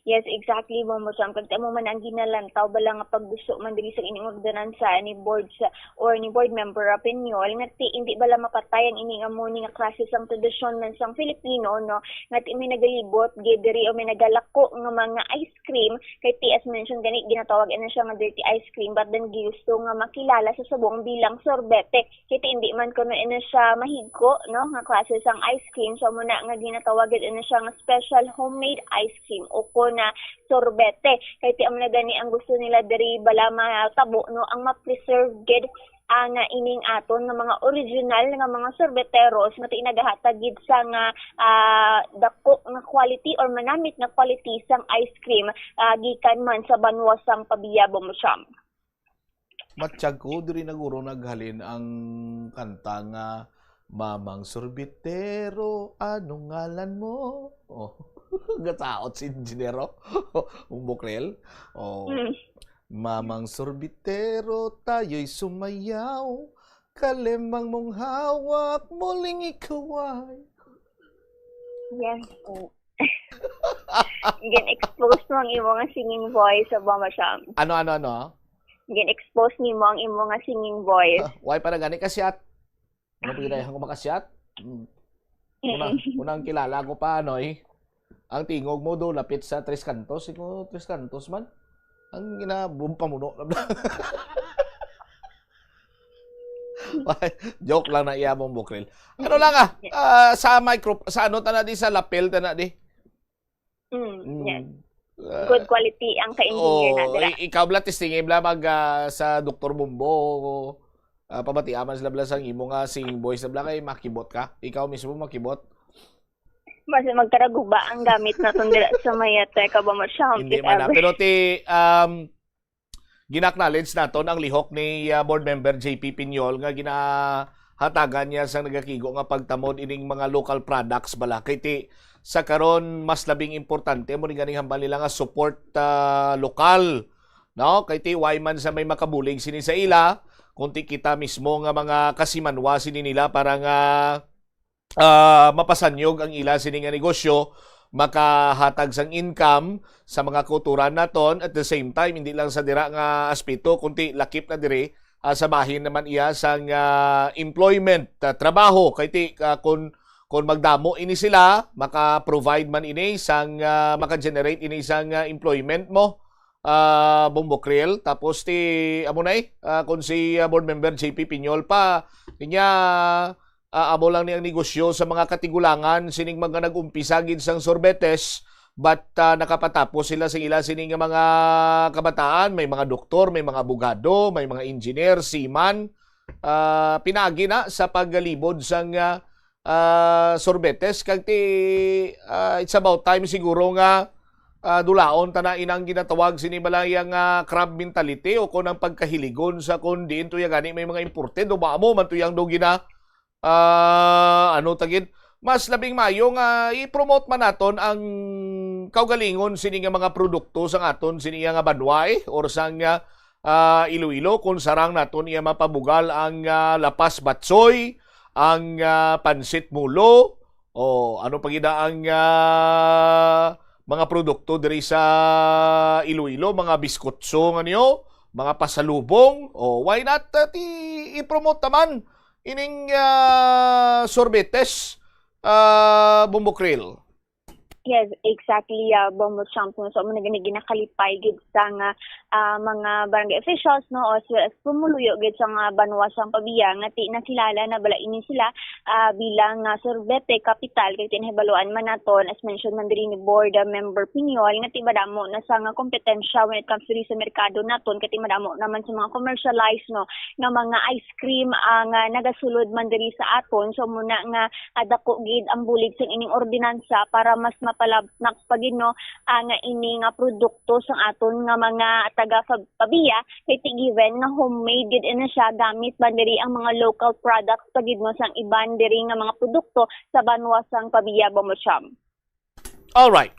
Yes, exactly, Bombo Cham. Kag amo man ang ginalantaw bala nga pagduso man diri sa ining ordinansa ni board sa, or ni board member Rapiñol, nga ti, hindi bala mapatay ang ini nga mo ni nga klase sang tradisyon man sang Filipino, no? Nga ti may nagalibot gid diri o may nagalako nga mga ice cream, kay ti, as mentioned gani, ginatawag ina siya nga dirty ice cream, but then giusto nga makilala sa subong bilang sorbete. Kay ti, hindi man kuno ina siya mahigko, no, nga klase sang ice cream. So, amo na nga ginatawag gid ina siya nga special homemade ice cream o kon na sorbete. Kay ti, amo na gani ang gusto nila diri bala matabo, no, ang ma-preserve gid ang, ah, ining aton nga mga original nga mga sorbeteros nga ti nagahatag gid sa nga, ah, dako nga quality or manamit nga quality sang ice cream, ah, gikan man sa banwa sang Pavia, Bombo Cham. Matyag ko, diri na guro naghalin ang kanta nga Mamang Sorbetero, anong ngalan mo? Oh, gataot si Engineer, oh. Bombo Krel. Oh. Mm. Mamang Sorbetero, tayo'y sumayaw. Kalimang mong hawak, muling ikaw ay. Yes po. Gin-expose mo ang imo nga singing voice, Bombo Cham. Ano, ano, ano? Gin-expose nimo ang imo nga singing voice. Ah, why para gani ka siya? Ano pa ginayahan ko makasiat? Mm. Una, Mm. unang kilala ko pa, ano eh. Ang tingog mo do, lapit sa Tres Cantos. Ikaw, Tres Cantos man. Ang gina-, bu-, pamuno. Joke lang na iya mong bukril. Ano lang ah, ah, sa micro, sa ano ta na di, sa lapel ta na di. Mm, Mm. Yan. Ah, Good quality ang ka-engineer na oo, dira. I-, ikaw bla, testingin bla mag, ah, sa Doktor Bombo, ah, pabatiaman sila bla sa imo nga singing voice na bla kay makibot ka. Ikaw mismo makibot. Mas magkaraguba ang gamit naton dira sa Mayate ka ba mo siya? Hindi man na. Pero ti, um, gina-acknowledge naton ang lihok ni, ah, Board Member J P Piñol nga ginahatagan niya sa nagakigo nga pagtamod ining mga local products bala. Kay ti, sa karon, mas labing importante mo ni ganing hambal nila nga support, ah, lokal, no? Kay ti, why man sa may makabulig sini sa ila, kung ti kita mismo nga mga kasimanwa sini nila para nga ah, mapasanyog ang ila sini nga negosyo, makahatag sang income sa mga kauturan naton. At the same time, hindi lang sa dira nga aspeto, kundi lakip na diri, ah, sa bahin naman iya sang, ah, employment, ah, trabaho. Kay ti, ah, kun, kun magdamo ini sila, maka-provide man ini sang, ah, maka-generate ini sang, ah, employment mo, ah, Bombo Kriel. Tapos ti, amo na eh, ah, kun si, ah, Board Member J P Piñol pa, kanya, ah, amo lang ni ang negosyo sa mga katigulangan sining mga nag-umpisa gid sang sorbetes, but, ah, nakapatapos sila sa ila sini nga mga kabataan, may mga doktor, may mga abogado, may mga engineer, seaman, ah, pinaagi na sa paglibod sang, ah, ah, sorbetes, kag ti, ah, it's about time siguro nga, ah, dulaon ta na inang ginatawag sini balaya nga crab mentality o kon ang pagkahiligon sa kon diin tuya gani may mga imported o maamo man tuyang do gina ah, ano ta gid, mas labing maayo nga i-promote man naton ang kaugalingon sini nga mga produkto sang aton sini nga banwa, eh, or sang, ah, ah, Iloilo, kung sarang naton iya mapabugal ang, ah, lapas batsoy, ang, ah, pansit mulo, o ano pa gid ang, ah, mga produkto diri sa Iloilo, mga biskotso nga niyo, mga pasalubong, o why not, ah, ti-, i-promote naman ining, ah, sorbetes, ah, Bombo Kriel. Yes, exactly, ah, Bombo Champ, no? So, amo na gani ginakalipay gid sa nga, ah, mga barangay officials, no, as well as pumuluyo gid sa nga banwa sang Pavia, nga ti-, nakilala na bala ini sila, ah, bilang, ah, sorbete kapital, kay ti nahibaluan man naton, as mentioned man diri ni Board, ah, Member Piñol, nga ti madamo na sa nga kompetensya when it comes to sa merkado naton, kay ti madamo naman sa mga commercialized, no, nga mga ice cream ang, ah, nagasulod man diri sa aton. So, amo na nga, ah, dako gid ang bulig sa ining ordinansa para mas palabnak pa gid, no, ah, nga ini nga produkto sang aton nga mga taga Pab-, Pabia, kay ti given nga homemade gid ini siya, gamit man diri ang mga local products pa gid, no, sang iban diri nga mga produkto sa banwa sang Pabia, Bombo Cham. All right.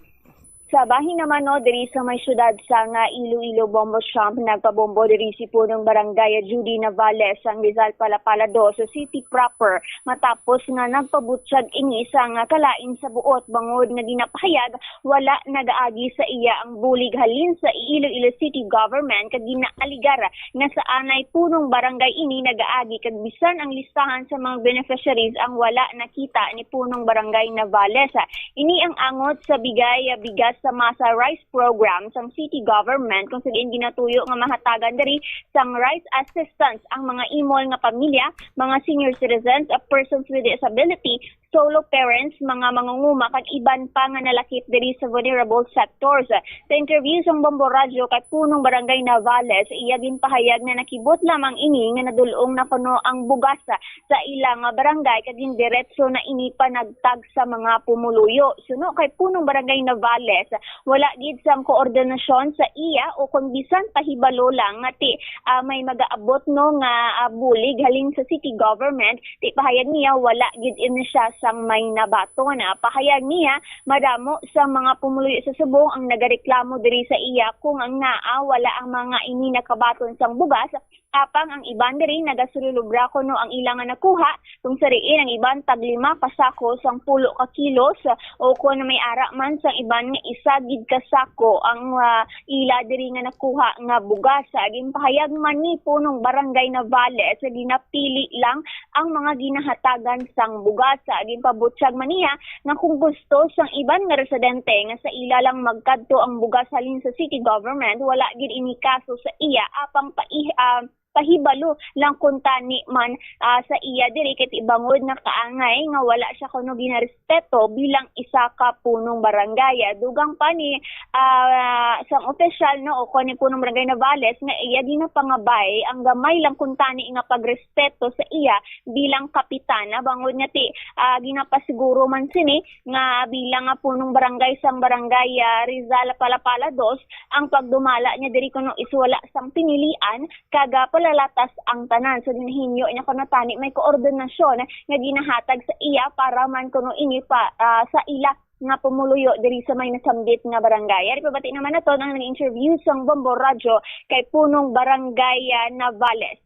Sa bahin naman, no, diri sa may syudad sang, ah, Iloilo, Bombo Cham, nagpabombo diri si punong barangay Judy Navales sang Rizal Palapala dos sa city proper, matapos nga nagpabutyag ini sang, ah, kalain sa buot bangod nga ginapahayag wala nagaagi sa iya ang bulig halin sa Iloilo City Government, kag ginaaligar nga sa anay punong barangay ini nagaagi, kag bisan ang listahan sa mga beneficiaries ang wala nakita ni punong barangay Navales. Ini ang angot sa bigay, ah, bigas sa masa rice program sang city government, kung sa diin ginatuyo nga mahatagan diri sang rice assistance ang mga imol nga pamilya, mga senior citizens, ah, persons with disability, solo parents, mga mangunguma, kag iban pa nga nalakip diri sa vulnerable sectors. Sa interview sang Bombo Radyo kay punong barangay Navales, iya ginpahayag nga nakibot lamang ini nga nadul-ong na kuno ang bugas sa ila nga barangay, kag gindiretso na ini panagtag sa mga pumuluyo. Suno kay punong barangay Navales, wala gid sang koordinasyon sa iya o kon bisan pahibalo lang nga ti, ah, may magaabot, no, nga, ah, bulig halin sa city government. Ti pahayag niya, wala gid ini siya sang may nabaton. Ah, pahayag niya, madamo sa mga pumuluyo sa subong ang nagareklamo diri sa iya kung ang naa wala ang mga ini nakabaton sang bugas, apang ang iban diri nagasululubra kuno ang ila nga nakuha, kung sa diin ang iban tag lima ka sako sang pulo ka kilos, o kon may ara man sang iban nga isa gid ka sako ang, ah, ila diri nga nakuha nga bugas. Ginpahayag man ni punong barangay Navales nga ginapili lang ang mga ginahatagan sang bugas. Ginpabutyag man niya nga kung gusto sang iban nga residente nga sa ila lang magkadto ang bugas halin sa city government, wala gid ini kaso sa iya, apang paih-, ah, pahibalo lang kuntani man, ah, sa iya diri, kay ti bangod nga kaangay nga wala siya kuno ginarespeto bilang isa ka punong barangay. Dugang pa ni, ah, sang opisyal, no, o kuno ni punong barangay Navales nga iya ginapangabay ang gamay lang kuntani nga pagrespeto sa iya bilang kapitana, bangod nga ti, ah, ginapasiguro man sini nga bilang nga punong barangay sang barangay, ah, Rizal Palapala dos, ang pagdumala niya diri kuno is wala sang pinilian, kag, ah, palalatas ang tanan. So, ginahinyo niya kuno tani may koordinasyon nga ginahatag sa iya para man kuno ini pa, ah, sa ila nga pumuluyo diri sa may nasambit nga barangay. Ari pabati naman naton ang nag-interview sang Bombo Radyo kay punong barangay, ah, Navales.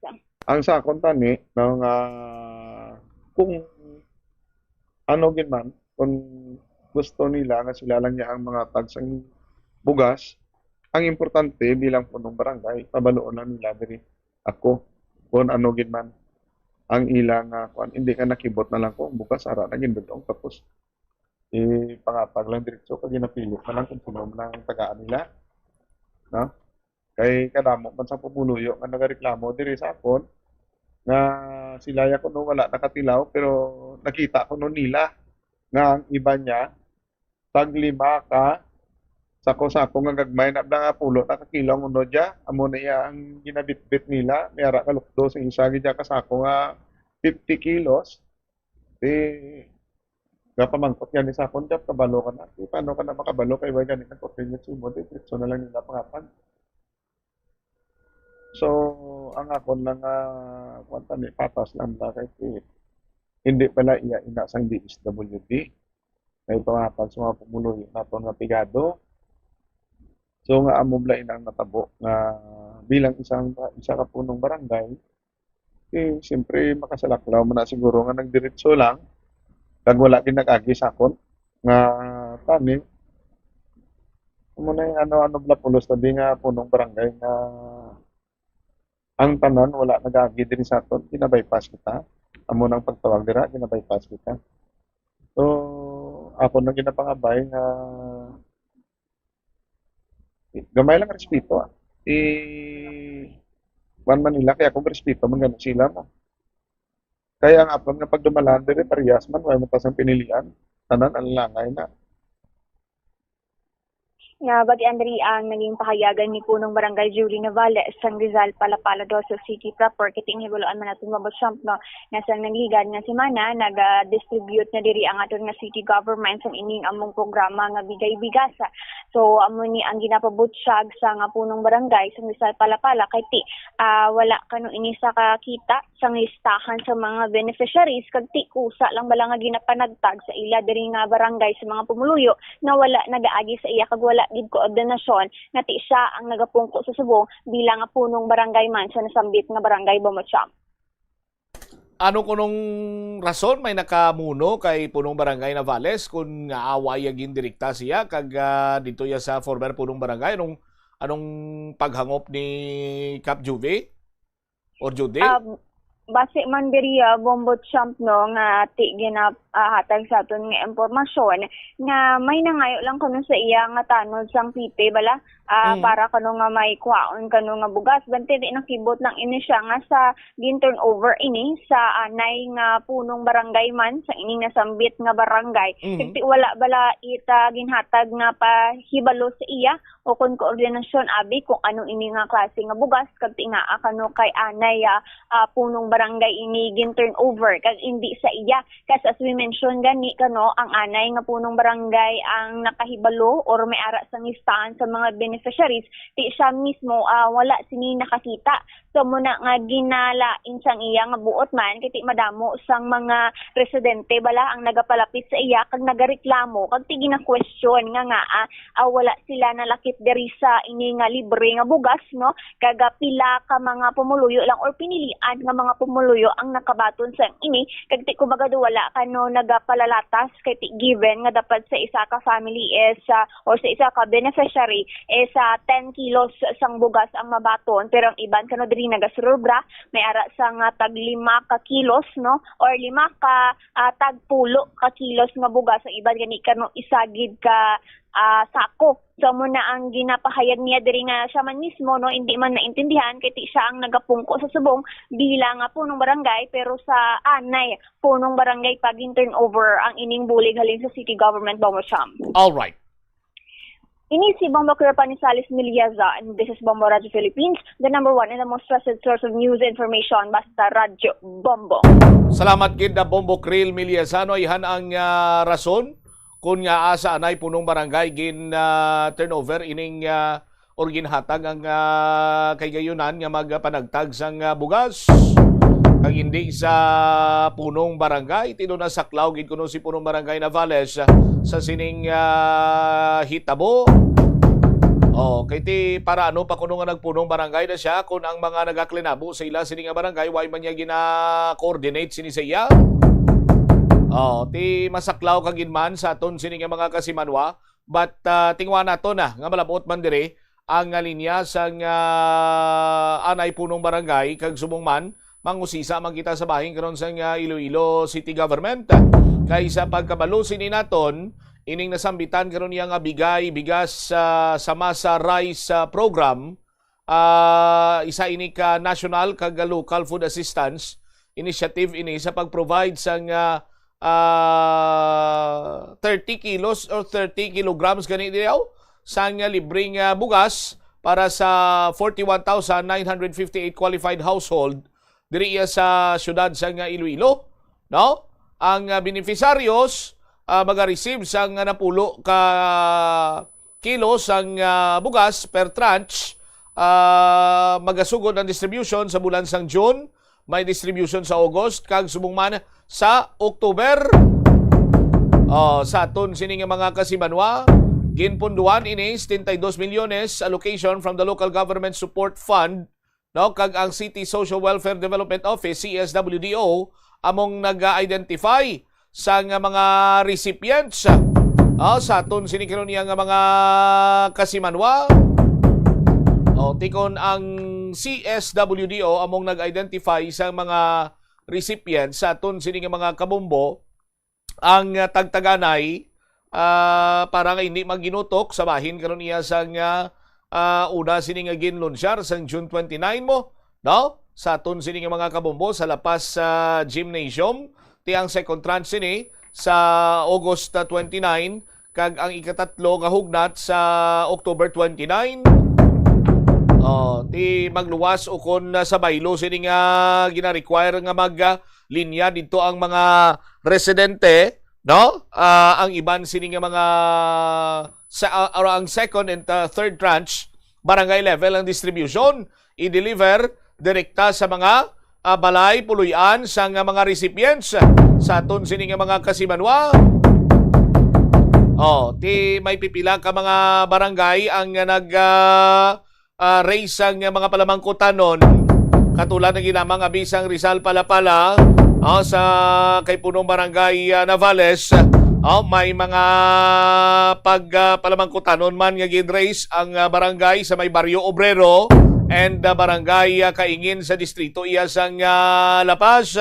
Ang sa akon tani, no, nga kung ano gid man, kung gusto nila nga sila lang niya ang mga tag sang bugas, ang importante bilang punong barangay, pabaluon lang nila diri ako kung ano gid man ang ila nga kuan. Hindi nga nakibot na lang ko ang bugas, ara na gindudong, tapos ipangatag lang diretso kag ginapili na lang kung sino man ang tagaan nila, no? Kay kadamo man sa pumuluyo nga nagareklamo diri sa akon nga sila ya kuno wala nakatilaw, pero nakita kuno nila nga ang iba niya tag lima ka sako-sako nga gagmay na bala nga pulo na ka kilo ang unod ya. Amo na iya ang ginabitbit nila. May ara ka lukdo sa isa gid ya ka sako nga fifty kilos. Di, gapamangkot gani sa akon, Jap, kabalo ka na. Di, paano ka na makabalo kay wala gani nag-opinion sa imo? Di, diretso na lang nila pangatag. So, ang akon lang, ah, kuwan tani, patas lang ba kay ti, hindi pala iya ina sang D S W D. May pangatag sa mga pumuluyo naton nga pigado. So, nga amo bala ina ang natabo nga bilang isang, isa ka punong barangay, eh, siyempre, makasalaklaw man na siguro nga nagdiretso lang, kag wala gid nag-agi sa akon nga tani. Amo na yung ano, ano, bala pulos tabi nga punong barangay nga ang tanan wala nag-agi diri sa aton, gina-bypass kita. Amo nang pagtawag dira, gina-bypass kita. So, ako nang ginapangabay nga gamay lang respeto, ah. I, kuwan man nila, kaya kung respeto man gani sila mo. Kaya ang apon nga pagdumalan diri, parehas man, wala man ta sang pinilian. Tanan, alalangay na. Nabatian diri ang naging pahayagan ni Punong Barangay Julie Navales sang Rizal Palapala Doso City proper. Kay tinghibuloan man naton, Bobo Champ, no, nga sang nagligad nga semana, naga-distribute na diri ang aton nga city government sang ining among programa nga Bigay Bigasa. So, amo ni ang ginapabutyag sa nga Punong Barangay sang Rizal Palapala, kay ti, ah, wala kano ini sa kakita sang listahan sa mga beneficiaries, kag ti kusa lang bala nga ginapanagtag sa ila diri nga barangay sa mga pumuluyo na wala nagaagi sa iya kag wala gid koordinasyon nga ti siya ang nagapungko sa subong bilang nga punong barangay man sa nasambit nga barangay, Bobo Champ. Ano kunong rason may nakamuno kay Punong Barangay Navales kun nga awa iya gindirekta siya kag, ah, dito iya sa former Punong Barangay? Anong, anong paghangop ni Kap Juvie or Judy? Um, base man diri, ah, Bombo Champ, no, nga ti ginahatag sa aton nga impormasyon nga may nangayo lang kuno sa iya nga tanod sang pipe bala, ah, Mm. para kuno nga may kuhaon kuno nga bugas. Bante di nakibot lang ini siya nga sa gin-turnover ini sa anay nga punong barangay man sa ining nasambit nga barangay. Mhm. Kag ti wala bala ita ginhatag nga pahibalo sa iya o kon koordinasyon abi kung ano ini nga klase nga bugas, kag ti ngaa kuno kay anay, ah, ah, punong barangay ini gin-turnover kag indi sa iya. Kas as we mentioned gani kuno, ang anay nga punong barangay ang nakahibalo or may ara sang listahan sa mga beneficiaries, ti siya mismo, ah, wala sini nakakita. So, amo na nga ginalain sang iya nga buot man, kay ti madamo sang mga residente bala ang nagapalapit sa iya kag nagareklamo kag ti gina-question nga ngaa, ah, wala sila nalakip diri sa ini nga libre nga bugas, no? Kag, ah, pila ka mga pumuluyo lang or pinilian nga mga pumuluyo ang nakabaton sang ini, kag ti kumbaga do wala kuno nagapalalatas, kay ti given nga dapat sa isa ka family is, ah, or sa isa ka beneficiary is, ah, ten kilos sang bugas ang mabaton, pero ang iban kuno diri nagasurobra, may ara sang, ah, tag lima ka kilos, no, or lima ka, ah, tag pulo ka kilos nga bugas, ang iban gani kuno isa gid ka, ah, sako. So, amo na ang ginapahayag niya diri nga siya man mismo, no, indi man naintindihan kay ti siya ang nagapungko sa subong bilang nga punong barangay, pero sa anay punong barangay pa gin-turnover ang ining bulig halin sa city government, Bombo Champ. All right. Ini si Bombo Kirpanizales Miliaza, and this is Bombo Radyo Philippines, the number one and the most trusted source of news and information. Basta Radyo Bombo. Salamat gid na Bombo Krill Miliaza, no, ihan ang, ah, rason kun ngaa sa anay punong barangay gin, ah, turnover ining, ah, or ginhatag ang, ah, kahigayonan nga magapanagtag sang, ah, bugas kag indi sa punong barangay. Ti do nasaklaw gid kuno si punong barangay Navales, ah, sa sining, ah, hitabo. Oh, kay ti para ano pa kuno nga nagpunong barangay na siya kun ang mga nagaklinabo sa ila sini nga barangay, why man niya gina-coordinate sini sa iya? Oh, ti masaklaw ka gid man sa aton sini nga mga kasimanwa, but, ah, tingwa nato na nga malabot man diri ang, ah, linya sang, ah, anay punong barangay kag subong man mangusisa man kita sa bahin karon sang, ah, Iloilo City Government. Kay sa pagkabalo sini naton, ining nasambitan karon niya nga bigay bigas, ah, sa Masa Rice, ah, Program, ah, isa ini ka national kag local food assistance initiative ini sa pag-provide sang, ah, ah, thirty kilos or thirty kilograms gani diyaw sang, ah, libreng, ah, bugas para sa forty-one thousand nine hundred fifty-eight qualified household diri iya sa siyudad sang, ah, Iloilo, no? Ang, ah, beneficiaries, ah, maga-receive sang, ah, napulo ka kilo sang, ah, bugas per tranche. Ah, magasugod ang distribution sa bulan sang June, may distribution sa August, kag subong man sa October. Oh, sa aton sini nga mga kasimanwa, ginpunduan ini setenta y dos milyones allocation from the Local Government Support Fund, no, kag ang City Social Welfare Development Office, C S W D O, among nag-identify sa nga mga recipients, ah, sa aton sini karon niya nga mga kasimanwa. O, tikon ang C S W D O among nag-identify sa mga recipients sa aton sini nga mga kabombo, ang, ah, tagtaganay, ah, para nga hindi maginutok sa bahin karon iya sa nga, ah, una sini nga ginlunsyar sang June twenty-nine mo, no? Sa aton sini nga mga kabombo sa La Paz, ah, Gymnasium, ti ang second tranche sini sa August, ah, twenty-nine, kag ang ikatatlo nga hugnat sa October twenty-nine. Oh, ti magluwas ukon, ah, sa baylo sini nga gina-require nga mag, ah, linya didto ang mga residente, no? Ah, ang iban sini nga mga sa, ah, or ang second and, ah, third tranche, barangay level ang distribution, i-deliver direkta sa mga, ah, balay, puloy-an sang mga recipients sa aton sini nga mga kasimanwa. Oh, ti may pipila ka mga barangay ang nag, ah, ah, raise sang mga palamangkutanon. Katulad ng ginamang abi sang Rizal Palapala, ah, sa kay punong barangay, ah, Navales, ah, may mga pag, ah, palamangkutanon man nga gin-raise ang, ah, barangay sa may Barrio Obrero and, ah, barangay, ah, Kaingin sa distrito iya sang, ah, La Paz.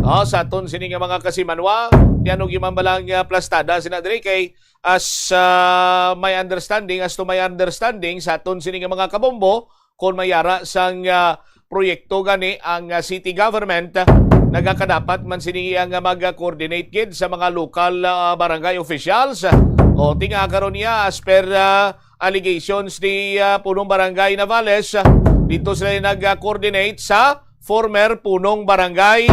Ah, sa aton sini nga mga kasimanwa, ti ano gimambalang, ah, plastada sina diri kay as, ah, my understanding, as to my understanding, sa aton sini nga mga kabombo, kon may ara sang, ah, proyekto gani ang, ah, city government, ah, nagakadapat man sini ang, ah, mag-coordinate gid sa mga local, ah, barangay officials. O, tinga karon niya, as per, ah, allegations ni, ah, Punong Barangay Navales, ah, dito sila nag-coordinate sa former punong barangay.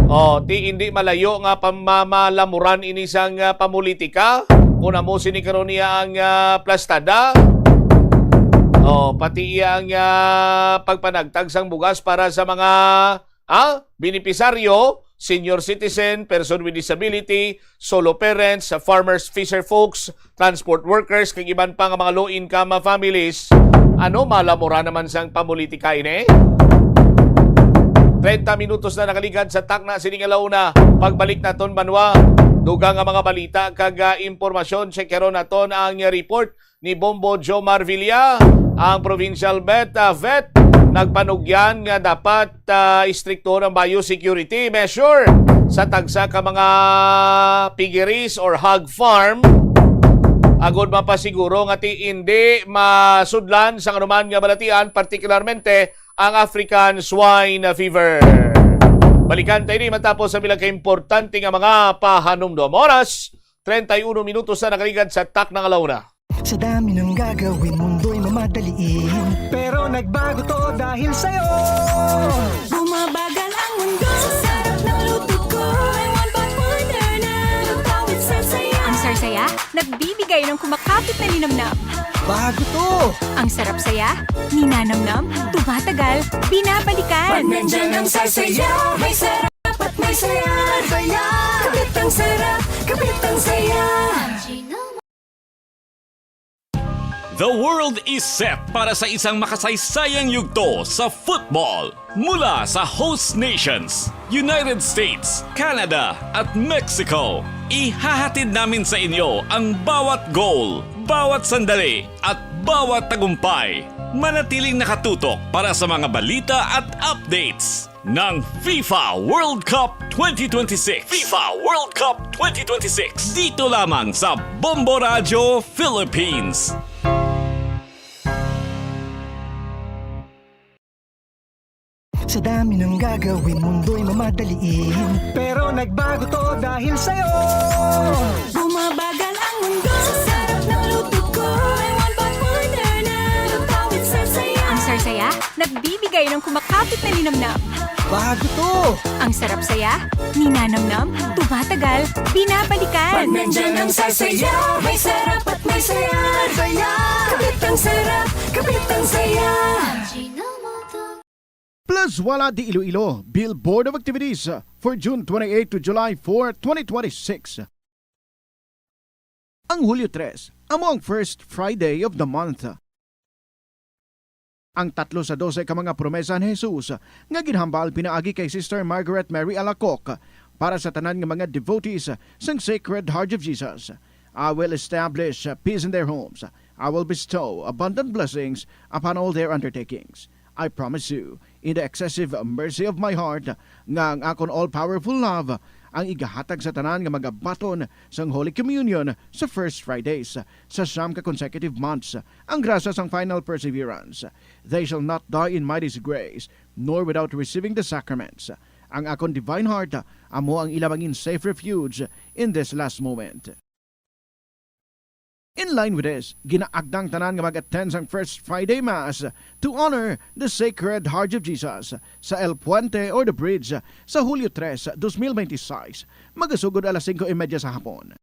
Oh, ti indi malayo nga pamamalamuran ini sang, ah, pamulitika. Kung amo sini karon niya ang, ah, plastada. Oh, pati iya ang, ah, pagpanagtag sang bugas para sa mga, ah, benepisaryo, senior citizen, person with disability, solo parents, sa farmers, fisher folks, transport workers, kag iban pa nga mga low-income families. Ano, malamura naman sang pamulitika ini? Treinta minutos na nakaligad sa takna sini nga launa. Pagbalik naton, banwa, dugang nga mga balita kag, ah, impormasyon. Check karon naton ang report ni Bombo Jomar Villa, ang provincial vet, ah, vet, nagpanugyan nga dapat, ah, istrikto ang biosecurity measure sa tagsa ka mga piggeries or hog farm, agod mapasiguro nga ti indi masudlan sa anuman nga balatian, partikularmente ang African Swine Fever. Balikan tayo ni matapos sa bilang kaimportante nga mga pahanumdom. Oras, treinta y uno minutos na nakaligad sa takna nga launa. Sa dami ng gagawin, mundo'y mamadaliin. Pero nagbago to dahil sa'yo. Bumabagal ang mundo sa sarap ng luto ko. May one pot wonder na lutawit sa saya. Ang Sarsaya, nagbibigay ng kumakapit na linamnam. Bago to. Ang sarap saya, ninanamnam, tumatagal, binabalikan. Pag nandyan ang Sarsaya, may sarap at may saya. Saya. Kapit ang sarap, kapit ang saya. The world is set para sa isang makasaysayang yugto sa football. Mula sa host nations, United States, Canada, at Mexico, ihahatid namin sa inyo ang bawat goal, bawat sandali, at bawat tagumpay. Manatiling nakatutok para sa mga balita at updates ng FIFA World Cup twenty twenty-six. FIFA World Cup twenty twenty-six. Dito lamang sa Bombo Radyo Philippines. Sa dami ng gagawin, mundo'y mamadaliin. Pero nagbago to dahil sa'yo. Bumabagal ang mundo sa sarap ng luto ko. May one pot wonder na lutawit sa saya. Ang Sarsaya, nagbibigay ng kumakapit na linamnam. Bago to! Ang sarap saya, ninanamnam, tumatagal, binabalikan. Pag nandyan ang Sarsaya, may sarap at may saya. Saya! Kapit ang sarap, kapit ang saya. Plus Wala de Iloilo, Bill Board of Activities, for June twenty-eight to July four, twenty twenty-six. Ang Hulyo tres amo ang first Friday of the month. Ang tatlo sa dose ka mga promesa ni Jesus nga ginhambal pinaagi kay Sister Margaret Mary Alacoque para sa tanan nga mga devotees sang Sacred Heart of Jesus. "I will establish peace in their homes. I will bestow abundant blessings upon all their undertakings. I promise you, in the excessive mercy of my heart, nga ang akon all-powerful love ang igahatag sa tanan nga magabaton sang Holy Communion sa first Fridays sa siyam ka consecutive months, ang grasya sang final perseverance. They shall not die in my disgrace, nor without receiving the sacraments. Ang akon divine heart amo ang ila mangin safe refuge in this last moment. In line with this, ginaagda ang tanan nga mag-attend sang First Friday Mass to honor the Sacred Heart of Jesus sa El Puente or the Bridge sa Hulyo tres, dos mil bente y seis, magasugod alas singko y media sa hapon.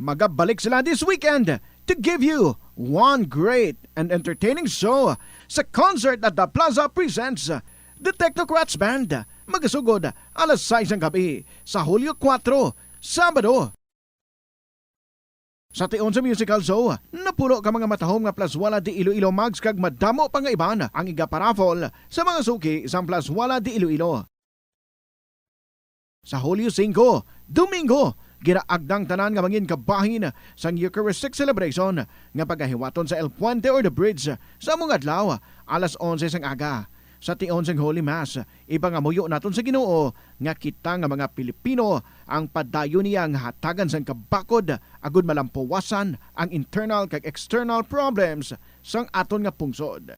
Magabalik sila this weekend to give you one great and entertaining show sa concert at The Plaza presents The Technocrats Band, magasugod alas sais sang gabi sa Hulyo kuwatro, Sabado. Sa tion sa musical show, napulo ka mga matahom nga Plazuela de Iloilo mugs kag madamo pa nga iban ang igaparaffle sa mga suki sang Plazuela de Iloilo. Sa Hulyo singko, Domingo, ginaagda ang tanan nga mangin kabahin sang Eucharistic celebration nga pagahiwaton sa El Puente or the Bridge sa among adlaw, alas onse sang aga. Sa tion sang Holy Mass, ipangamuyo naton sa Ginoo nga kita nga mga Pilipino ang padayon niya nga hatagan sang kabakod agud malampuwasan ang internal kag external problems sang aton nga pungsod.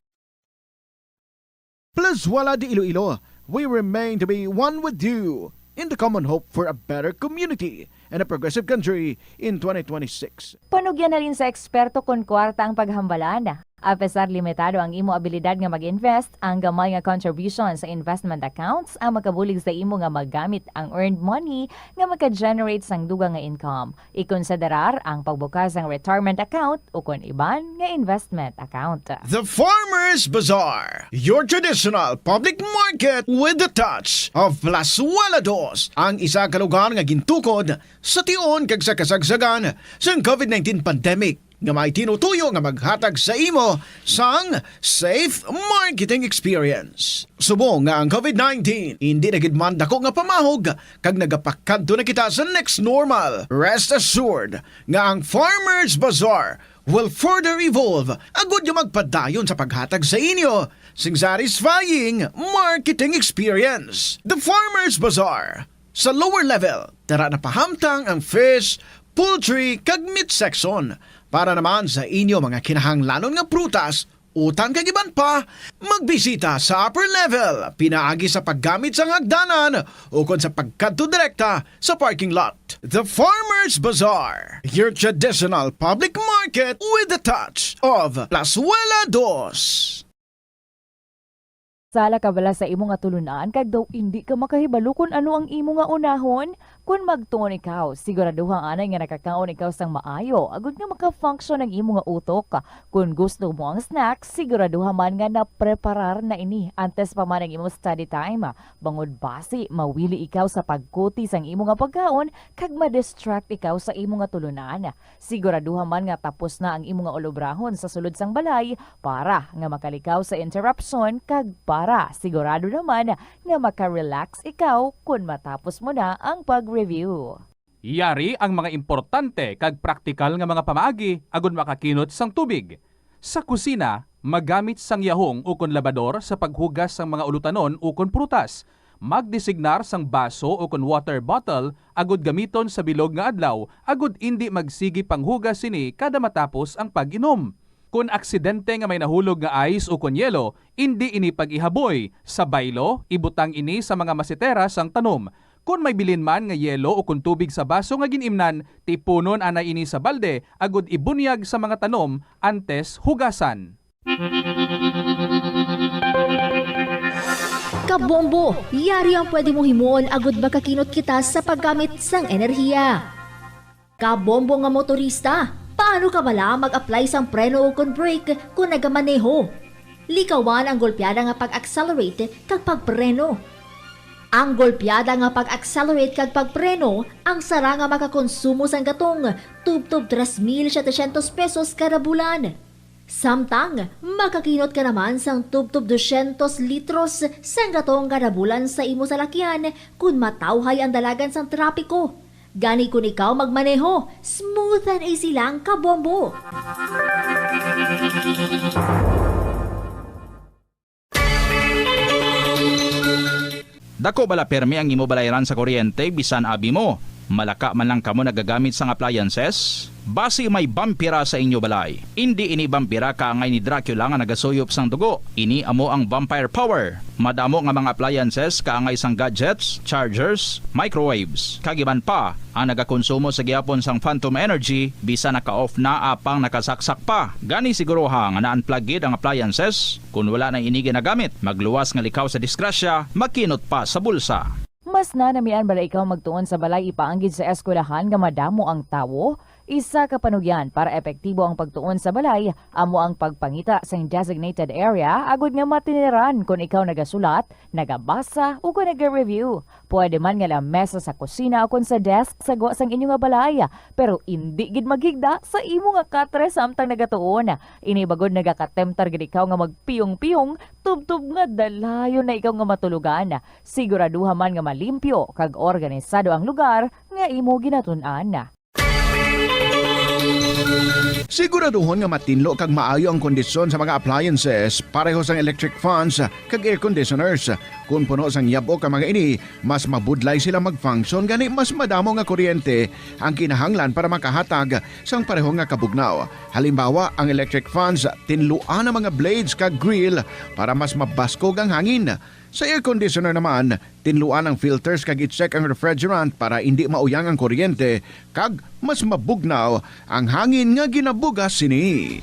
Plazuela de Iloilo, we remain to be one with you in the common hope for a better community and a progressive country in twenty twenty-six. Panugyan halin sa eksperto kon kwarta ang paghambalan. Apesar limitado ang imo abilidad nga mag-invest, ang gamay nga contribution sa investment accounts ang makabulig sa imo nga magamit ang earned money nga maka-generate sang dugang nga income. Ikonsiderar ang pagbukas sang retirement account ukon iban nga investment account. The Farmers Bazaar, your traditional public market with the touch of Plazuela Dos, ang isa ka lugar nga gintukod sa tion kag sa kasagsagan sang covid nineteen pandemic, nga may tinutuyo nga maghatag sa imo sang safe marketing experience. Subong nga ang covid nineteen indi na gid man dako nga pamahog kag nagapakadto na kita sa next normal, rest assured nga ang Farmers Bazaar will further evolve agud nga magpadayon sa paghatag sa inyo sing satisfying marketing experience. The Farmers Bazaar, sa lower level, tara na pahamtang ang fish, poultry, kag meat section. Para naman sa inyo mga kinahanglanon nga prutas, utang kag iban pa, magbisita sa upper level, pinaagi sa paggamit sang hagdanan ukon sa pagkadto direkta sa parking lot. The Farmers Bazaar, your traditional public market with the touch of Plazuela Dos. Sala ka bala sa imo nga tulunan kag daw indi ka makahibalo kon ano ang imo nga unahon? Kon magtuon ikaw, siguraduha anay nga nakakaon ikaw sang maayo agud nga maka-function ang imo nga utok. Kon gusto mo ang snack, siguraduha man nga napreparar na ini antes pa man ang imo study time, bangod basi mawili ikaw sa pagkuti sang imo nga pagkaon kag ma-distract ikaw sa imo nga tulunan. Siguraduha man nga tapos na ang imo nga ulobrahon sa sulod sang balay para nga makalikaw sa interruption kag para sigurado naman nga maka-relax ikaw kon matapos mo na ang pag-review. Yari ang mga importante kag praktikal nga mga pamaagi agud makakinot sang tubig. Sa kusina, magamit sang yahong ukon labador sa paghugas sang mga ulutanon ukon prutas. Magdesignar sang baso ukon water bottle agud gamiton sa bilog nga adlaw agud indi magsigi panghugas sini kada matapos ang pag-inom. Kon aksidente nga may nahulog nga ice ukon yelo, indi ini pag-ihaboy. Sa baylo, ibutang ini sa mga masetera sang tanom. Kon may bilin man nga yelo ukon tubig sa baso nga gin-imnan, tipunon anay ini sa balde agud ibunyag sa mga tanom antes hugasan. Kabombo, yari ang pwede mong himuon agud makakinot kita sa paggamit sang enerhiya. Kabombo nga motorista, paano ka bala mag-apply sang preno ukon brake kon nagamaneho? Likawan ang golpeada nga pag-accelerate kag pagpreno. Ang golpeada nga pag-accelerate kag pagpreno ang sara nga makakonsumo sang gatong tubtob tres mil setecientos pesos kada bulan. Samtang makakinot ka naman sang tubtob dosyentos litros sang gatong kada bulan sa imo salakyan kon matawhay ang dalagan sang trapiko. Gani kon ikaw magmaneho, smooth and easy lang, kabombo. Dako bala permi ang imo balayran sa kuryente bisan abi mo? Malaka man lang kamo nagagamit sang appliances? Basi may bampira sa inyo balay. Indi ini bampira kaangay ni Dracula nga nagasuyop sang dugo. Ini amo ang vampire power. Madamo nga mga appliances kaangay sang gadgets, chargers, microwaves, kag iban pa ang nagakonsumo sa gihapon sang phantom energy bisan naka-off na apang nakasaksak pa. Gani siguruha nga na-unplug gid ang appliances. Kon wala na ini ginagamit, magluwas nga likaw sa disgrasya, makinot pa sa bulsa. Mas nanamian bala ikaw magtuon sa balay ipaanggid sa eskwelahan nga madamo ang tawo? Isa ka panugyan para epektibo ang pagtuon sa balay amo ang pagpangita sang designated area agod nga matiniran kon ikaw nagasulat, nagabasa, o kon nag-review. Pwede man nga lamesa sa kusina o kon sa desk sa gwa sang inyo nga balay, pero indi gid maghigda sa imo nga katre samtang nagatuon. Ini bagod nagakatemptar gid ikaw nga magpiyong-piyong tubtob nga dalayon na ikaw nga matulogan. Siguraduha man nga malimpyo kag organisado ang lugar nga imo ginatun-an. Siguraduhon nga matinlo kag maayo ang kondisyon sa mga appliances pareho sang electric fans kag air conditioners. Kon puno sang yab-ok ang mga ini, mas mabudlay sila mag-function gani mas madamo nga kuryente ang kinahanglan para makahatag sang pareho nga kabugnaw. Halimbawa, ang electric fans, tinluan ang mga blades kag grill para mas mabaskog ang hangin. Sa air conditioner naman, tinluan ang filters kag i-check ang refrigerant para indi mauyang ang kuryente kag mas mabugnaw ang hangin nga ginabugas sini.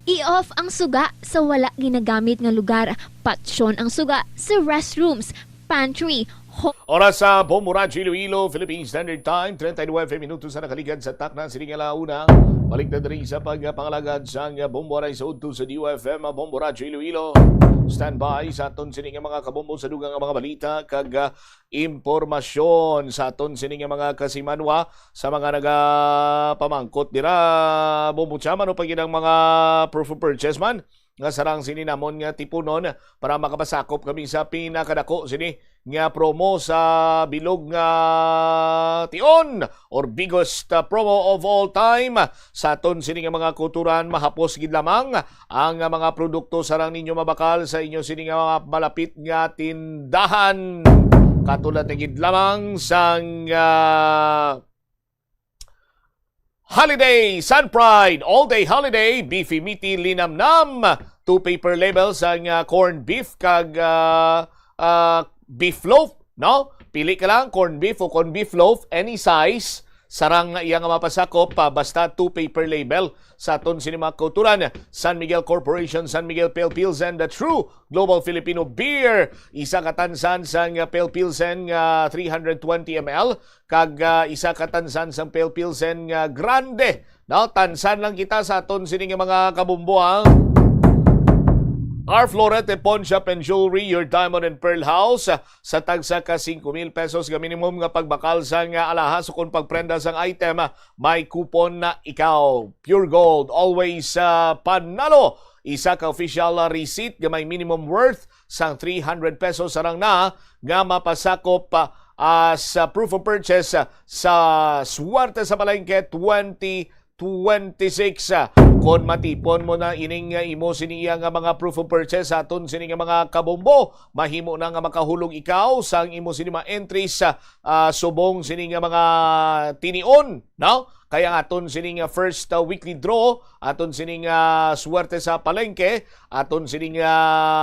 I-off ang suga sa wala ginagamit nga lugar. Patyon ang suga sa restrooms, pantry, Oras sa Bombo Radyo Iloilo, Philippine Standard Time, treinta y nueve minutos na nakaligad sa takna sini nga alauna. Balik na diri sa pagpangalagad sang Bombo Aray sa udto sa D U F M, Bombo Radyo Iloilo. Standby sa aton sini nga mga kabombo sa dugang nga mga balita kag ah, impormasyon sa aton sini nga mga kasimanwa sa mga nagapamangkot dira. Bombo Chaman o pag mga proof of purchase man nga sarang sini namon nga tipunon para makapasakop kami sa pinakadako sini nga promo sa bilog nga tion or biggest uh, promo of all time. Sa aton sini nga mga kulturan, mahapos gid lamang ang mga produkto sarang ninyo mabakal sa inyo sini nga mga malapit nga tindahan. Katulad na gid lamang sang uh, Holiday Sun Pride All Day Holiday Beefy Meaty Linamnam, two paper labels ang ah, corned beef kag ah, ah, beef loaf, no? Pili ka lang, corned beef o corned beef loaf, any size. Sarang nga iya nga mapasakop pa basta two paper label sa aton sini mga kauturan. San Miguel Corporation, San Miguel Pale Pilsen, the true Global Filipino Beer. Isa ka tansan sang Pale Pilsen nga three hundred twenty M L kag ah, isa ka tansan sang Pale Pilsen nga grande. No, tansan lang kita sa aton sini nga mga kabumbuang. Our Florete Pawn Shop and Jewelry, your diamond and pearl house. Sa tagsa ka singko mil pesos nga minimum nga pagbakal sang ah, alahas o kon pagprenda sang item, may coupon na ikaw. Pure Gold, always ah, panalo. Isa ka official ah, receipt nga may minimum worth sang three hundred pesos sarang na nga mapasakop ah, as ah, proof of purchase ah, sa Swerte sa Palengke twenty twenty-six. Ah, kon matipon mo na ining ah, imo sini iya nga mga proof of purchase sa aton sini nga mga kabombo, mahimo na nga makahulog ikaw sang imo sini mga entries sa ah, subong sini nga mga tinion, no? Kaya ang aton sini nga first ah, weekly draw, aton sini nga Swerte sa Palengke, aton sini nga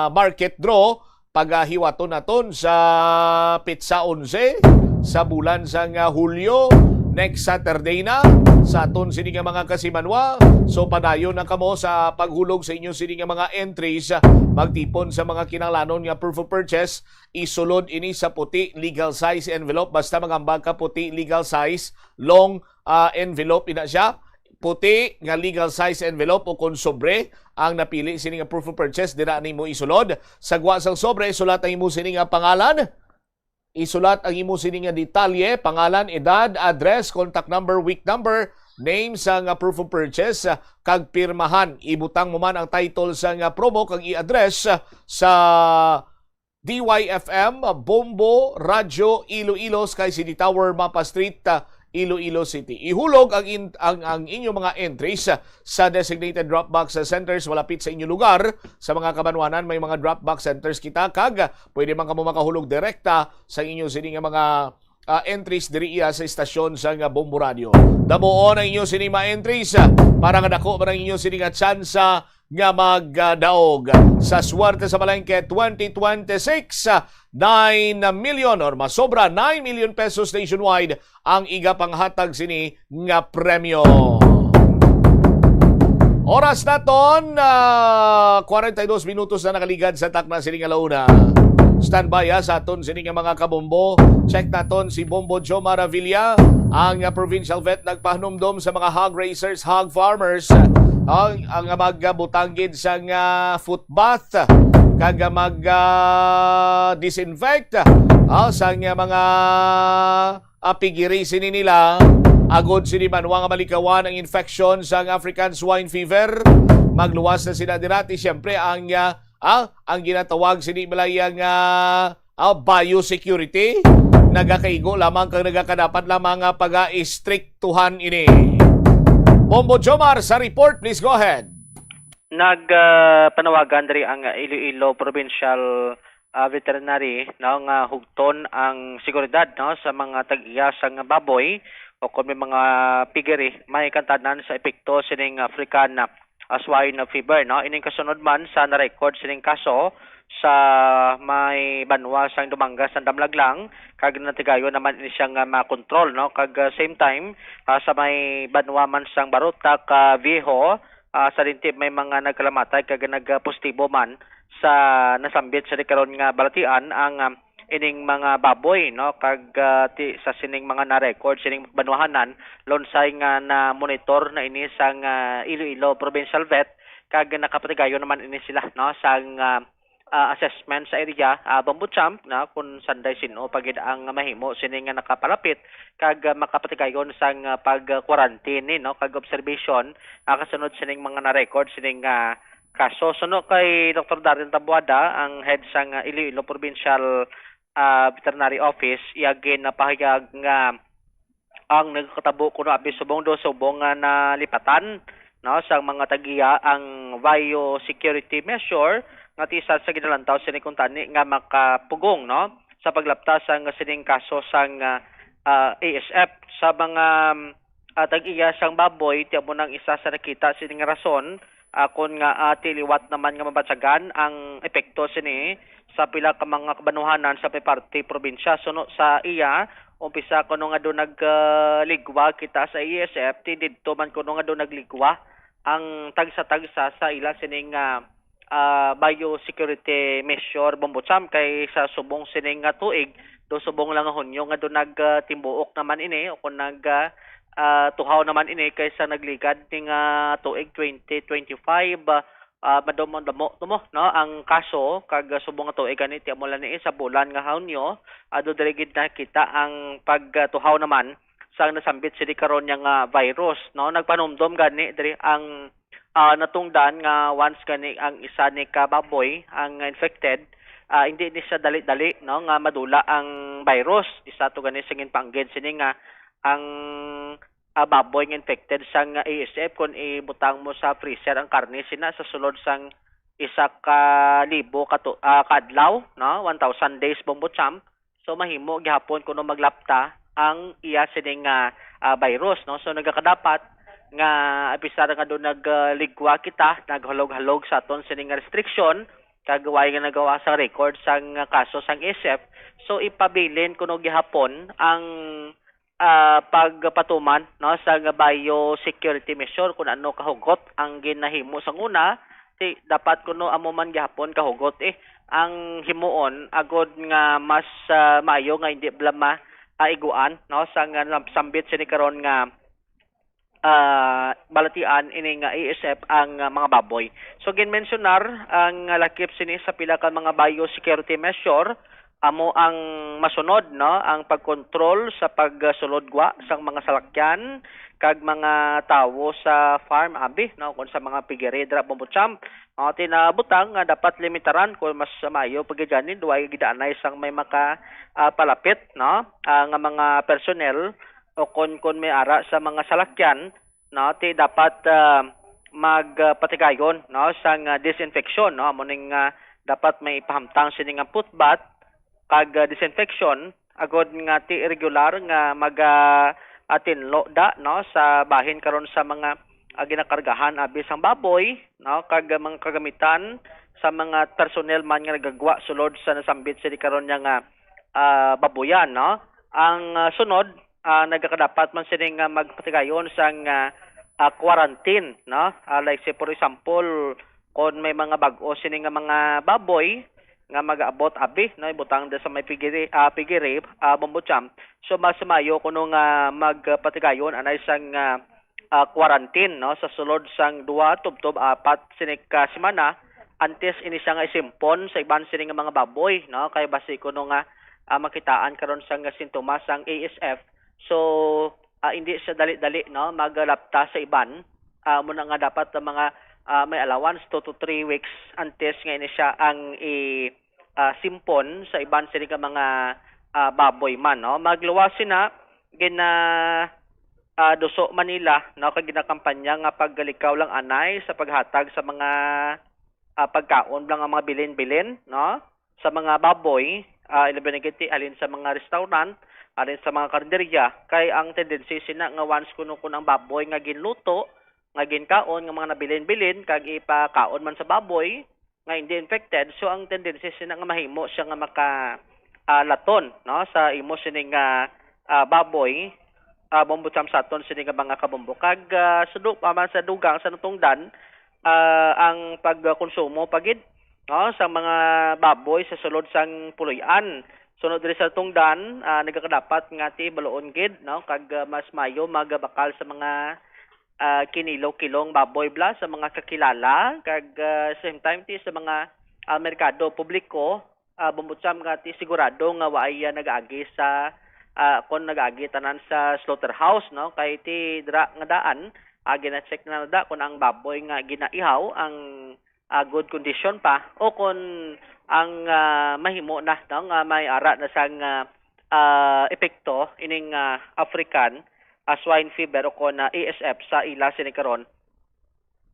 market draw, pagahiwaton naton sa petsa onse sa bulan sang ah, Hulyo, next Saturday na sa aton sini nga mga kasimanwa. So padayon na kamo sa paghulog sa inyo sini nga mga entries, magtipon sa mga kinahanglanon nga proof of purchase. Isulod ini sa puti legal size envelope, basta magambag ka puti legal size, long ah, envelope ina siya. Puti nga legal size envelope o kon sobre ang napili sini nga proof of purchase, dira nimo isulod. Sa gwa sang sobre, isulat ang imo sini nga pangalan. Isulat ang imo sini nga detalye, pangalan, edad, address, contact number, week number, name sa nga proof of purchase, ah, kag pirmahan. Ibutang mo man ang title sa nga promo kag i-address ah, sa D Y F M, Bombo, Radyo Iloilo, Sky City Tower, Mapa Street, ah, Iloilo City. Ihulog ang in-, ang, ang inyong mga entries sa, sa designated drop box centers malapit sa inyong lugar. Sa mga kabanwanan, may mga drop box centers kita, kag pwede man kamo makahulog direkta sa inyo sini nga mga, ah, entries diri iya sa istasyon sa nga Bombo Radio. Damuon ang inyo sini mga entries, ah, para nga dako man ang inyo sini nga tsansa nga magdaog sa Swerte sa Palengke twenty twenty-six. Nine million or masobra nine million pesos nationwide ang igapanghatag sini nga premyo. Oras naton, ah, kwarenta y dos minutos na nakaligad sa takna sini nga launa. Standby, ha, sa aton sini nga mga kabombo. Check naton si Bombo Jomar Avila, ang, ah, provincial vet, nagpahanumdom sa mga hog raisers, hog farmers, ang, ang magbutanggid sang, ah, foot bath, kag mag, ah, disinfect, ah, sang mga, ah, piggery sini nila, agod sini banwa nga malikawan ang infection sang African swine fever. Magluwas na sila dira. Ti, siyempre, ang, ah, ah, ang ginatawag sini balay nga, ah, biosecurity, nagakaigo lamang kag nagakadapat lamang nga paga-istriktuhan ini. Bombo Jomar sa report, please go ahead. Nag, ah, panawagan diri ang Iloilo Provincial, ah, Veterinary, no, nga hugton ang seguridad, no, sa mga tag-iya sang baboy o kon may mga piggery, may kantanan sa epekto sining African, ah, swine fever, no. Ining kasunod man sa na-record sining kaso sa may banwa sang Dumangas, sang Damlaglang, kag natigayon naman ini siya nga makontrol, no. Kag, ah, same time, ah, sa may banwa man sang Barotac, ah, Viejo, ah, sa Dinti may mga nagkalamatay kag nagpositibo man sa nasambit sa di karon nga balatian ang, ah, ining mga baboy, no, kag, ah, ti-, sa sining mga na-record sining banwahanan, lunsay nga na-monitor na ini sang, ah, Iloilo Provincial Vet, kag nakapatigayon naman ini sila, no, sang, ah, ah, assessment sa area, ah, Bombo Champ, na kung sanday sin-o pa gid ang mahimo sini nga nakapalapit kag, ah, makapatigayon sang, ah, pag-quarantine, no, kag observation, ah, kasunod sining mga na-record sining, ah, kaso. Suno kay Doktor Darren Tabuada, ang head sang, ah, Iloilo Provincial, ah, Veterinary Office, iya ginapahayag nga ang nagakatabo kuno abi subong daw subong nga nalipatan, no, sang mga tag-iya ang biosecurity measure nga ti sa, sa ginalantaw sini kuntani nga makapugong, no, sa paglapta sang sining kaso sang, ah, ah, A S F sa mga, ah, tag-iya sang baboy. Ti amo nang isa sa nakita sining rason, ah, kon nga, ah, ti liwat naman nga mabatyagan ang epekto sini sa pila ka mga kabanuhanan sa may parte probinsya. Suno sa iya, umpisa kuno nga do nag, ah, ligwa kita sa A S F, ti didto man kuno nga do nagligwa ang tagsa-tagsa sa ila sining, ah, ah, biosecurity measure, Bombo Champ, kay sa subong sining nga tuig, do subong lang nga Hunyo nga do nag, ah, timbuok naman ini o kung nag, ah, ah, tuhaw naman ini kaysa nagligad ning, ah, tuig twenty twenty-five, ah, ah, madamo-damo, no, ang kaso, kag, ah, subong nga tuig gani, ti amo lang ni sa bulan nga Hunyo, ah, do diri gid nakita ang pagtuhaw naman sang nasambit sini karon nga virus, no. Nagpanumdom gani diri ang, ah, natungdan nga once gani ang isa ni ka baboy ang infected, ah, hindi ni siya dali-dali, no, nga madula ang virus. Isa to gani sa ginpanggid sini nga ang, ah, baboy nga infected sang A S F, kung ibutang mo sa freezer ang karne sina sa sulod sang isa ka libo ka tu-, ah, ka adlaw, no, one thousand days, Bombo Champ. So, mahimo gihapon kuno maglapta ang iya sining nga, ah, virus, no? So, nagakadapat nga, apisar nga do nagligwa kita, naghalog-halog sa aton sining nga restriction, kag way nga nagawa sa record sang kaso sang A S F. So, ipabilin kuno gihapon ang, ah, pagpatuman, no, sa biosecurity measure, kung ano kahugot ang ginahimo sa una, ti dapat kuno amo man gihapon kahugot, eh, ang himuon agod nga mas, ah, maayo nga hindi bala ma-, ah, iguan, no, sa nga nam-, sambit sini karon nga, ah, balatian ini nga A S F ang, ah, mga baboy. So, ginmensyonar ang, ah, lakip sini sa pila ka mga biosecurity measure, amo ang masunod, no, ang pagkontrol sa pagsulod gwa sang mga salakyan kag mga tawo sa farm, abi, no, kon sa mga piggery dira, Bombo Champ. O, ti nabutang nga dapat limitaran, kon mas maayo pa gid gani, duay gid anay sang may maka, ah, palapit, no, ah, nga mga personnel, o kon, kon may ara sa mga salakyan, no, ti dapat, ah, magpatigayon, no, sang, ah, disinfection, no, amo ning, ah, dapat may ipahamtang sini nga footbath kag, ah, disinfection agod nga ti regular nga maga atinlo da, no, sa bahin karon sa mga, ah, ginakargahan abi sang baboy, no, kag, ah, mga kagamitan sa mga personnel man nga nagagwa sulod sa nasambit sini karon nga, ah, babuyan, no. Ang, ah, sunod, ah, nagakadapat man sini nga magpatigayon sang, ah, ah, quarantine, no. Ah, like say, for example, kon may mga bag-o sini nga mga baboy nga mag-aabot abi, no, ibutang da sa may pigiri, ah, pigiri, ah, Bombo Champ. So, mas maayo kuno nga magpatigayon anay sang, ah, ah, quarantine, no, sa sulod sang duha tubtob apat sini ka semana antes ini siya nga isimpon sa iban sini nga mga baboy, no, kay basi kuno nga, ah, makitaan karon sang sintomas sang A S F. So, ah, hindi siya dali-dali, no, magalapta sa iban. Ah, amo na nga dapat ang mga, ah, may allowance two to three weeks antes nga ini siya ang i, ah, simpon sa iban sini ka mga, ah, baboy man, no. Magluwas sina gina, ah, duso man nila, no, kag ginakampanya nga paggalikaw lang anay sa paghatag sa mga, ah, pagkaon lang ang mga bilin-bilin, no, sa mga baboy, ah, ilabi na gid ti halin sa mga restaurant, halin sa mga karinderya, kay ang tendency sina nga once kuno kun ang baboy nga ginluto, nga ginkaon nga mga nabilin-bilin kag ipakaon man sa baboy nga hindi infected, so ang tendency sina nga mahimo siya nga maka, ah, laton, no, sa imo sini nga, ah, baboy, ah, Bombo Champ, sa aton sini nga mga kabombo. Kag, ah, sa du-, ah, man sa dugang sa natungdan, ah, ang pagkonsumo pa gid, no, sa mga baboy sa sulod sang puloy-an. Sunod diri sa tungdan, ah, nagakadapat nga ti baluon gid, no, kag, ah, mas mayo magabakal sa mga, ah, kinilo-kilong baboy bala sa mga kakilala, kag, ah, same time ti sa mga, ah, merkado publiko, ah, Bombo Champ, nga ti sigurado nga waay, ah, nagaagi sa, ah, kon nagaagi tanan sa slaughterhouse, no, kay ti dira nga daan, ah, gina-check na da kon ang baboy nga ginaihaw ang, ah, good condition pa, o kon ang, ah, mahimo na, no, nga may ara na sang, ah, ah, epekto ining, ah, African, ah, swine fever o kon, ah, A S F sa ila sini karon,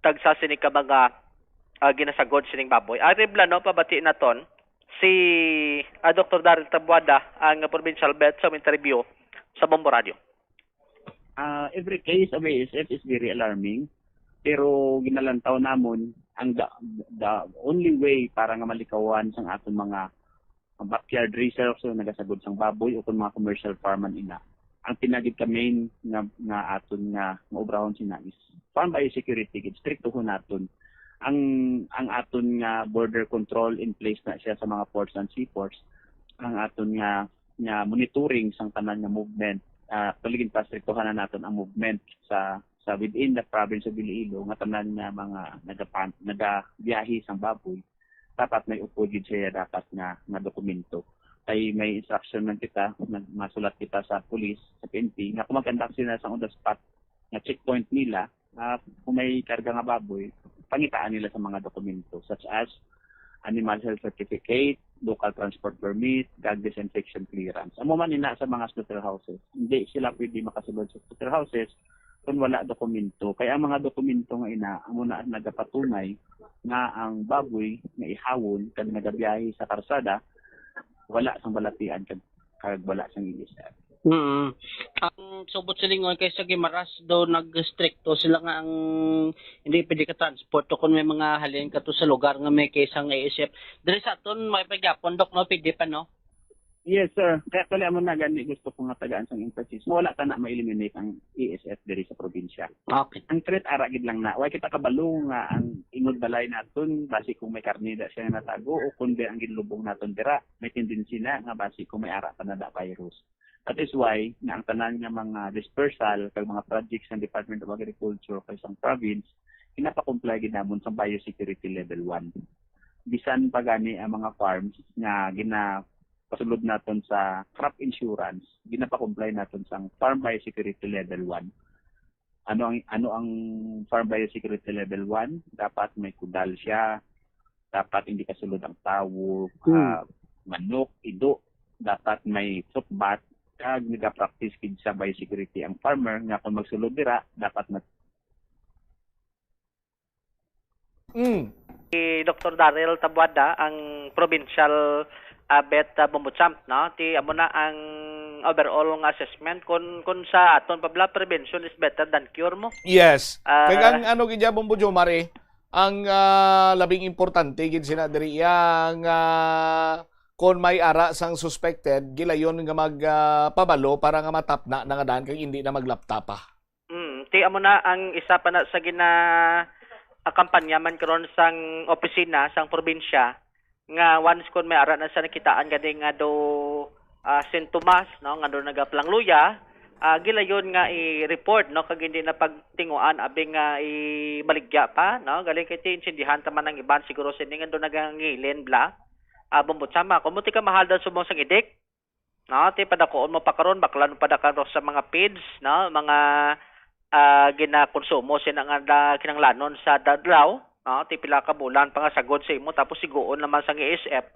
tagsa sini ka mga, ah, ginasagod sining baboy. Ari bala, no, pabati naton si, ah, Doktor Daryl Tabuada, ang provincial vet, sa interview sa Bombo Radio. Ah, every case of A S F is very alarming, pero ginalantaw namon ang the, the only way para nga malikawan sang aton mga backyard raisers o nagasagod sang baboy o kung mga commercial farm man ina. Ang pinagid ka main nga, nga aton nga, nga obrahon sina is farm biosecurity, gid striktohon naton. Ang, ang aton nga border control in place na siya sa mga ports and seaports. Ang aton nga, nga monitoring sang tanan nga movement, ah, actually, ginpastriktohan na naton ang movement sa, sa within the province of Iloilo, nga tanan nga mga nagapan-, nagabiyahe sang baboy, dapat may upod gid siya dapat nga, nga dokumento. Kay may instruction man kita, nag-, masulat kita sa police, sa P N P, nga kung mag-conduct sila sa on the spot nga checkpoint nila, ah, kung may karga nga baboy, pangitaan nila sa mga dokumento such as animal health certificate, local transport permit, kag disinfection clearance. Amo man ina sa mga slaughterhouses. Hindi sila pwede makasulod sa slaughterhouses kung wala dokumento. Kaya ang mga dokumento nga ina, amo na ang nagapatunay nga ang baboy nga ihawon kag nagabiyahe sa karsada wala sang balatian kag, kag wala sang ilisad. Mm. Ang subot silingon kay sa Guimaras daw nagstrikto sila nga ang hindi pwede ka transport o kung may mga halin ka to sa lugar nga may case ang A S F. Diri sa aton may pagyapon, Dok, no? Pwede pa, no? Yes, sir. Kaya actually, amo na gani gusto ko nga tagaan sang emphasis. Wala ta na ma-eliminate ang A S F diri sa probinsya. Okay. Ang threat ara gid lang na. Wa kita kabalo nga ang ingod balay naton, basi kung may karne da siya nga natago o kung di ang ginlubong naton dira, may tendency na nga basi kung may ara pa na da virus. That is why na ang tanan nga mga dispersal kag mga projects ng Department of Agriculture kay sang province, ginapakomply gid namon sa biosecurity level one. Bisan pa gani ang mga farms nga ginapasulod naton sa crop insurance, ginapakomply naton sa farm biosecurity level one. Ano ang, ano ang farm biosecurity level one? Dapat may kudal siya, dapat hindi kasulod ang tawo, Hmm. ah, manok, ido, dapat may footbath, Kag nagapractice gid sa biosecurity ang farmer nga kung magsulod dira, dapat na Mm. Si Doktor Daryl Tabuada, ang provincial uh, vet uh, Bombo Champ, no? Ti amo na ang overall nga assessment, kung kung sa aton pa bala, prevention is better than cure mo. Yes. Ah. Kag ang ano gid dyan, Bombo Jomar, eh, ang ah, labing importante gid sina diri iya nga kon may ara sang suspected, gilayon nga mag ah, pabalo para nga matapna na nga daan kag hindi na maglapta pa. Mm, ti amo na ang isa pa na sa gina ah, kampanya man karon sang opisina sang probinsya, nga once kon may ara na sa nakitaan gani nga do ah, sintomas, no, nga do nagapalangluya, ah, gilayon nga i-report, no, kag hindi na pagtinguan abi nga ibaligya pa, no, gali kay ti intindihan ta man ang iban siguro sini nga do nagangilin bla. Ah, Bombo Champ, kung mo ti ka mahal daw subong sang idik, no, ti padakuon mo pa karon, baklan mo pa da karon sa mga feeds, no, mga ah, ginakonsumo sina nga da, kinanglanon sa dadlaw, no? Ti pila ka bulan pa nga sagod sa imo, tapos siguon naman sang A S F.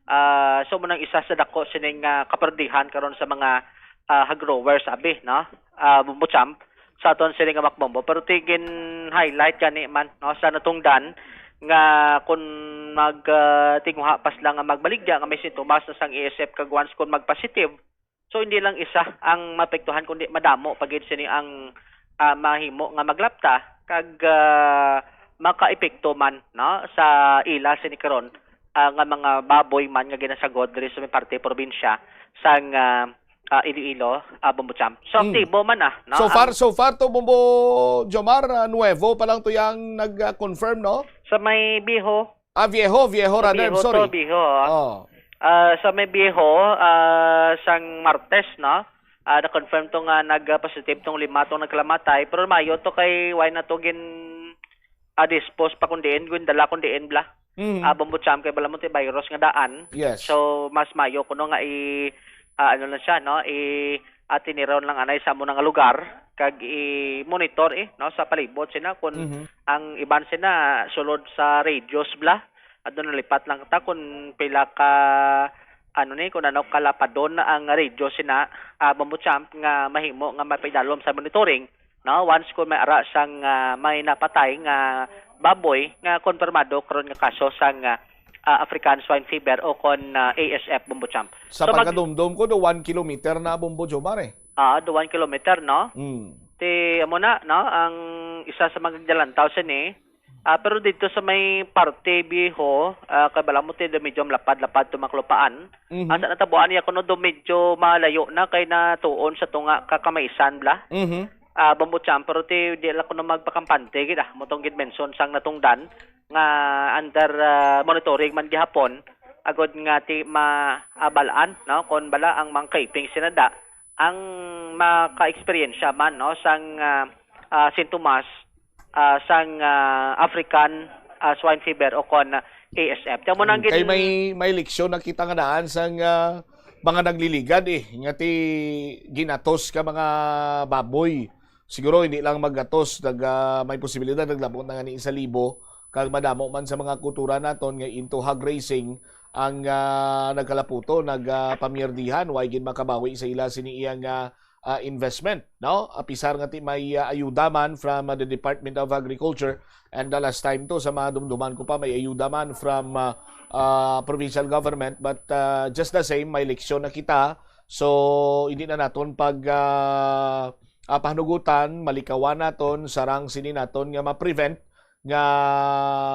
Ah, so mo nang isa sa dako sining ah, kaperdihan karon sa mga ah, hog growers abi, no? Ah, Bombo Champ, sa aton sini nga Macbombo. Pero ti gin highlight gani man, no, sa natungdan nga kung mag ah, tinguha pa sila nga magbaligya nga may sintomas na sang A S F kag once kung magpositive, so hindi lang isa ang maapektuhan, kundi madamo pa gid sini ang ah, mahimo nga maglapta kag ah, makaepekto man, no, sa ila sini karon ah, nga mga baboy man nga ginasagod diri sa may parte probinsya sang ah, ah, Iloilo, ah, Bombo Champ. So Mm. aktibo man ah, no? So far, Ang- so far to, Bombo Jomar, ah, nuevo pa lang to yang nag-confirm, no? sa may Biho, Ah, Viejo, Viejo, rather, Biho sorry. to, Biho. ah. Oh. Ah, sa may Biho, ah, sang Martes, no? Ah, na-confirm to nga nag-positive tong lima tong nagkalamatay, pero mayo to kay why na to gin ah, dispose pa kung diin, gindala kung diin bla. Mm. Ah, Bombo Champ, kay bala mo ti virus nga daan. Yes. So mas mayo kuno nga i ah, ano lang siya, no? I atiniron lang anay sa amo nga lugar kag i-monitor eh, no, sa palibot sina kung Mhm. ang iban sina sulod sa radius bla. Adto nalipat lang ta kung pila ka ano ni, kung ano kalapadon ang radius sina ah, Bombo Champ nga mahimo nga mapaidalom sa monitoring, no? Once kung may ara sang ah, may napatay nga baboy nga konfirmado karon nga kaso sang ah, ah, African Swine Fever o kon ah, A S F, Bombo Champ. Sa So, mag- pagkadumdom ko, do one kilometer na, Bombo Jomar, eh. Ah, do one kilometer, no? Mm. Ti amo na, no, ang isa sa mga nagdalantaw sini. Ah, pero dito sa may parte Biho, ah, kay bala mo ti do medyo malapad-lapad to maklupaan. Mhm. Asa natabuan niya kuno do medyo malayo na kay natuon sa tunga ka Kamaisan bla. Mhm. Ah, Bombo Champ, pero ti di lang kuno magpakampante gid ah. Mo tong gid mention sang natungdan nga under ah, monitoring man gihapon agod nga ti maabalaan, no, kon bala ang mga kaping sinada ang maka-eksperyensya man, no, sang ah, ah, sintomas ah, sang ah, African ah, swine fever o kon ah, A S F. Ti amo nang Kay gin- may may leksyon na kita nga daan sang ah, mga nagliligad eh, nga ti ginatos ka mga baboy. Siguro hindi lang magatos, nag ah, may posibilidad naglabot na nga ni isa libo kag madamo man sa mga kultura naton nga into hog raising ang ah, nagkalaputo, nagpamiyerdihan, way gid makabawi sa ila sini iya nga ah, investment, no? Apisar nga ti may ah, ayuda man from ah, the Department of Agriculture, and the last time to sa mga dumduman ko pa may ayuda man from ah, ah, provincial government, but ah, just the same may leksyon na kita. So hindi na naton pag ah, ah, pahanugutan, malikawan naton, sarang sini naton nga ma-prevent nga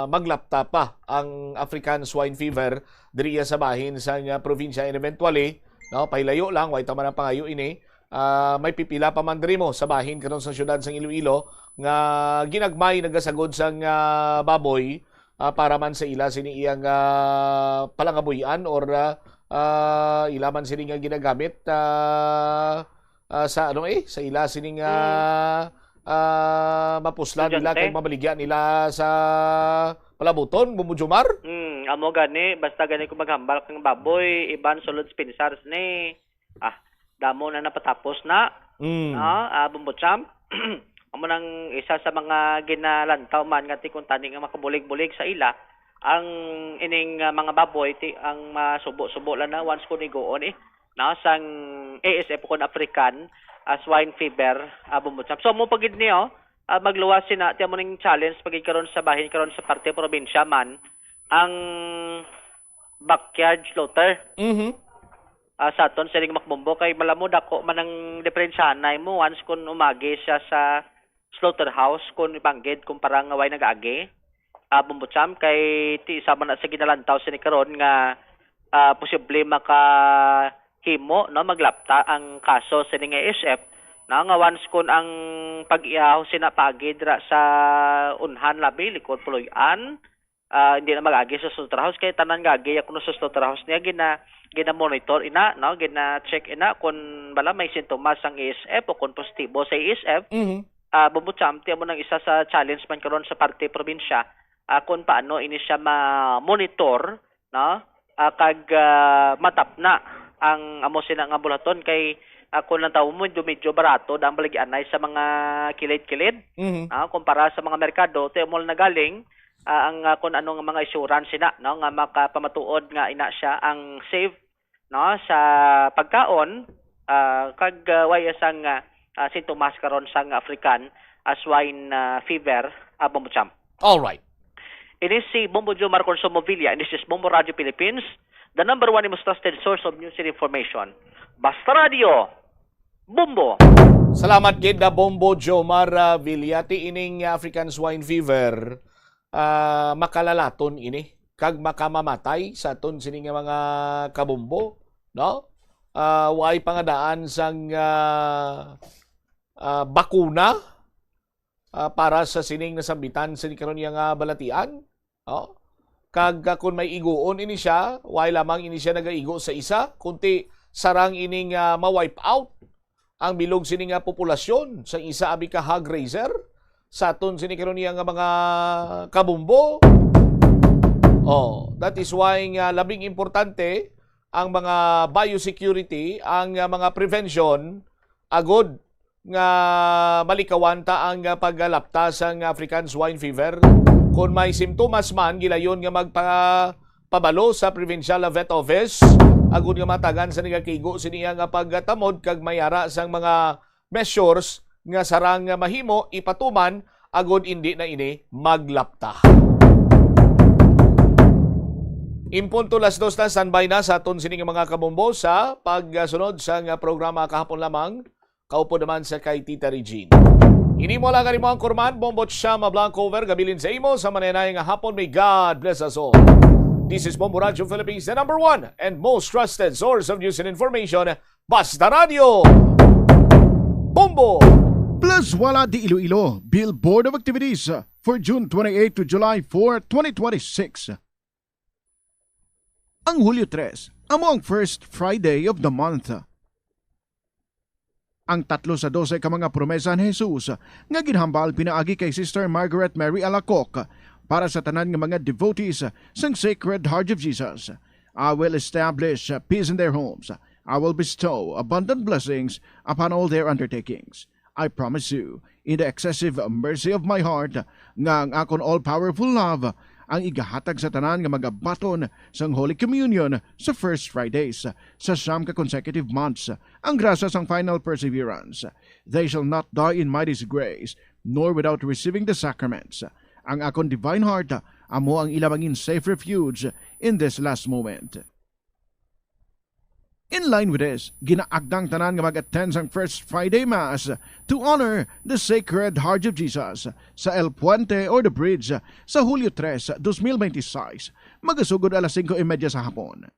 maglapta pa ang African Swine Fever diri iya sa bahin sa nga probinsya, and eventually, no, pahilayo lang, way ta man ang pangayo ini, ah, may pipila pa man diri mo sa bahin karon sa siyudad sang Iloilo nga ginagmay nagasagod sang ah, baboy ah, para man sa ila sini iyang ah, palangabuy-an or ah, ah, ila man sini nga ginagamit ah, ah, sa ano eh, sa ila sini nga ah, mapuslan nila Estudyante. Kag mabaligya nila sa palabuton, Bombo Jomar. Hmm, amo gani, basta gani kung maghambal kang baboy, iban sulod sa pinsars ni. Ah, damo na napatapos na. Mm. Ah, ah, Bombo Champ. Amo nang isa sa mga ginalantaw man nga ti kung tani nga makabulig-bulig sa ila ang ining ah, mga baboy ti ang masubo-subo lang na once kung iguon eh. No, sang A S F o kon African, ah, swine fever, ah, Bombo Champ. So, amo pa gid ni, oh, ah, magluwas sina, ti amo ning challenge pa gid karon sa bahin, karon sa parte probinsya man, ang backyard slaughter. Mhm. Ah, sa aton siling Mac Bombo, kay malamo dako man ang diperensyahanay mo once kun umagi siya sa slaughterhouse kun ibanggid kumpara nga way nag-agi. Ah, Bombo Champ, kay ti isa man na sa ginalantaw sini karon nga, ah, posible makahimo, no, maglapta ang kaso sini nga A S F, no, nga once kun ang pag-ihaw sina paagi dira sa unhan labi, likod puloy-an, ah, hindi na mag-agi sa slaughterhouse, kay tanan nga agi kuno sa slaughterhouse niya gina-, gina-monitor ina, no, gina-check ina kung bala may sintomas ang A S F o kung positibo sa A S F. Mhm. Ah, Bombo Champ, ti amo nang isa sa challenge man karon sa parte probinsya, ah, kung paano ini siya ma-monitor, no? Ah, kag, ah, matapna ang amo sina nga bulaton kay, ah, kung ang tawo mo, medyo, medyo barato da ang baligyanay sa mga kilid-kilid, Mhm. ah, kumpara sa mga merkado, ti amo na galing, ah, ang, ah, kung ano nga mga insurance sina, no, nga makapamatuod nga ina siya ang safe, no, sa pagkaon, ah, kag, ah, way sang, ah, ah, sintomas karon sang African, ah, swine, ah, fever, ah, Bombo Champ. All right. Ini si Bombo Jomar Consumo Villa, and this is Bombo Radio Philippines, the number one most trusted source of news and information. Basta Radio, Bombo. Salamat gid na Bombo Jomar, ah, Villa. Ti ining African swine fever, ah, makalalaton ini kag makamamatay sa aton sini nga mga kabombo, no? Ah, way pangadaan sang, ah, ah, bakuna, ah, para sa sining nasambitan sini karon nga balatian, no? Kag, ah, kun may iguon ini siya, way lamang ini siya nagaigo sa isa, kunti sarang ining, ah, ma-wipe out ang bilog sini nga populasyon sa isa abi ka hog raiser sa aton sini karon nga mga kabumbo. Oh, that is why nga labing importante ang mga biosecurity, ang, ah, mga prevention, agod nga malikawan ta ang, ah, paggalapta sang African swine fever. Kon may simptomas man, gilayon nga magpa-, pabalo sa Provincial Vet Office, agod nga matagan sa nagakigo siniya nga pagtamod kag may ara sang mga measures nga sarang nga mahimo ipatuman agod indi na ini maglapta. In punto las dos na, standby na sa aton sini nga mga kabombo sa pagsunod sa nga programa kahapon lamang. Kaupod naman sa kay Tita Regine. Ini mo lang mo ang kurman, Bombo Chama Blanco Over, gabilin sa imo sa manenay nga hapon. May God bless us all. This is Bombo Radio Philippines, the number one and most trusted source of news and information. Basta Radio Bombo! Plus Wala de Iloilo, Bill Board of Activities, for June twenty-eight to July four, twenty twenty-six. Ang Hulyo tres amo ang first Friday of the month. Ang tatlo sa dose ka mga promesa ni Jesus nga ginhambal pinaagi kay Sister Margaret Mary Alacoque para sa tanan nga mga devotees sang Sacred Heart of Jesus. "I will establish peace in their homes. I will bestow abundant blessings upon all their undertakings. I promise you, in the excessive mercy of my heart, nga ang akon all-powerful love ang igahatag sa tanan nga magabaton sang Holy Communion sa first Fridays sa siyam ka consecutive months, ang grasya sang final perseverance. They shall not die in my disgrace, nor without receiving the sacraments. Ang akon divine heart amo ang ila mangin safe refuge in this last moment." In line with this, ginaagdang tanan nga mag-attend sang First Friday Mass to honor the Sacred Heart of Jesus sa El Puente or the Bridge sa Hulyo tres, dos mil benti seis. Magasugod alas singko y media sa hapon.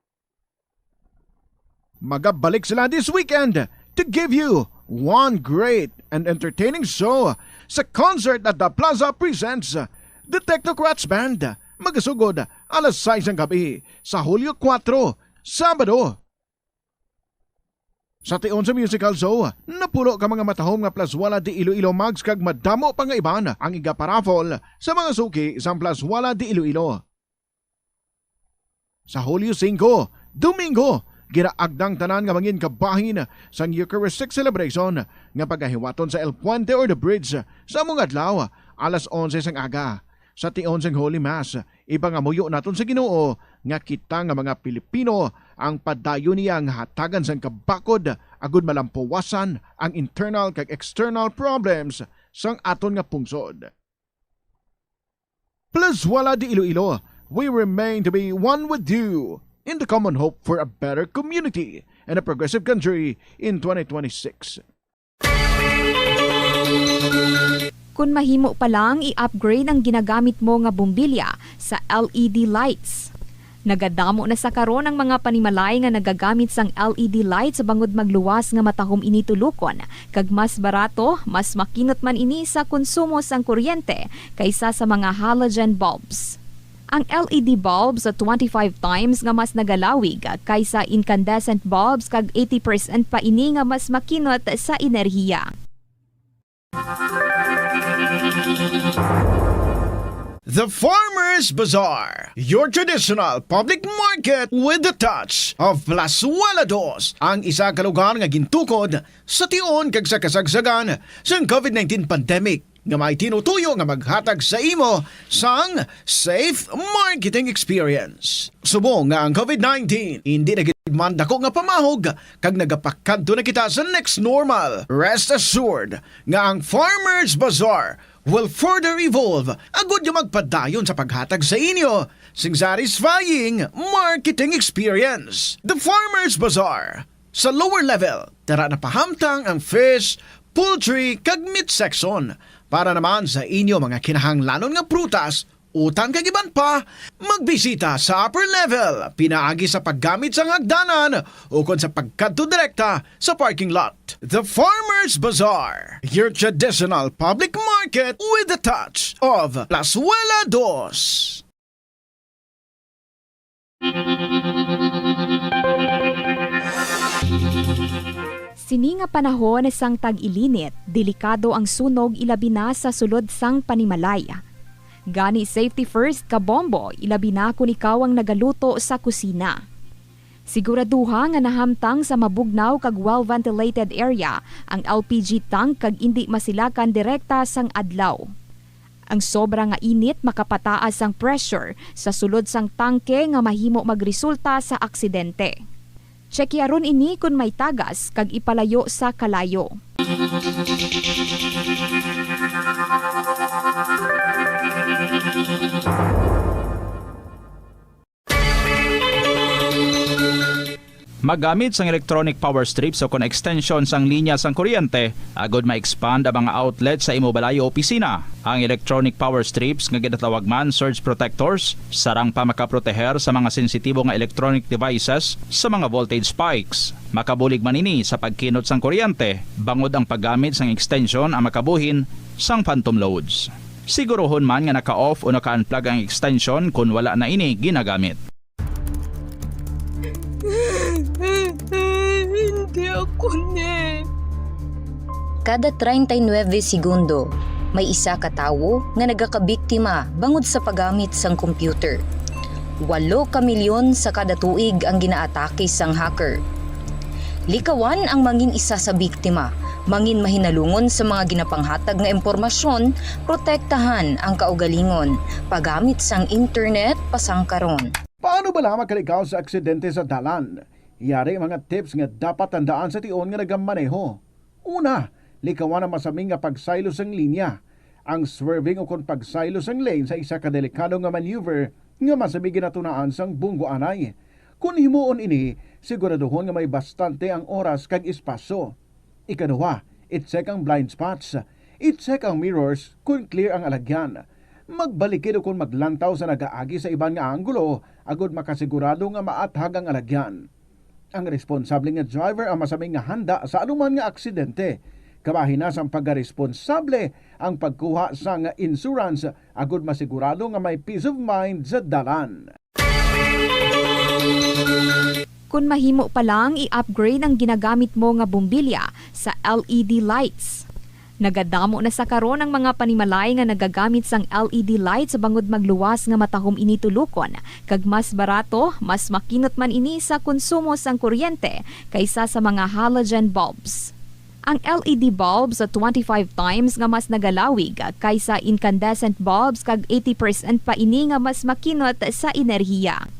Magabalik sila this weekend to give you one great and entertaining show sa concert at the Plaza presents the Technocrats Band. Magasugod alas sais ng gabi sa Hulyo kuwatro, Sabado. Sa tion sa musical show, napulo ka mga matahom nga Plaswala de Iloilo mugs kag madamo pa nga iban ang igaparaffle sa mga suki sang Plaswala de Iloilo. Sa Hulyo singko, Domingo, ginaagdang tanan nga mangin kabahin sang Eucharistic celebration nga pagahiwaton sa El Puente or the Bridge sa among adlaw, alas onse sang aga. Sa tion sang Holy Mass, ipangamuyo naton sa Ginoo nga kita nga mga Pilipino ang padayon niya nga hatagan sang kabakod agud malampuwasan ang internal kag external problems sang aton nga pungsod. Plazuela de Iloilo, we remain to be one with you in the common hope for a better community and a progressive country in twenty twenty-six. Kon mahimo pa lang, i-upgrade ang ginagamit mo nga bombilya sa L E D lights. Nagadamo na sa karon ang mga panimalay nga nagagamit sang L E D lights bangod magluwas nga matahom ini tulokon, kag mas barato, mas makinot man ini sa konsumo sang kuryente kaysa sa mga halogen bulbs. Ang L E D bulbs twenty-five times nga mas nagalawig kaysa incandescent bulbs, kag eighty percent pa ini nga mas makinot sa enerhiya. The Farmers Bazaar, your traditional public market with the touch of Plazuela Dos, ang isa ka lugar nga gintukod sa tion kag sa kasagsagan sang covid nineteen pandemic, nga may tinutuyo nga maghatag sa imo sang safe marketing experience. Subong nga ang covid nineteen indi na gid man dako nga pamahog kag nagapakadto na kita sa next normal, rest assured nga ang Farmers Bazaar will further evolve agud nga magpadayon sa paghatag sa inyo sing satisfying marketing experience. The Farmers Bazaar, sa lower level, tara na pahamtang ang fish, poultry, kag meat section. Para naman sa inyo mga kinahanglanon nga prutas, utan kag iban pa, magbisita sa upper level, pinaagi sa paggamit sang hagdanan ukon sa pagkadto direkta sa parking lot. The Farmers Bazaar, your traditional public market with the touch of Plazuela Dos. Sini nga panahon sang tag-ilinit, delikado ang sunog, ilabi na sa sulod sang panimalay. Gani, safety first, kabombo, ilabi na kon ikaw ang nagaluto sa kusina. Siguraduha nga nahamtang sa mabugnaw kag well-ventilated area ang L P G tank kag indi masilakan direkta sang adlaw. Ang sobra nga init makapataas sang pressure sa sulod sang tangke nga mahimo magresulta sa aksidente. Tsekyaron ini kon may tagas kag ipalayo sa kalayo. Maggamit sang electronic power strips o kon extension sang linya sang kuryente agud ma-expand ang mga outlet sa imo balay o opisina. Ang electronic power strips, nga ginatawag man surge protectors, sarang pa makaproteher sa mga sensitibo nga electronic devices sa mga voltage spikes. Makabulig man ini sa pagkinot sang kuryente, bangod ang paggamit sang extension ang makabuhin sang phantom loads. Siguruhon man nga naka-off o naka-unplug ang extension kon wala na ini ginagamit. Hindi ako ni. Kada treinta y nueve segundo, may isa ka tawo nga nagakabiktima bangod sa paggamit sang computer. Walo ka milyon sa kada tuig ang ginaatake sang hacker. Likawan ang mangin isa sa biktima, mangin mahinalungon sa mga ginapanghatag nga impormasyon, protektahan ang kaugalingon, paggamit sang internet pasangkaron. Paano bala makalikaw sa aksidente sa dalan? Yari mga tips nga dapat tandaan sa tion nga nagamaneho. Una, likawan ang masami nga pagsaylo sang linya. Ang swerving ukon pagsaylo sang lane sa isa ka delikado nga maneuver nga masami ginatunaan sang bunggoanay. Kon himuon ini, siguraduhon nga may bastante ang oras kag espasyo. Ikaduha, i-check ang blind spots. I-check ang mirrors kon clear ang alagyan. Magbalikid ukon maglantaw sa nagaagi sa iban nga anggulo agud makasigurado nga maathag ang alagyan. Ang responsable nga driver ang masami nga handa sa anuman nga aksidente. Kabahin na sang pagkaresponsable ang pagkuha sang insurance agud masigurado nga may peace of mind sa dalan. Kon mahimo pa lang, i-upgrade ang ginagamit mo nga bombilya sa L E D lights. Nagadamo na sa karon ang mga panimalay nga nagagamit sang L E D lights bangod magluwas nga matahom ini tulokon, kag mas barato, mas makinot man ini sa konsumo sang kuryente kaysa sa mga halogen bulbs. Ang L E D bulbs twenty-five times nga mas nagalawig kaysa incandescent bulbs, kag eighty percent pa ini nga mas makinot sa enerhiya.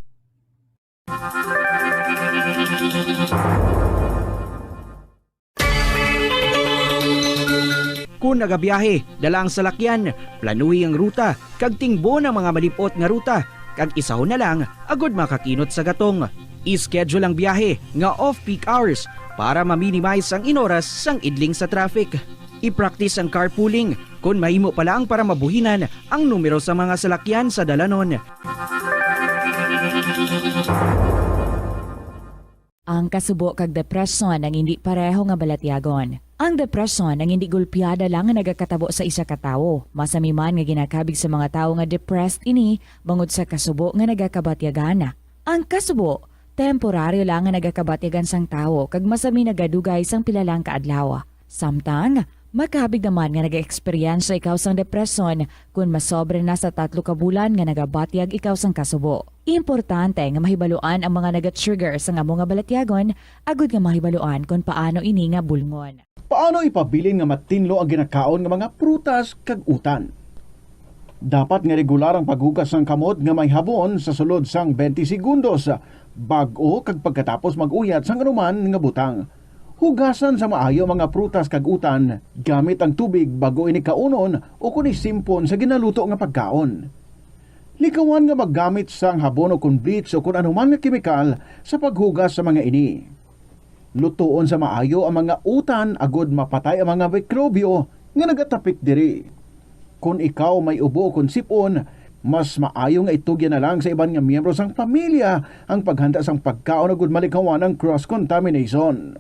Kon nagabiyahe, dala ang salakyan, planuhi ang ruta, kag tingbon ang mga malib-ot nga ruta, kag isahon na lang agud makakinot sa gatong. I-schedule ang biyahe nga off-peak hours para ma-minimize ang inoras sang idling sa traffic. I-practice ang carpooling kon mahimo pa lang para mabuhinan ang numero sa mga salakyan sa dalanon. Ang kasubo kag depresyon ang indi pareho nga balatyagon. Ang depresyon ang indi gulpiada lang nga nagakatabo sa isa ka tawo. Masami man nga ginakabig sa mga tawo nga depressed ini bangod sa kasubo nga nagakabatyagan. Ang kasubo, temporaryo lang nga nagakabatyagan sang tawo kag masami nagadugay sang pila lang ka adlaw. Samtang, makabig naman nga nag-eksperyensya ikaw sang depresyon kon masobra na sa tatlo ka bulan nga nagabatyag ikaw sang kasubo. Importante nga mahibaluan ang mga naga-trigger sang amo nga balatyagon agud nga mahibaluan kon paano ini nga bulngon. Paano ipabilin nga matinlo ang ginakaon nga mga prutas kag utan? Dapat nga regular ang paghugas sang kamot nga may habon sa sulod sang twenty segundos, bag-o kag pagkatapos mag-uyat sang anuman nga butang. Hugasan sa maayo ang mga prutas kag utan gamit ang tubig bag-o ini kaunon ukon isimpon sa ginaluto nga pagkaon. Likawan nga maggamit sang habon ukon bleach ukon anuman nga kemikal sa paghugas sa mga ini. Lutoon sa maayo ang mga utan agud mapatay ang mga mikrobyo nga nagatapik diri. Kon ikaw may ubo ukon sip-on, mas maayo nga itugyan na lang sa iban nga miyembro sang pamilya ang paghanda sang pagkaon agud malikawan ang cross-contamination.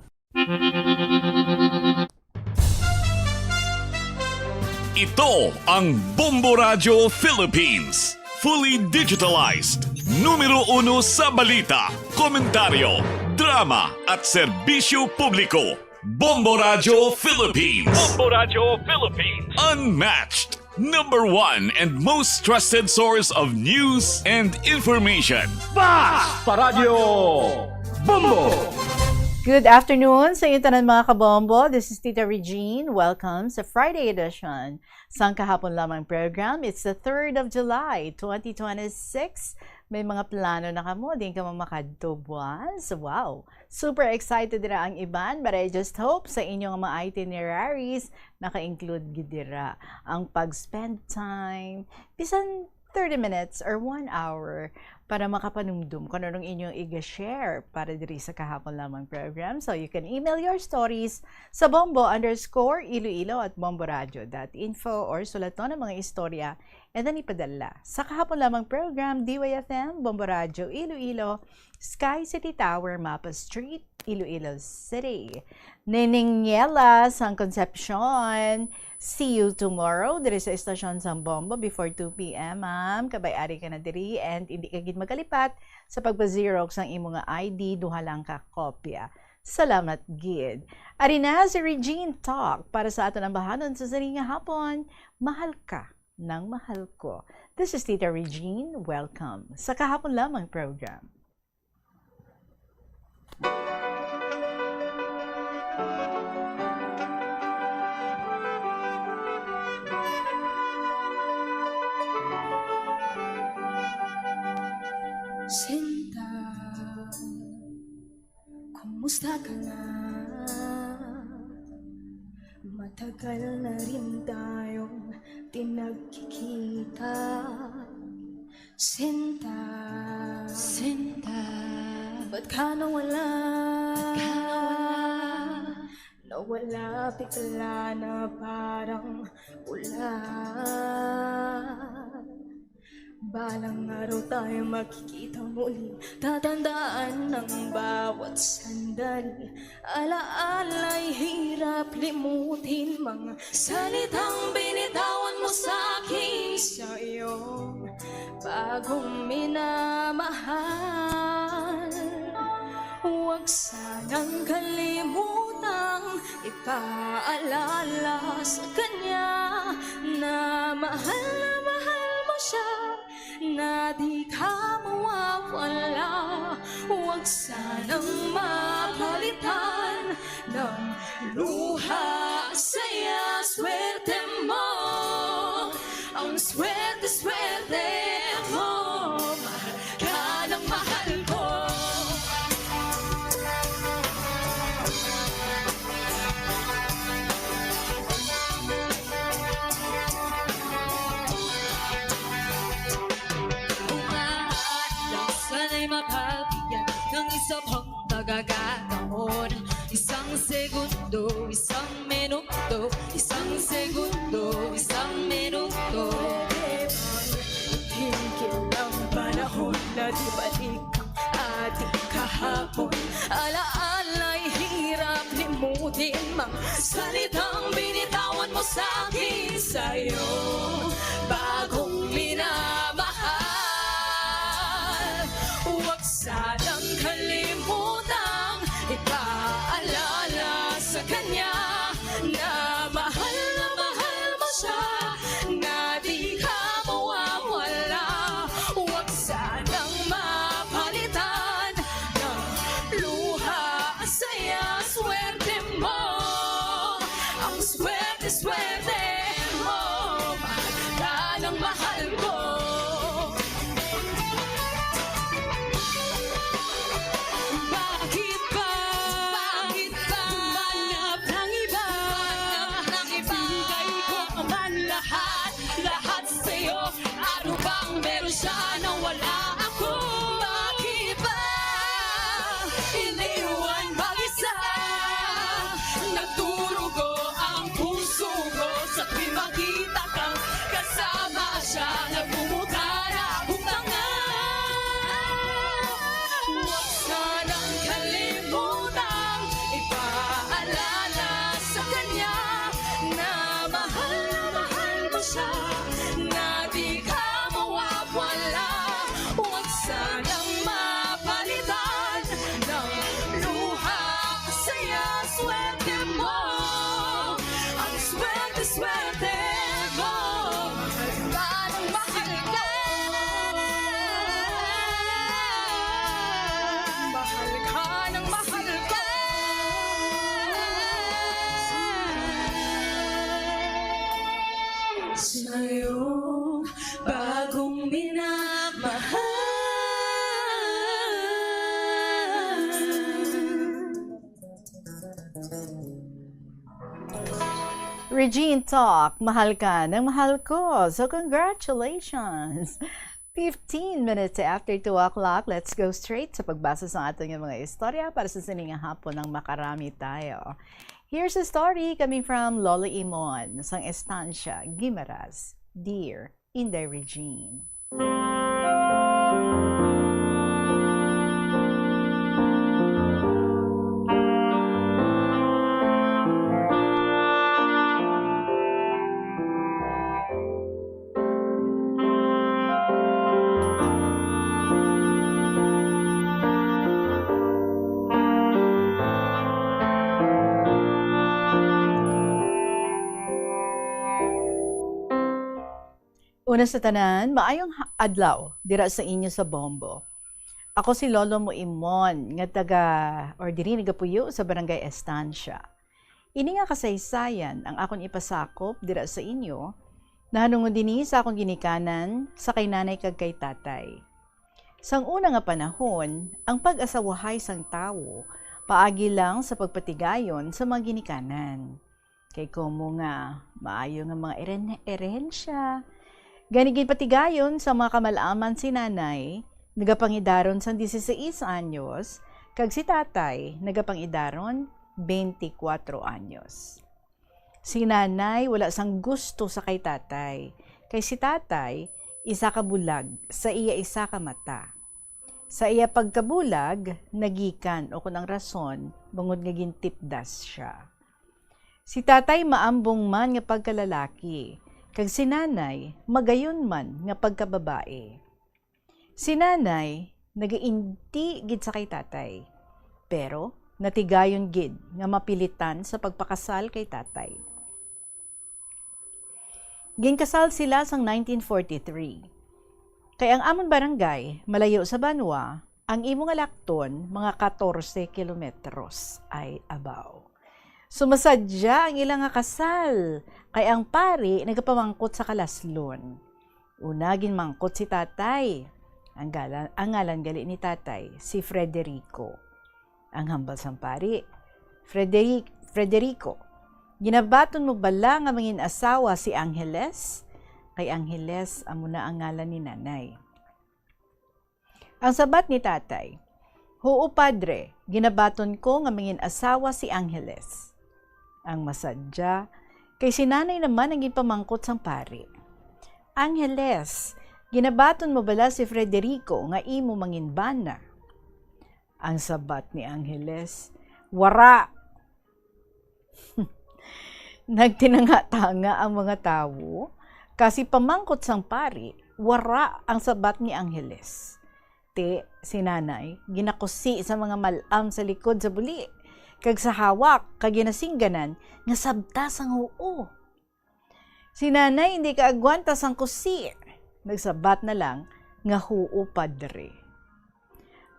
Ito ang Bombo Radyo Philippines. Fully digitalized. Numero uno sa balita, komentaryo, drama, at serbisyo publiko. Bombo Radyo Philippines. Bombo Radyo Philippines. Unmatched. Number one and most trusted source of news and information. Bas Paradyo Bombo! Good afternoon sa inyo tanan, mga kabombo. This is Tita Regine. Welcome sa Friday edition sang kahapon lamang program. It's the third of July, twenty twenty-six. May mga plano na kamo? Diin kamo makadto buwas? Wow! Super excited dira ang iban, but I just hope sa inyong mga itineraries, naka-include gid dira ang pag-spend time, bisan thirty minutes or one hour, para makapanumdum kung anong inyong i-share para diri sa kahapon lamang program. So you can email your stories sa bombo underscore iloilo at bomboradio dot info or sulaton ang mga istorya and then ipadala sa kahapon lamang program, D Y F M, Bombo Radyo Iloilo, Sky City Tower, Mapa Street, Iloilo City. Neneng Niela sang Concepcion, see you tomorrow diri sa estasyon sang Bombo before two p.m., ma'am. Kabay ari ka na diri and hindi ka gid magkalipat sa pagpa-xerox sang imo nga I D, duha lang ka kopya. Salamat gid. Ari na si Regine Talk para sa aton ambahanon sa sining nga hapon. Mahal ka ng mahal ko. This is Tita Regine. Welcome sa kahapon lamang program. Sinta, kumusta ka na? Matagal na rin tayong di nagkikita. Sinta, Sinta, ba't ka nawala? Ba't ka nawala? Nawala bigla na parang ulan. Balang araw tayo magkikita muli. Tatandaan ang bawat sandali. Alaala'y hirap limutin. Mga salitang binitawan mo sa akin sa iyong bagong minamahal. Huwag sanang kalimutang ipaalala sa kanya na mahal na mahal mo siya, na di ka mawawala. Huwag sanang mapalitan ng luha, saya, swerte mo. Ang swerte, swerte mo. Mahal ka ng mahal ko. Sa pagkagataon, isang segundo, isang minuto, isang segundo, isang minuto. Tingin ang panahon na di balik ang ating kahapon. Alaala'y hirap limutin, mga salitang binitawan mo sa akin, sa'yo bagong minamahal. Huwag sanang kalimutang ipaalala sa kanya na mahal na mahal mo siya, na di ka mawawala. Huwag sanang mapalitan ng luha ang saya, swerte mo. Ang swerte, swerte mo. Mahal ka ng mahal ko. Bakit ba? Bakit ba? Humanap ng iba. Humanap ng iba. Ibigay ko man lahat, lahat sa'yo. Ano bang meron siya na wala ako? Bakit ba iniwan mag-isa? Nagdurugo ang puso ko sa tuwing makita kang kasama siya. Nagmumutla na akong tanga. Huwag sanang kalimutang ipaalala sa kanya na mahal na mahal mo siya, na di ka mawawala. Huwag sanang mapalitan ng luha, saya, swerte mo. Ang swerte, swerte mo. Mahal ka ng mahal ko. Mahal ka ng mahal ko. Sa'yo bagong minamahal. Regine Talk, mahal ka ng mahal ko. So, congratulations! Fifteen minutes after two o'clock, let's go straight sa pagbasa sa aton nga mga istorya para sa sining nga hapon nang makarami tayo. Here's a story coming from Lolo Imon, sang Estancia, Guimaras. Dear Inday Regine. Una sa tanan, maayong ha-, adlaw dira sa inyo sa Bombo. Ako si Lolo mo Imon, nga taga, or diri nagapuyo sa Barangay Estancia. Ini nga kasaysayan ang akon ipasakop dira sa inyo, nahanungod dinhi sa akon ginikanan sa kay nanay kag kay tatay. Sang una nga panahon, ang pag-asawahay sang tawo paagi lang sa pagpatigayon sa mga ginikanan. Kay komo nga maayo nga mga eren-, erensya. Gani ginpatigayon sa mga kamalaman si nanay, nagapangidaron sang dieciséis anyos, kag si tatay nagapangidaron twenty-cuatro anyos. Si nanay wala sang gusto sa kay tatay, kay si tatay isa ka bulag sa iya isa ka mata. Sa iya pagkabulag, nagikan ukon ang rason bangod nga gintipdas sia. Si tatay maambong man nga pagkalalaki, kag si nanay magayon man nga pagkababayi. Si nanay nagainti gid sa kay tatay, pero natigayon gid nga mapilitan sa pagpakasal kay tatay. Ginkasal sila sang nineteen forty-three. Kay ang amon barangay malayo sa banwa, ang imo nga lakton mga katorse kilometros ay abaw. Sumasadya ang ila nga kasal, kay ang pari nagapamangkot sa kalaslon. Una, ginmangkot si tatay. Ang gala-, ang ngalan gali ni tatay, si Frederico. Ang hambal sang pari, "Frederi-, Frederico, ginabaton mo bala nga mangin-asawa si Angeles?" Kay Angeles amo na ang ngalan ni nanay. Ang sabat ni tatay, "Huo, Padre, ginabaton ko nga mangin-asawa si Angeles." Ang masadya, kay si Nanay naman ang ginpamangkot sang pari. "Angeles, ginabaton mo bala si Frederico nga imo mangin bana?" Ang sabat ni Angeles, "Wara." Nagtinanga-tanga ang mga tawo, kasi pamangkot sang pari, wara ang sabat ni Angeles. Ti, si Nanay, ginakusi sa mga mal-am sa likod sa buli, kag sa hawak, kag ginasingganan nga sabta sang huo. Si Nanay hindi kaagwanta sang kusi, nagsabat na lang nga, "Huo, Padre."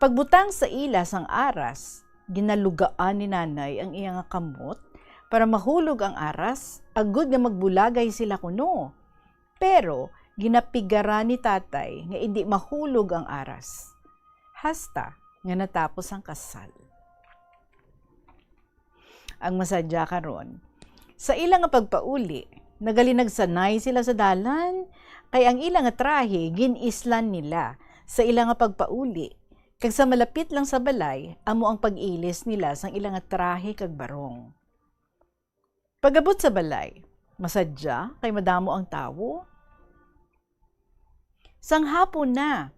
Pagbutang sa ila sang aras, ginalugaan ni Nanay ang iya nga kamot para mahulog ang aras, agud nga magbulagay sila kuno. Pero ginapigaran ni Tatay nga indi mahulog ang aras, hasta nga natapos ang kasal. Ang masadya karon, sa ila nga pagpauli, nagalinagsanay sila sa dalan, kay ang ila nga trahe gin-islan nila sa ila nga pagpauli, kag sa malapit lang sa balay amo ang pag-ilis nila sang ila nga trahe kag barong. Pag-abot sa balay, masadya kay madamo ang tawo. Sang hapon na,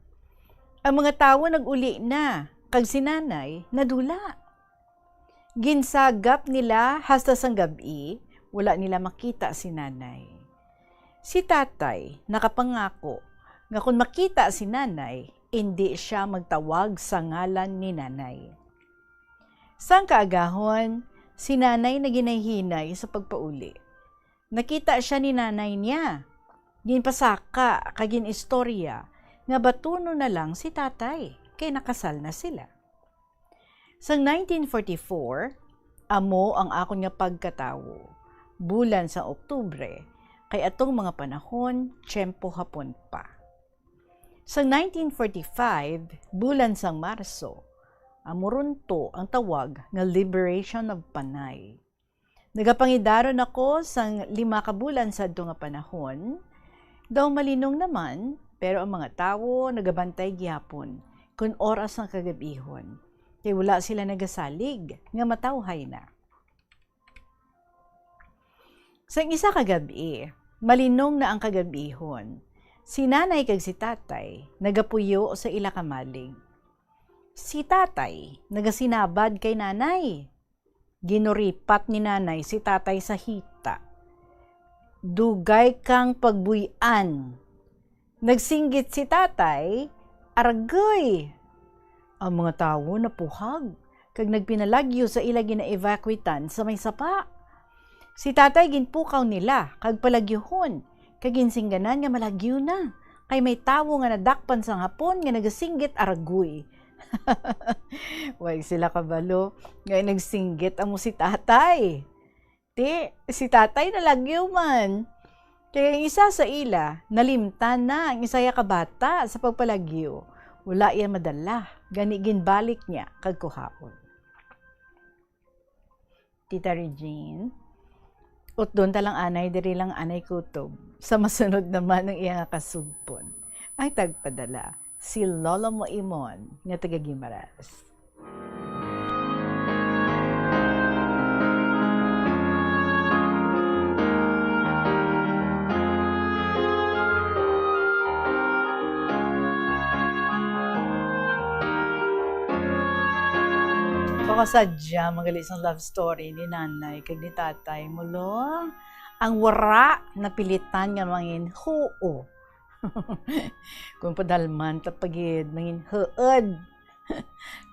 ang mga tawo nag-uli na, kag si Nanay nadula. Ginsagap nila hasta sang gab-i, wala nila makita si Nanay. Si Tatay nakapangako nga kon makita si Nanay, indi sia magtawag sa ngalan ni Nanay. Sang kaagahon, si Nanay naghinay-hinay sa pagpauli. Nakita sia ni nanay niya. Ginpasaka kag gin-istorya nga batunon na lang si tatay, kay nakasal na sila. Sang nineteen forty-four, amo ang akon nga pagkatawo, bulan sang Oktubre, kay atong mga panahon, tiyempo hapon pa. Sang nineteen forty-five, bulan sang Marso, amo runto ang tawag nga Liberation of Panay. Nagapangidaron ako sang lima ka bulan sadto nga panahon. Daw malinong naman, pero ang mga tawo nagabantay gihapon kon oras sang kagab-ihon, kay wala sila nagasalig nga matawhay na. Sang isa ka gab-i, malinong na ang kagab-ihon, si nanay kag si tatay nagapuyo sa ila ka malig. Si tatay nagasinabad kay nanay. Ginuripat ni nanay si tatay sa hita. "Dugay kang pagbuy-an." Nagsinggit si tatay, "Aragoy!" Ang mga tawo napuhag, kag nagpinalagyo sa ila gina-evacuatan sa may sapa. Si tatay ginpukaw nila kag palagyuhon, kag ginsingganan nga malagyo na, kay may tawo nga nadakpan sang hapon nga nagasinggit, "Aragoy!" Way sila kabalo nga nagsinggit amo si tatay. Ti, si tatay nalagyo man. Kay ang isa sa ila, nalimtan na ang isa ya ka bata sa pagpalagyo. Wala iya madala, gani ginbalik niya kag kuhaon. Tita Regine, utdon ta lang anay, diri lang anay kutob. Sa masunod naman ang iya nga kasugpon. Ay, tagpadala, si Lolo Moimon nga taga Guimaras. Kakasadya, magalis ang love story ni nanay kag ni tatay mo, lo. Ang wara, napilitan nga mangin huo. Kung padalman ta pa gid, mangin huod.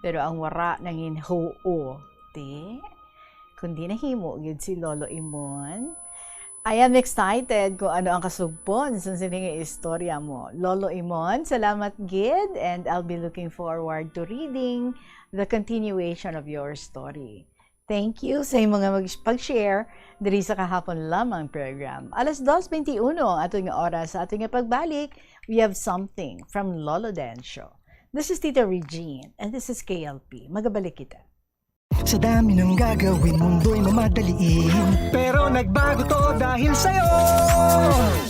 Pero ang wara nangin huo. Ti? Kundi nahimo gid si Lolo Imon. I am excited kung ano ang kasugpon sa sini nga istorya mo. Lolo Imon, salamat gid, and I'll be looking forward to reading the continuation of your story. Thank you sa imong nga mag-, pag-share diri sa Kahapon Lamang program. Alas dos bente uno ang aton nga oras. Sa aton nga pagbalik, we have something from Lolo Dencio. This is Tita Regine, and this is K L P. Magabalik kita. Sa dami ng gagawin, mundo'y mamadaliin. Pero nagbago to dahil sa'yo.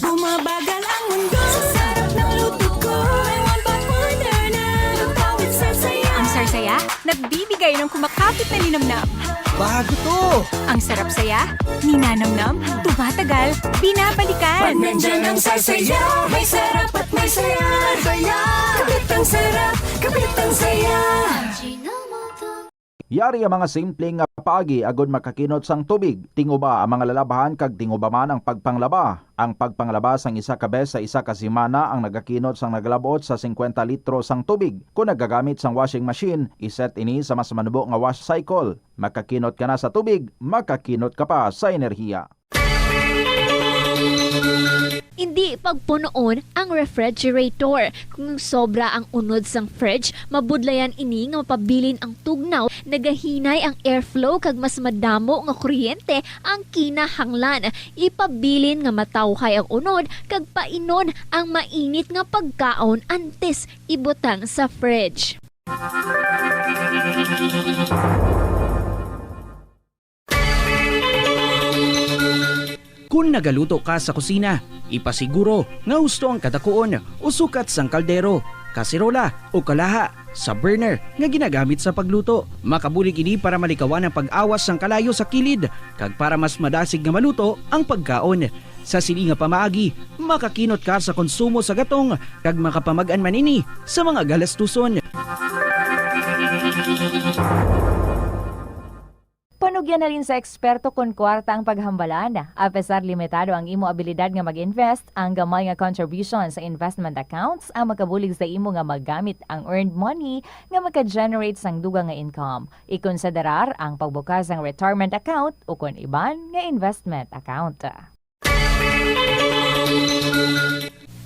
Bumabagal ang mundo sa sarap ng luto ko. May one pot order na. Lutawin sa saya. Ang sarsaya. Nagbibigay ng kumakapit na linamnam. Bago to! Ang sarap saya, ninanamnam, tumatagal, binabalikan. Pag nandyan ang Sasayaw, may sarap at may saya. Saya! Kapit ang sarap, kapit ang saya. Yari ang mga simple nga paagi agud makakinot sang tubig. Tinguba ang mga lalabhan kag tinguba man ang pagpanglaba. Ang pagpanglaba sang isa ka bes sa isa ka semana ang nagakinot sang nagalab-ot sa singkwenta litro sang tubig. Kon nagagamit sang washing machine, iset ini sa mas manubo nga wash cycle. Makakinot ka na sa tubig, makakinot ka pa sa enerhiya. Indi pagpunoon ang refrigerator. Kung sobra ang unod sang fridge, mabudlayan ini nga mapabilin ang tugnaw, nagahinay ang airflow kag mas madamo nga kuryente ang kinahanglan. Ipabilin nga matawhay ang unod kag painon ang mainit nga pagkaon antes ibutang sa fridge. Kon nagaluto ka sa kusina, ipasiguro nga husto ang kadakuon o sukat sang kaldero, kaserola o kalaha sa burner nga ginagamit sa pagluto. Makabulig ini para malikawan ang pag-awas sang kalayo sa kilid kag para mas madasig nga maluto ang pagkaon. Sa sini nga pamaagi, makakinot ka sa konsumo sa gatong kag makapamag-an man ini sa mga galastuson. Panugyan halin sa eksperto kon kwarta ang paghambalan. Apesar limitado ang imo abilidad nga mag-invest, ang gamay nga contribution sa investment accounts ang makabulig sa imo nga magamit ang earned money nga maka-generate sang dugang nga income. Ikonsiderar ang pagbukas sang retirement account ukon iban nga investment account.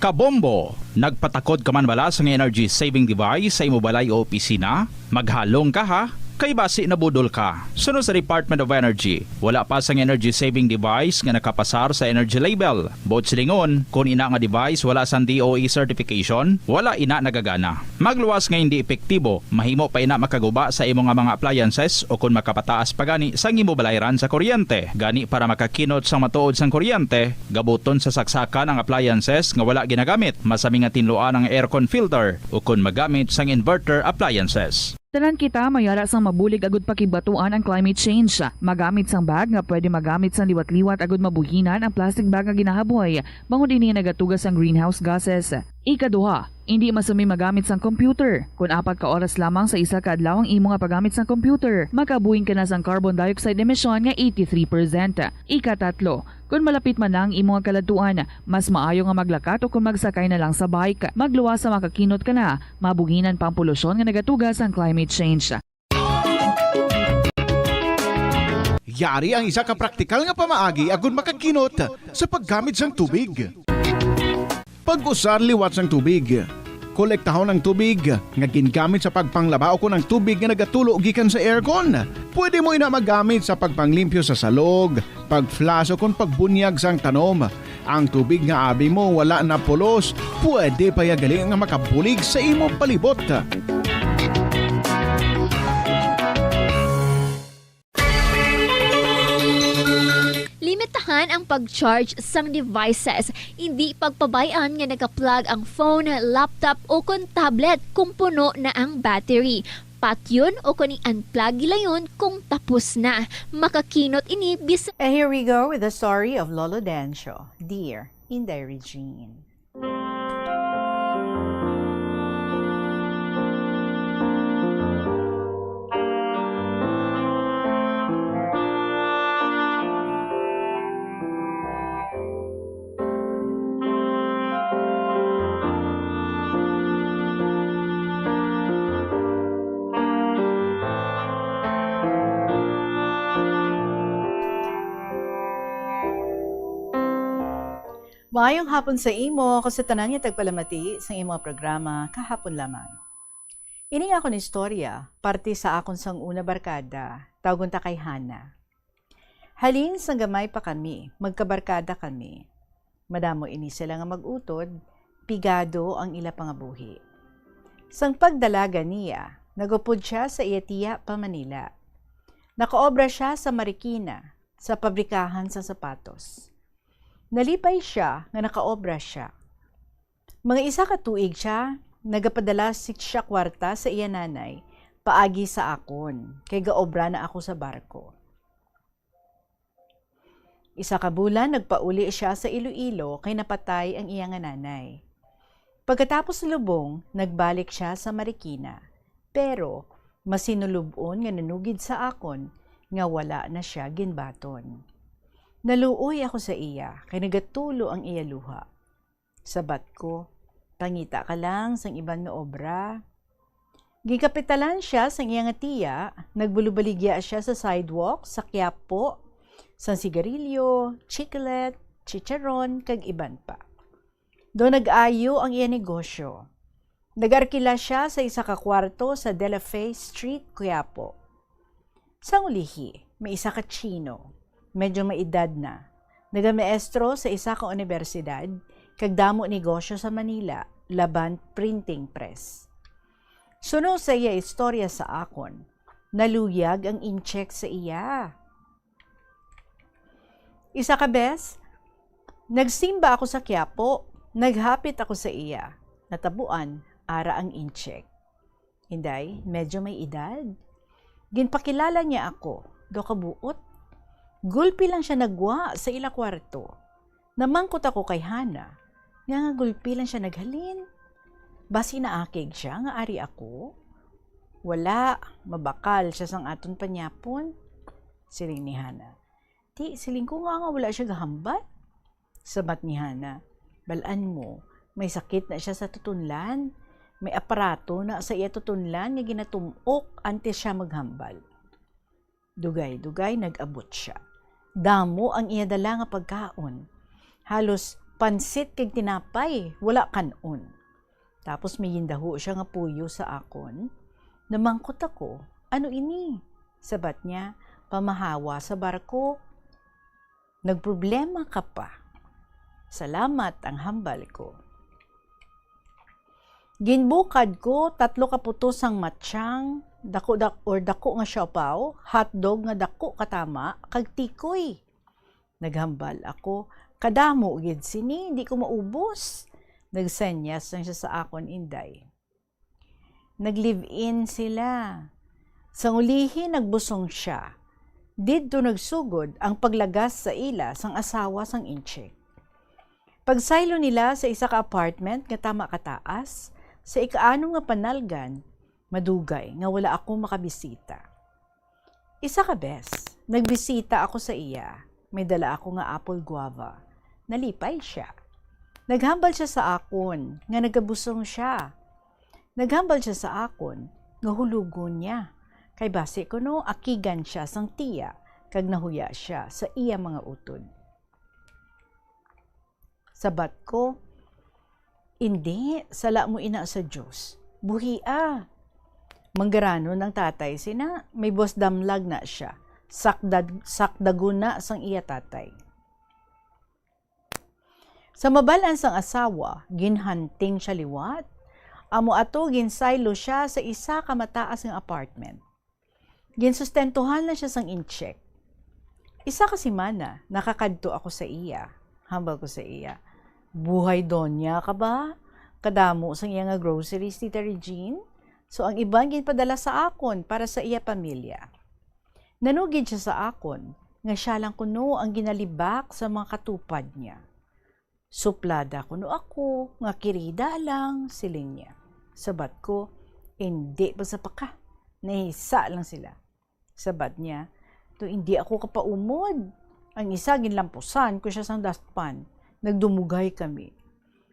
Kabombo! Nagpatakod ka man bala sang energy saving device sa imo balay o opisina? Maghalong ka ha, kay basi nabudol ka. Suno sa Department of Energy, wala pa sang energy saving device nga nakapasar sa energy label. Buot silingon, kon ina nga device wala sang D O E certification, wala ina nagagana. Magluwas nga hindi epektibo, mahimo pa ina makaguba sa imo nga mga appliances o kon makapataas pa gani sang imo balayran sa kuryente. Gani para makakinot sang matuod sang kuryente, gabuton sa saksakan ang appliances nga wala ginagamit. Masami nga tinluan ang aircon filter o kon magamit sang inverter appliances. Tanan kita may ara sang mabulig agud pakibatuan ang climate change. Magamit sang bag nga pwede magamit sang liwat-liwat agud mabuhinan ang plastic bag nga ginahaboy, bangod ini nagatuga sang greenhouse gases. Ikaduha, indi masami magamit sang computer. Kon apat ka oras lamang sa isa ka adlaw ang imo nga paggamit sang computer, makabuhin ka na sang carbon dioxide emission nga eighty-three percent. Ikatatlo, kon malapit man na ang imo nga kaladtuan, mas maayo nga maglakat o kon magsakay na lang sa bike. Magluwas sa makakinot ka na, mabuhinan pa ang polusyon nga nagatuga sang climate change. Yari ang isa ka praktikal nga pamaagi agud makakinot sa paggamit sang tubig. Pag-usar liwat sang tubig. Kolektahon ang tubig nga gingamit sa pagpanglaba ukon ang tubig nga nagatulo gikan sa aircon. Pwede mo ina magamit sa pagpanglimpyo sa salog, pag-flush ukon pagbunyag sang tanom. Ang tubig nga abi mo wala na pulos, pwede pa ya gali nga makabulig sa imo palibot. Limitahan ang pag-charge sang devices. Indi pagpabay-an nga naka-plug ang phone, laptop, o kon tablet kung puno na ang battery. Patyon o kon i-unplug gilayon kung tapos na. Makakinot ini bisan And here we go with the story of Lolo Dencio, Dear Inday Regine. Maayong hapon sa imo, ako sa tanan nga tagpalamati sa imo programa kahapon lamang. Ini nga akon istorya, parte sa akon sang una barkada, tawgon ta kay Hana. Halin sang gamay pa kami, magkabarkada kami. Madamo ini sila nga mag-utod, pigado ang ila pangabuhi. Sang pagdalaga niya, nagupod siya sa iya tiya pa Manila. Nakaobra siya sa Marikina, sa pabrikahan sang sapatos. Nalipay sia nga nakaobra sia. Mga isa ka tuig sia, nagapadala si sia kwarta sa iya nanay paagi sa akon, kay gaobra na ako sa barko. Isa ka bulan nagpauli sia sa Iloilo kay napatay ang iya nga nanay. Pagkatapos lubong, nagbalik sia sa Marikina, pero masinulub-on nga nanugid sa akon nga wala na sia ginbaton. Naluoy ako sa iya kay nagatulo ang iya luha. Sabat ko, "Pangita ka lang sang iban nga obra." Gikapitalan sia sang iya nga tiya, nagbulubaligya sia sa sidewalk sa Quiapo, sang sigarilyo, chiclet, chicharon, kag iban pa. Do nag-ayo ang iya negosyo. Nag-arkila sia sa isa ka kwarto sa De La Fe Street, Quiapo. Sang ulihi, may isa ka Chino. Medyo may edad na. Nagamaestro sa isa ka unibersidad, kag damo negosyo sa Manila, laban printing press. Suno sa iya istorya sa akon, naluyag ang incheck sa iya. Isa ka bes, nagsimba ako sa Quiapo, naghapit ako sa iya. Natabuan, ara ang incheck. Inday, medyo may edad. Ginpakilala niya ako, do kabuot. Gulpi lang sia nagwa sa ila kwarto. Namangkot ako kay Hana, nga nga gulpi lang sia naghalin. Basi naakig sia nga ari ako? Wala, mabakal sia sang aton panyapon, siling ni Hana. Ti, siling ko nga, nga wala sia gahambal. Sabat ni Hana, "Bal-an mo, may sakit na sia sa tutunlan. May aparato na sa iya tutunlan nga ginatum-ok antes sia maghambal." Dugay-dugay nag-abot sia. Damo ang iya dala nga pagkaon. Halos pansit kag tinapay, wala kan-on. Tapos may gindaho sia nga puyo sa akon. Namangkot ako, "Ano ini?" Sabat niya, "Pamahawa sa barko." "Nagproblema ka pa." "Salamat," ang hambal ko. Ginbukad ko tatlo ka putos sang matsyang, dako dak-, or dako nga siopaw, hotdog nga dako katama, kag tikoy. Naghambal ako, "Kadamo gid sini, di ko maubos." Nagsenyas lang sia sa akon, Inday. Nag-live-in sila. Sang ulihi, nagbusong sia. Didto nagsugod ang paglagas sa ila sang asawa sang incheck. Pagsaylo nila sa isa ka apartment nga tama kataas, sa ikaanom nga panalgan, madugay nga wala ako makabisita. Isa ka bes, nagbisita ako sa iya. May dala ako nga apple guava. Nalipay sia. Naghambal sia sa akon nga nagabusong sia. Naghambal sia sa akon nga hulugon niya, kay basi kuno akigan sia sang tiya kag nahuya sia sa iya mga utod. Sabat ko, "Indi, sala mo ina sa Dios. Buhia." Manggaranon ang tatay sina, may buwas damlag na sia. Sakdag-, sakdagon na sang iya tatay. Sa mabal-an sang asawa, ginhanting sia liwat. Amo ato, ginsaylo sia sa isa ka mataas nga apartment. Ginsustentuhan na sia sang incheck. Isa ka semana, nakakadto ako sa iya. Hambal ko sa iya, "Buhay donya ka ba? Kadamo sang iya nga groceries, Tita Regine. So, ang iban ginpadala sa akon para sa iya pamilya." Nanugid sia sa akon nga sia lang kuno ang ginalibak sa mga katupad niya. "Suplada kuno ako nga kirida lang," siling niya. Sabat ko, "Indi pagsapaka, nahisa lang sila." Sabat niya, "To, indi ako kapaumod." Ang isa, ginlampusan ko sia sang dustpan. Nagdumugay kami.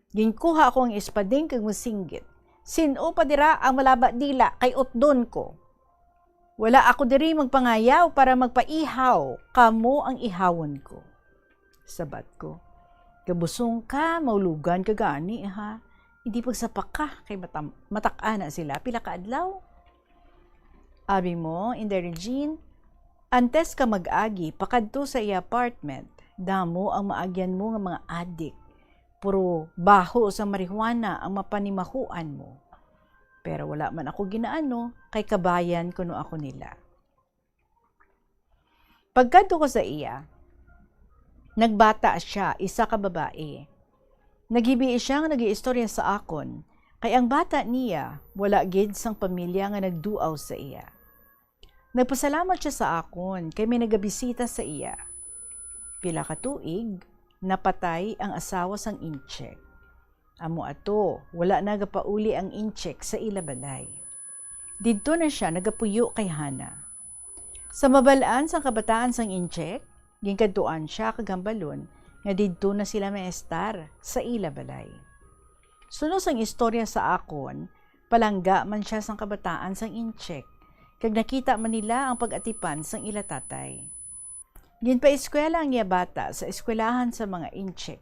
Ginkuha ko ang espading kag masinggit, "Sin-o pa dira ang malaba dila, kay utdon ko. Wala ako diri magpangayaw para magpaihaw, kamo ang ihawon ko." Sabat ko, "Gabusong ka, maulugan ka gani, ha? Hindi pagsapaka, kay matam-, matak-a na sila pila ka adlaw." Abi mo, Inday Regine, antes ka mag-agi pakadto sa iya apartment, damo ang maagyan mo nga mga adik. Puro baho sa marijuana ang mapanimahuan mo. Pero wala man ako ginaano, kay kabayan kuno ako nila. Pagkadto ko sa iya, nagbata sia, isa ka babayi. Naghibii sia nga nag-iistorya sa akon, Kay ang bata niya wala gid sang pamilya nga nagduaw sa iya. Nagpasalamat sia sa akon kay may nagabisita sa iya. Pila ka tuig, napatay ang asawa sang incheck. Amo ato, wala na gapauli ang incheck sa ila balay. Didto na sia nagapuyo kay Hana. Sa mabal-an sang kabataan sang incheck, ginkadtuan sia kag hambalon nga didto na sila maestar sa ila balay. Suno sang istorya sa akon, palangga man sia sang kabataan sang incheck, kag nakita man nila ang pag-atipan sang ila tatay. Ginpaeskwela ang iya bata sa eskwelahan sa mga incheck.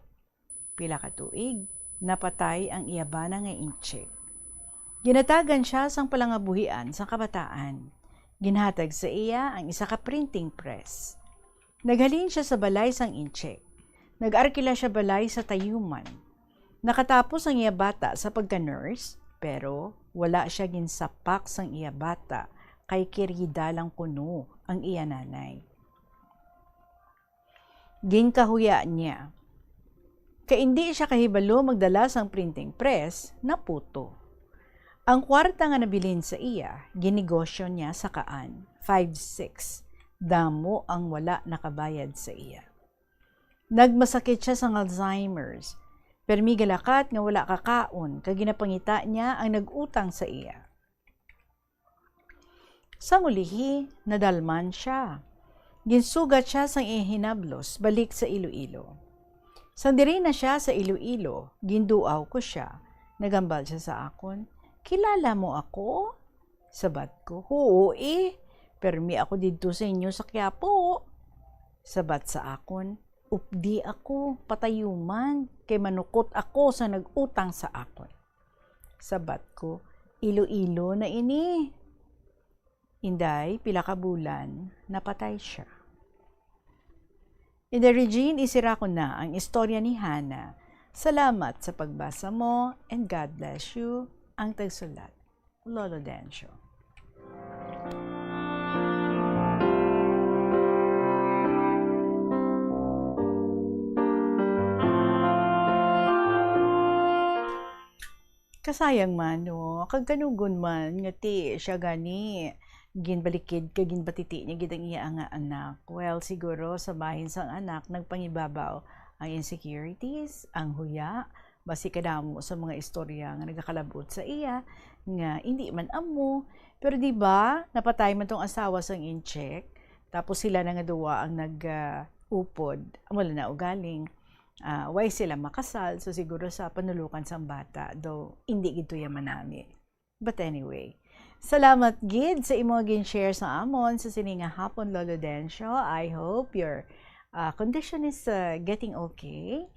Pila ka tuig, napatay ang iya bana nga incheck. Ginatagan sia sang palangabuhian sang kabataan. Ginhatag sa iya ang isa ka printing press. Naghalin sia sa balay sang incheck. Nag-arkila sia balay sa tayuman. Nakatapos ang iya bata sa pagka-nurse, pero wala sia ginsapak sang iya bata kay kirida lang kuno ang iya nanay. Ginkahuya niya. Kay indi siya kahibalo magdala sang printing press, naputo. Ang kwarta nga nabilin sa iya, ginegosyo niya sa kaan, five six. Damo ang wala nakabayad sa iya. Nagmasakit siya sang Alzheimer's. Permi galakat nga wala kakaon, kag ginapangita niya ang nag-utang sa iya. Sang ulihi, nadalman sia. Ginsugat sia sang iya hinablos balik sa Iloilo. Sang diri na sia sa Iloilo, ginduaw ko sia. Naghambal sia sa akon, "Kilala mo ako?" Sabat ko, "Huo, eh. Permi ako didto sa inyo sa Quiapo." Sabat sa akon, "Updi ako, patayuman, kay manukot ako sa nag-utang sa akon." Sabat ko, "Iloilo na ini." Inday, pila ka bulan, napatay sia. Inday Regine, isira ko na ang istorya ni Hana. Salamat sa pagbasa mo, and God bless you. Ang tagsulat, Lolo Dencio. Kasayang man, no? Kag kanugon man nga ti siya gani ginbalikid kag ginbatiti niya gid ang iya nga anak. Well, siguro sa bahin sang anak nagpangibabaw ang insecurities, ang huya, basi kadamo sa mga istorya nga nagakalab-ot sa iya nga indi man amo. Pero di ba, napatay man tong asawa sang incheck, tapos sila na nga duwa ang nag, ah, upod. Amo lang na ugaling, ah, why sila makasal? So, siguro sa panulukan sang bata, though indi gid to iya manami. But anyway, salamat gid sa imo gin-share sa amon sa sini nga hapon, Lolo Dencio. I hope your, ah, condition is, ah, getting okay.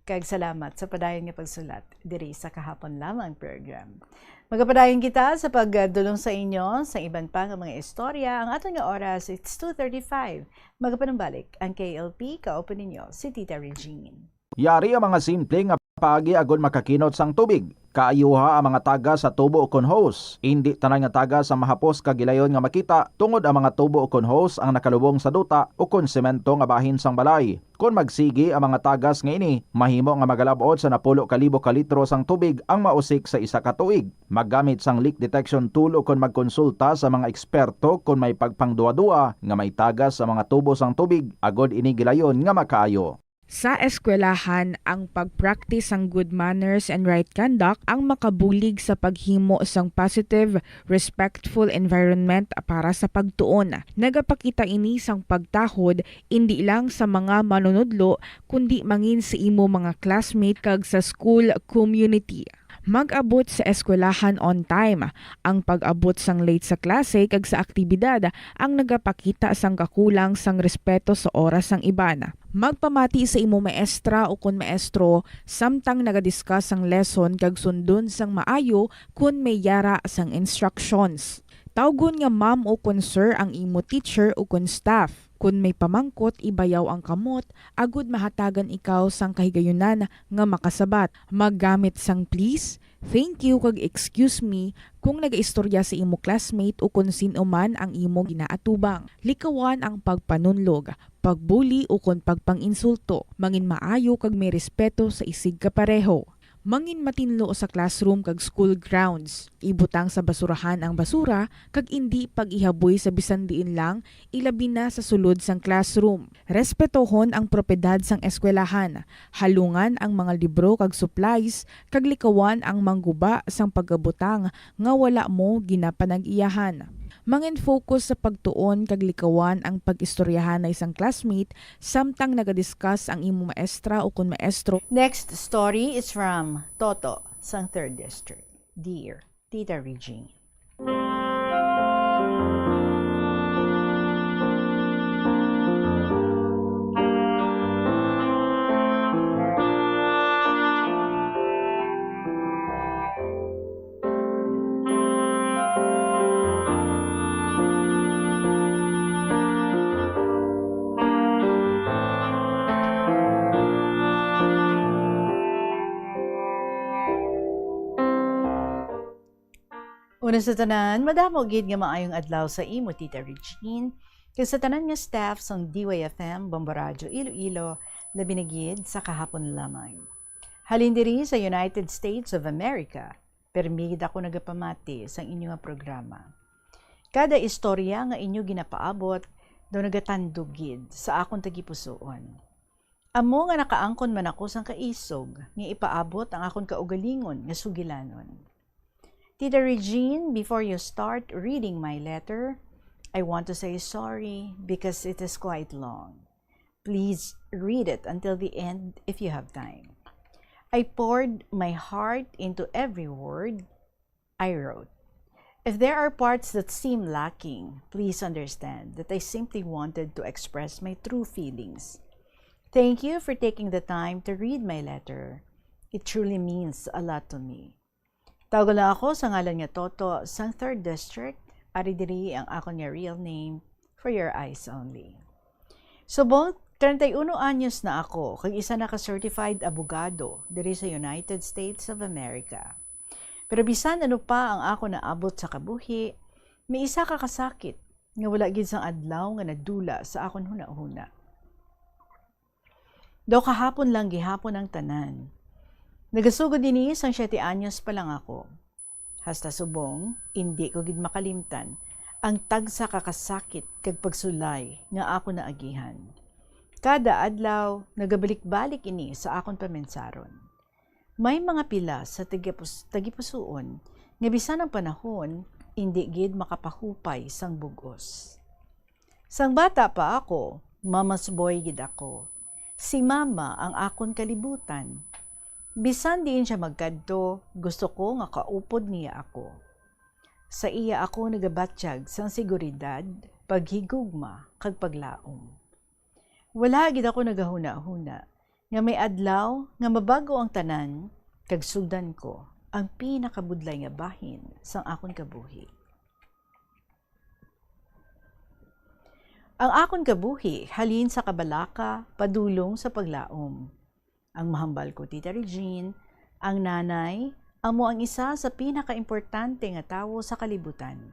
Kag salamat sa padayon nga pagsulat diri sa Kahapon Lamang program. Magapadayon kita sa pagdulong sa inyo sa iban pa nga mga istorya. Ang aton nga oras, it's two thirty-five. Magapanumbalik ang K L P, kaupo ninyo si Tita Regine. Yari ang mga simple nga paagi agod makakinot sang tubig. Kaayuha ang mga tagas sa tubo ukon hose. Indi tanan nga tagas ang mahapos kag gilayon nga makita, tungod ang mga tubo ukon hose ang nakalubong sa duta ukon semento nga bahin sang balay. Kon magsigi ang mga tagas nga ini, mahimo nga magalab-ot sa napulo ka libo ka litro sang tubig ang mausik sa isa ka tuig. Maggamit sang leak detection tool ukon magkonsulta sa mga eksperto kon may pagpangduha-duha nga may tagas sa mga tubo sang tubig, agod ini gilayon nga makaayo. Sa eskwelahan, ang pag-practice sang good manners and right conduct ang makabulig sa paghimo sang positive, respectful environment para sa pagtuon. Nagapakita ini sang pagtahod indi lang sa mga manunudlo, kundi mangin sa imo mga classmate kag sa school community. Mag-abot sa eskwelahan on time. Ang pag-abot sang late sa klase kag sa aktibidad ang nagapakita sang kakulang sang respeto sa oras sang iban. Magpamati sa imo maestra ukon maestro samtang naga-discuss sang lesson kag sundon sang maayo kon may yara sang instructions. Tawgon nga ma'am ukon sir ang imo teacher ukon staff. Kon may pamangkot, ibayaw ang kamot agod mahatagan ikaw sang kahigayunan nga makasabat. Maggamit sang please, thank you, kag excuse me kung nagaistorya sa imo classmate ukon sin-o man ang imo ginaatubang. Likawan ang pagpanunlog, pagbuli ukon pagpang-insulto. Mangin maayo kag may respeto sa isigkapareho. Mangin matinlo sa classroom kag school grounds. Ibutang sa basurahan ang basura kag indi pag-ihaboy sa bisan diin lang, ilabi na sa sulod sang classroom. Respetohon ang propiedad sang eskwelahan, halungan ang mga libro kag supplies, kag likawan ang mangguba sang pagkabutang nga wala mo ginapanag-iyahan. Mangin-focus sa pagtuon kag likawan ang pag-istoryahanay sang classmate samtang nagadiscuss ang imo maestra ukon maestro. Next story is from Toto sang Third District. Dear Tita Regine. Una sa tanan, madamo gid nga maayong adlaw sa imo, Tita Regine, kag sa tanan nga staff sang D Y F M Bombo Radyo Iloilo, labi na gid sa kahapon lamang. Halin diri sa United States of America, permi gid ako nagapamati sang inyo nga programa. Kada istorya nga inyo ginapaabot daw nagatandog gid sa akon tagipusoon. Amo nga nakaangkon man ako sang kaisog nga ipaabot ang akon kaugalingon nga sugilanon. Tita Regine, before you start reading my letter, I want to say sorry because it is quite long. Please read it until the end if you have time. I poured my heart into every word I wrote. If there are parts that seem lacking, please understand that I simply wanted to express my true feelings. Thank you for taking the time to read my letter. It truly means a lot to me. Tawgon lang ako sa ngalan nga Toto sang Third District, ari diri ang akon nga real name, for your eyes only. Subong, treinta y uno anyos na ako kag isa na ka certified abogado diri sa United States of America. Pero bisan ano pa ang akon naabot sa kabuhi, may isa ka kasakit nga wala gid sang adlaw nga nadula sa akon hunahuna. Daw kahapon lang gihapon ang tanan. Nagasugod ini sang siyete anyos pa lang ako. Hasta subong, indi ko gid makalimtan ang tagsa ka kasakit kag pagsulay nga ako naagihan. Kada adlaw, nagabalik-balik ini sa akon paminsaron. May mga pila sa tagipus-, tagipusoon nga bisan ang panahon, indi gid makapahupay sang bug-os. Sang bata pa ako, mama's boy gid ako. Si Mama ang akon kalibutan. Bisan diin sia magkadto, gusto ko nga kaupod niya ako. Sa iya ako nagabatyag sang seguridad, paghigugma, kag paglaom. Wala gid ako nagahunahuna nga may adlaw nga mabag-o ang tanan kag sugdan ko ang pinakabudlay nga bahin sang akon kabuhi. Ang akon kabuhi halin sa kabalaka padulong sa paglaom. Ang mahambal ko, Tita Regine, ang nanay amo ang isa sa pinakaimportante nga tawo sa kalibutan.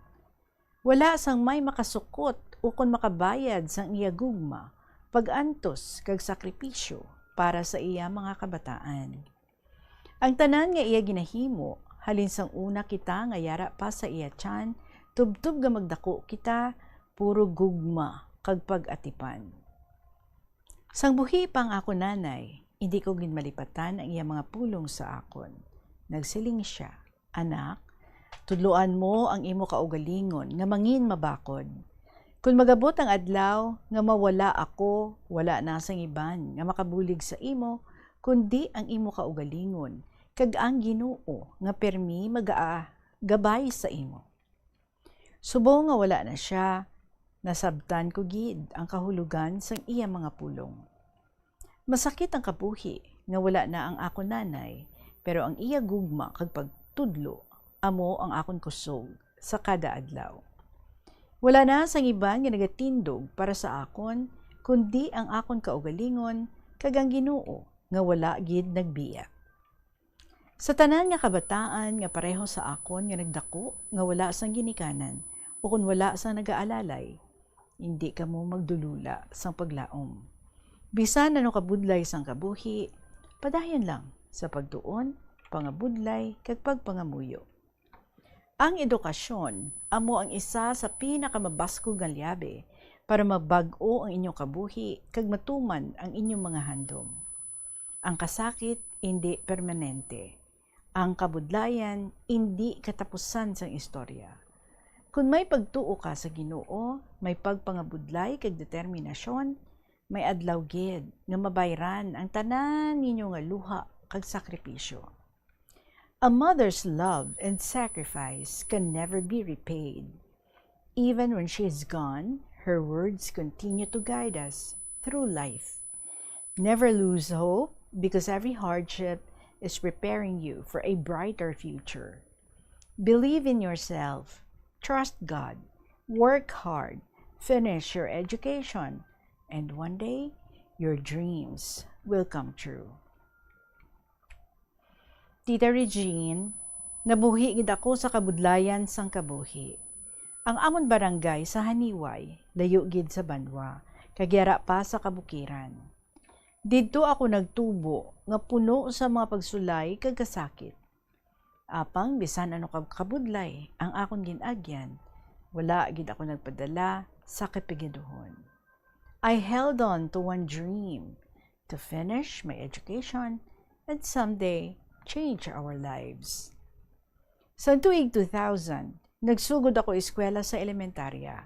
Wala sang may makasukot ukon makabayad sang iya gugma, pag-antos, kag sakripisyo para sa iya mga kabataan. Ang tanan nga iya ginahimo, halin sang una kita nga yara pa sa iya tiyan, tubtob nga magdako kita, puro gugma kag pag-atipan. Sang buhi pa ang akon nanay, indi ko gid malipatan ang iya mga pulong sa akon. Nagsiling sia, "Anak, tudloan mo ang imo kaugalingon nga mangin mabakod. Kon magabot ang adlaw nga mawala ako, wala na sang iban nga makabulig sa imo, kundi ang imo kaugalingon, kag ang Ginoo nga permi magaagabay sa imo." Subong nga wala na sia, nasabtan ko gid ang kahulogan sang iya mga pulong. Masakit ang kabuhi nga wala na ang akon nanay, pero ang iya gugma kag pagtudlo amo ang akon kusog sa kada adlaw. Wala na sang iban nga nagatindog para sa akon, kundi ang akon kaugalingon kag ang Ginoo nga wala gid nagbiya. Sa tanan nga kabataan nga pareho sa akon nga nagdako nga wala sang ginikanan ukon wala sang nagaalalay, indi kamo magdulula sang paglaom. Bisan ano kabudlay sang kabuhi, padayon lang sa pagtuon, pagpangabudlay, kag pagpangamuyo. Ang edukasyon amo ang isa sa pinakamabaskog nga liabe para mabag-o ang inyong kabuhi kag matuman ang inyong mga handom. Ang kasakit indi permanente. Ang kabudlayan indi katapusan sang istorya. Kon may pagtuo ka sa Ginoo, may pagpangabudlay kag determinasyon, may adlaw gid nga mabayran ang tanan ninyo nga luha kag sakripisyo. A mother's love and sacrifice can never be repaid. Even when she is gone, her words continue to guide us through life. Never lose hope, because every hardship is preparing you for a brighter future. Believe in yourself, trust God, work hard, finish your education, and one day, your dreams will come true. Tita Regine, nabuhi gid ako sa kabudlayan sang kabuhi. Ang amon barangay sa Janiuay, layo gid sa banwa, kag yara pa sa kabukiran. Didto ako nagtubo nga puno sa mga pagsulay kag kasakit. Apang bisan ano ka kabudlay ang akon gin-agyan, wala gid ako nagpadala sa kapigaduhon. I held on to one dream, to finish my education and someday change our lives. Sa tuig two thousand, nagsugod ako eskwela sa elementarya.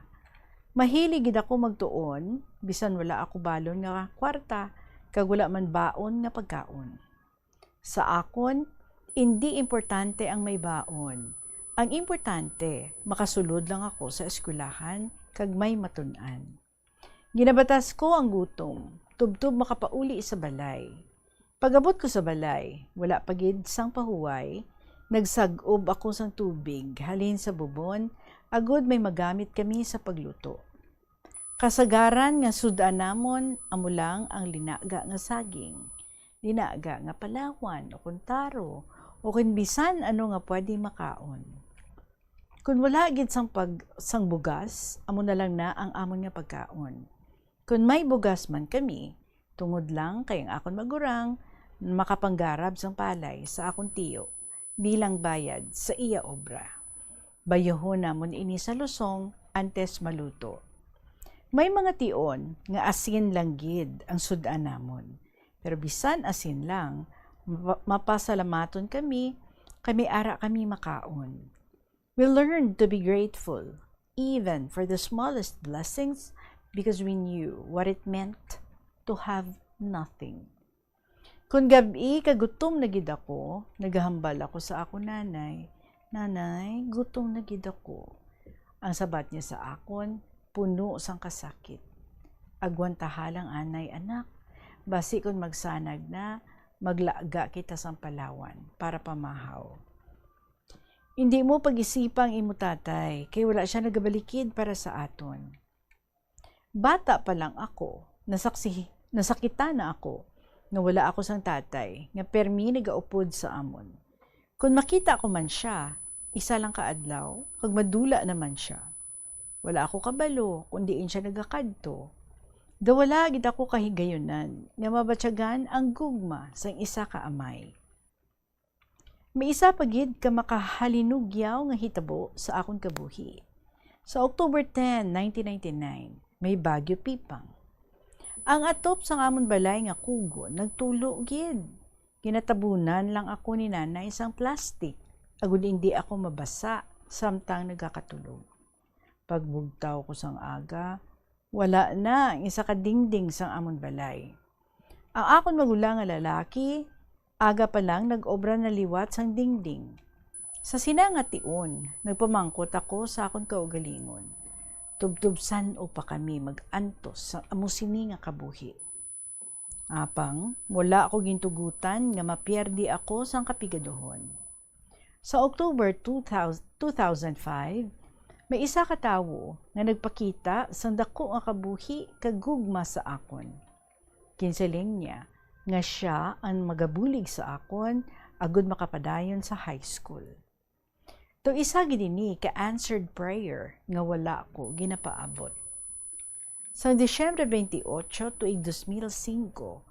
Mahilig gid ako magtuon, bisan wala ako balon nga kwarta, kag wala man baon nga pagkaon. Sa akon, indi importante ang may baon. Ang importante, makasulod lang ako sa eskwelahan kag may matun-an. Ginabatas ko ang gutom, tubtob makapauli sa balay. Pag-abot ko sa balay, wala pa gid sang pahuway, nagsag-ob ako sang tubig halin sa bubon, agod may magamit kami sa pagluto. Kasagaran nga sud-an namon amo lang ang linaga nga saging, linaga nga palawan o kon taro, o kon bisan ano nga pwede makaon. Kon wala gid sang pag-, sang bugas, amo na lang na ang amon nga pagkaon. Kon may bugas man kami, tungod lang kay ang akon magurang makapanggarab sang palay sa akon tiyo bilang bayad sa iya obra. Bayuhon namon ini sa lusong antes maluto. May mga tion nga asin lang gid ang sud-an namon, pero bisan asin lang, mapa-, mapasalamaton kami kay may ara kami makaon. We learned to be grateful even for the smallest blessings because we knew what it meant to have nothing. Kon gab-i kag gutom na gid ako, nagahambal ako sa akon nanay, "Nanay, gutom na gid ako." Ang sabat niya sa akon, puno sang kasakit, "Agwantaha lang anay, anak. Basi kon magsanag na, maglaga kita sang palawan para pamahaw." Indi mo pag-isipa ang imo tatay, kay wala sia nagabalikid para sa aton. Bata pa lang ako, nasaksi-, nasakita na ako nga wala ako sang tatay nga permi nagaupod sa amon. Kon makita ko man sia, isa lang ka adlaw, kag madula naman sia. Wala ako kabalo kon diin sia nagakadto. Daw wala gid ako kahigayunan nga mabatyagan ang gugma sang isa ka amay. May isa pa gid ka makahalinugyaw nga hitabo sa akon kabuhi. Sa October ten, nineteen ninety-nine, may Bagyo Pipang. Ang atop sang amon balay nga kugon nagtulo gid. Ginatabunan lang ako ni Nanay sang plastik, agud indi ako mabasa samtang nagakatulog. Pagbugtaw ko sang aga, wala na ang isa ka dingding sang amon balay. Ang akon magulang nga lalaki, aga pa lang nag-obra na liwat sang dingding. Sa sina nga tion, nagpamangkot ako sa akon kaugalingon, tubtob san-o pa kami mag-antos sa amo sini nga kabuhi. Apang wala ako gintugutan nga mapierde ako sang kapigaduhon. Sa October two thousand, two thousand five, may isa ka tawo nga nagpakita sang dako nga kabuhi kag gugma sa akon. Ginsiling niya nga sia ang magabulig sa akon agud makapadayon sa high school. Daw isa gid ini ka answered prayer nga wala ko ginapaabot. Sa Disyembre twenty-eight, tuig dos mil singko,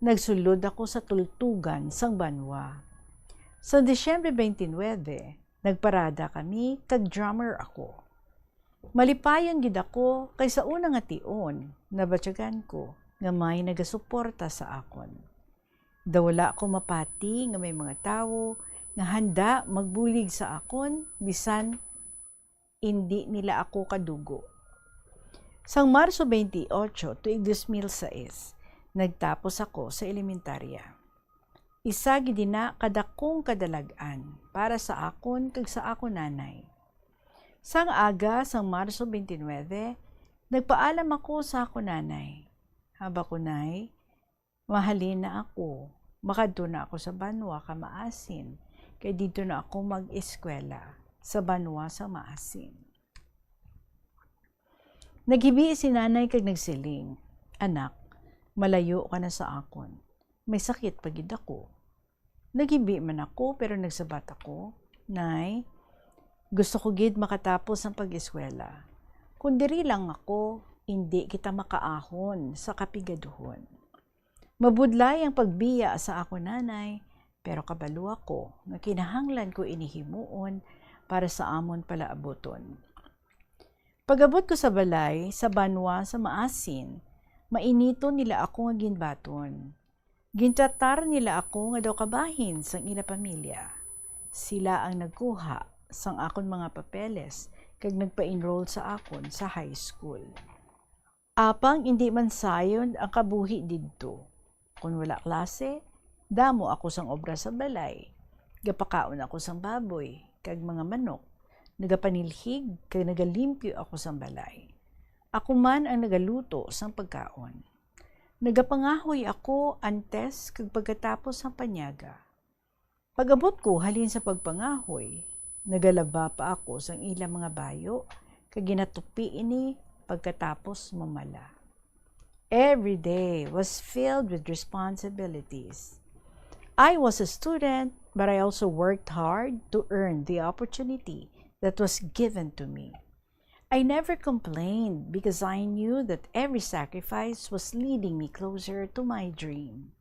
nagsulod ako sa tultugan sang banwa. Sa Disyembre twenty-nine, nagparada kami kag drummer ako. Malipayon gid ako kay sa una nga tion, nabatyagan ko nga may nagasuporta sa akon. Daw wala ko mapati nga may mga tawo nga handa magbulig sa akon bisan indi nila ako kadugo. Sang Marso twenty-eight tuig dos mil sais, nagtapos ako sa elementarya. Isa gid ina ka dakong kadalag-an para sa akon kag sa akon nanay. Sang aga sang Marso twenty-nine, nagpaalam ako sa akon nanay. Haba ko, Nay, mahalin na ako. Makadto na ako sa banwa ka maasin, kay didto na ako mag-eskwela sa banwa sa maasin. Naghibi si nanay kag nagsiling, "Anak, malayo ka na sa akon. May sakit pa gid ako." Naghibi man ako, pero nagsabat ako, "Nay, gusto ko gid makatapos ang pag-eskwela. Kung diri lang ako, indi kita makaahon sa kapigaduhon." Mabudlay ang pagbiya sa akon nanay, pero kabalo ako nga kinahanglan ko ini himuon para sa amon palaabuton. Pag-abot ko sa balay, sa banwa sa maasin, mainiton nila ako nga ginbaton. Gintratar nila ako nga daw kabahin sang ila pamilya. Sila ang nagkuha sang akon mga papeles kag nagpa-enroll sa akon sa high school. Apang indi man sayod ang kabuhi didto. Kon wala klase, damo ako sang obra sa balay. Gapakaon ako sang baboy kag mga manok. Nagapanilhig kag nagalimpyo ako sang balay. Ako man ang nagaluto sang pagkaon. Nagapangahoy ako antes kag pagkatapos sang panyaga. Pag-abot ko halin sa pagpangahoy, nagalaba pa ako sang ila mga bayo, kag ginatupi ini pagkatapos mamala. Every day was filled with responsibilities. I was a student, but I also worked hard to earn the opportunity that was given to me. I never complained because I knew that every sacrifice was leading me closer to my dream.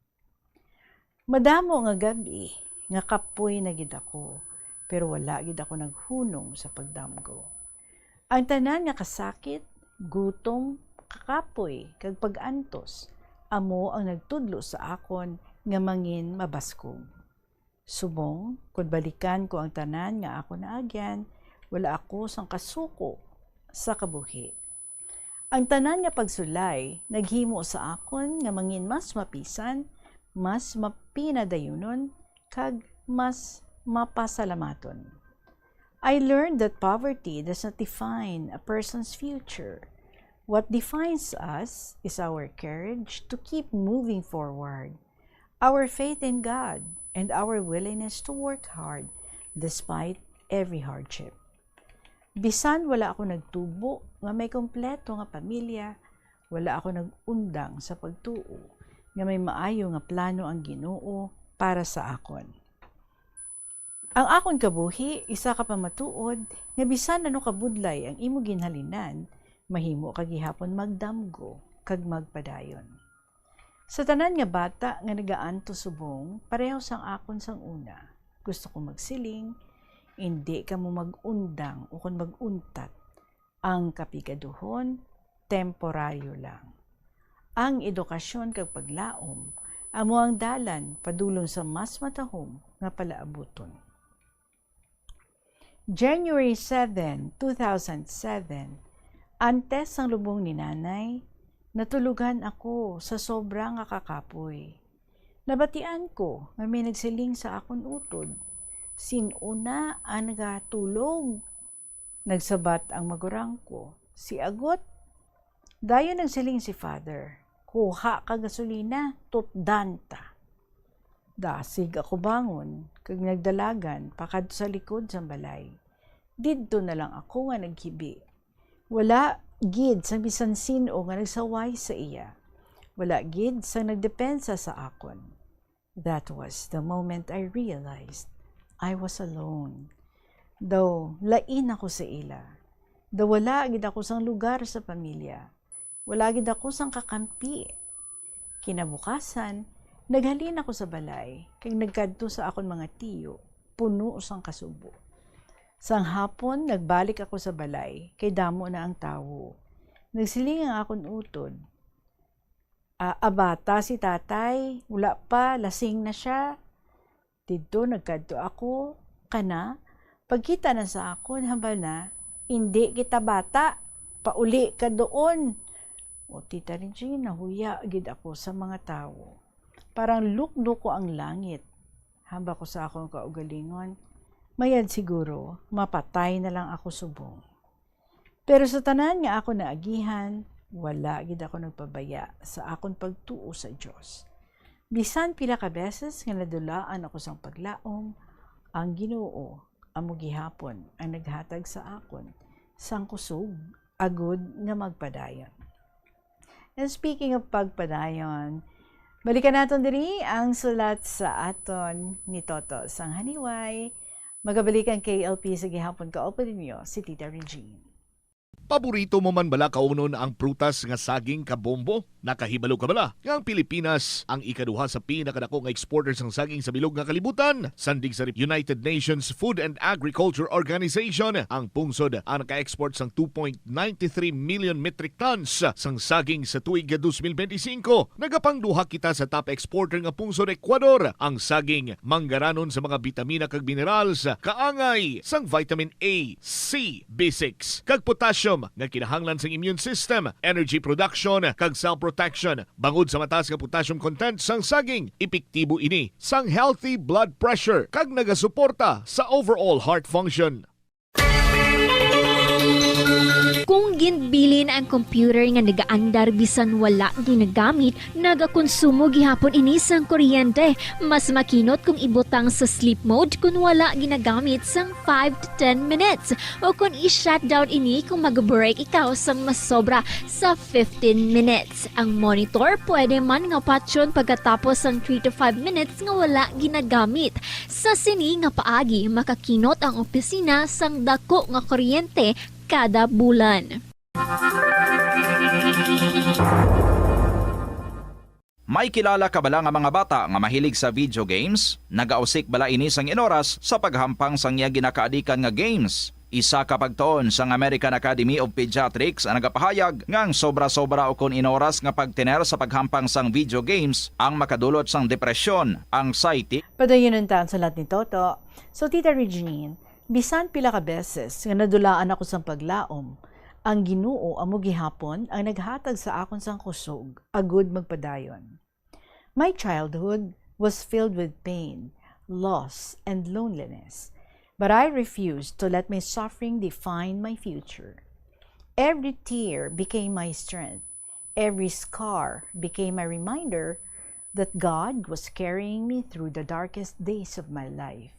Madamo nga gab-i nga kapoy na gid ako, pero wala gid ako naghunong sa pagdamgo. Ang tanan nga kasakit, gutom, kakapoy, kag pag-antos, amo ang nagtudlo sa akon nga mangin mabaskog. Subong, kon balikan ko ang tanan nga akon naagyan, wala ako sang kasuko sa kabuhi. Ang tanan nga pagsulay naghimo sa akon nga mangin mas mapisan, mas mapinadayunon, kag mas mapasalamaton. I learned that poverty does not define a person's future. What defines us is our courage to keep moving forward, our faith in God, and our willingness to work hard despite every hardship. Bisan wala ako nagtubo nga may kompleto nga pamilya, wala ako nag-undang sa pagtuo nga may maayo nga plano ang Ginoo para sa akon. Ang akon kabuhi isa ka pamatuod nga bisan ano kabudlay ang imo ginhalinan, mahimo ka gihapon magdamgo kag magpadayon. Sa tanan nga bata nga nagaantos subong, pareho sang akon sang una, gusto ko magsiling, indi kamo mag-undang ukon mag-untat. Ang kapigaduhon, temporaryo lang. Ang edukasyon kag paglaom amo ang dalan padulong sa mas matahom nga palaabuton. January seven, two thousand seven, antes sang lubong ni Nanay, natulugan ako sa sobra nga kakapoy. Nabatian ko nga may nagsiling sa akon utod, "Sin-o na ang nagatulog?" Nagsabat ang magurang ko, "Si Agot." Dayon nagsiling si Father, "Kuha ka gasolina, tutdan ta." Dasig ako bangon, kag nagdalagan pakadto sa likod sang balay. Didto na lang ako nga naghibi. Wala gid sang bisan sin-o nga nagsaway sa iya. Wala gid sang nagdepensa sa akon. That was the moment I realized I was alone. Daw lain ako sa ila. Daw wala gid ako sang lugar sa pamilya. Wala gid ako sang kakampi. Kinabukasan, naghalin ako sa balay kag nagkadto sa akon mga tiyo puno sang kasubo. Sang hapon, nagbalik ako sa balay, kay damo na ang tawo. Nagsiling ang akon utod, "A, a, bata si tatay, wala pa, lasing na sia." Didto nagkadto ako, kana, pagkita na sa akon, hambal na, "Indi kita bata, pauli ka duon." O, Tita Regine, nahuya gid ako sa mga tawo. Parang lukdo ko ang langit. Hambal ko sa akon kaugalingon, "Mayad siguro, mapatay na lang ako subong." Pero sa tanan nga akon naagihan, wala gid ako nagpabaya sa akon pagtuo sa Dios. Bisan pila ka beses nga nadulaan ako sang paglaom, ang Ginoo amo gihapon ang naghatag sa akon sang kusog agud nga magpadayon. And speaking of pagpadayon, balikan naton diri ang sulat sa aton ni Toto sang Haniway. Magabalik ang K L P sa gihapon. Kaupod ninyo si Tita Regine. Paborito mo man bala kaunon ang prutas nga saging kabombo? Nakahibalo ka bala nga ang Pilipinas ang ikaduha sa pinakadako nga exporter sang saging sa bilog nga kalibutan? Sandig sa United Nations Food and Agriculture Organization, ang pungsod ang naka-export sang two point nine three million metric tons sang saging sa tuig nga twenty twenty-five. Nagapangduha kita sa top exporter nga pungsod, Ecuador. Ang saging manggaranon sa mga bitamina kag minerals, kaangay sang vitamin A, C, B six, kag potassium nga kinahanglan sang immune system, energy production, kag cell protection. Bangod sa mataas nga potassium content sang saging, epektibo ini sang healthy blood pressure kag nagasuporta sa overall heart function. Kung ginbilin ang computer nga nagaandar bisan wala ginagamit, nagakonsumo gihapon ini sang kuryente. Mas makinot kung ibutang sa sleep mode kung wala ginagamit sang five to ten minutes, o kung i-shutdown ini kung mag-break ikaw sang masobra sa fifteen minutes. Ang monitor pwede man nga patyon pagkatapos sang three to five minutes nga wala ginagamit. Sa sini nga paagi, makakinot ang opisina sang dako nga kuryente kada bulan. May kilala ka bala nga mga bata nga mahilig sa video games? Nagausik bala ini sang inoras sa paghampang sang iya ginakaadikan nga games? Isa ka pagtuon sang American Academy of Pediatrics ang nagapahayag nga ang sobra-sobra ukon inoras nga pagtener sa paghampang sang video games ang makadulot sang depresyon, anxiety, Padayon ta ang sulat ni Toto. So, Tita Regine, bisan pila ka beses nga nadulaan ako sang paglaom, ang Ginoo amo gihapon ang naghatag sa akon sang kusog agud magpadayon. My childhood was filled with pain, loss, and loneliness, but I refused to let my suffering define my future. Every tear became my strength. Every scar became a reminder that God was carrying me through the darkest days of my life.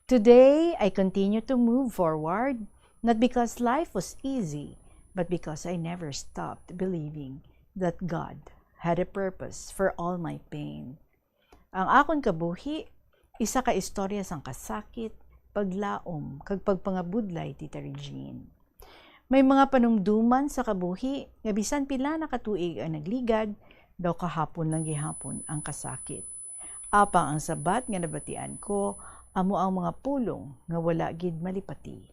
Today, I continue to move forward, not because life was easy, but because I never stopped believing that God had a purpose for all my pain. Ang akon kabuhi, isa ka istorya sang kasakit, paglaom, kag pagpangabudlay, Tita Regine. May mga panumdoman sa kabuhi nga bisan pila na ka tuig ang nagligad, daw kahapon lang gihapon ang kasakit. Apang ang sabat nga nabatian ko amo ang mga pulong nga wala gid malipati.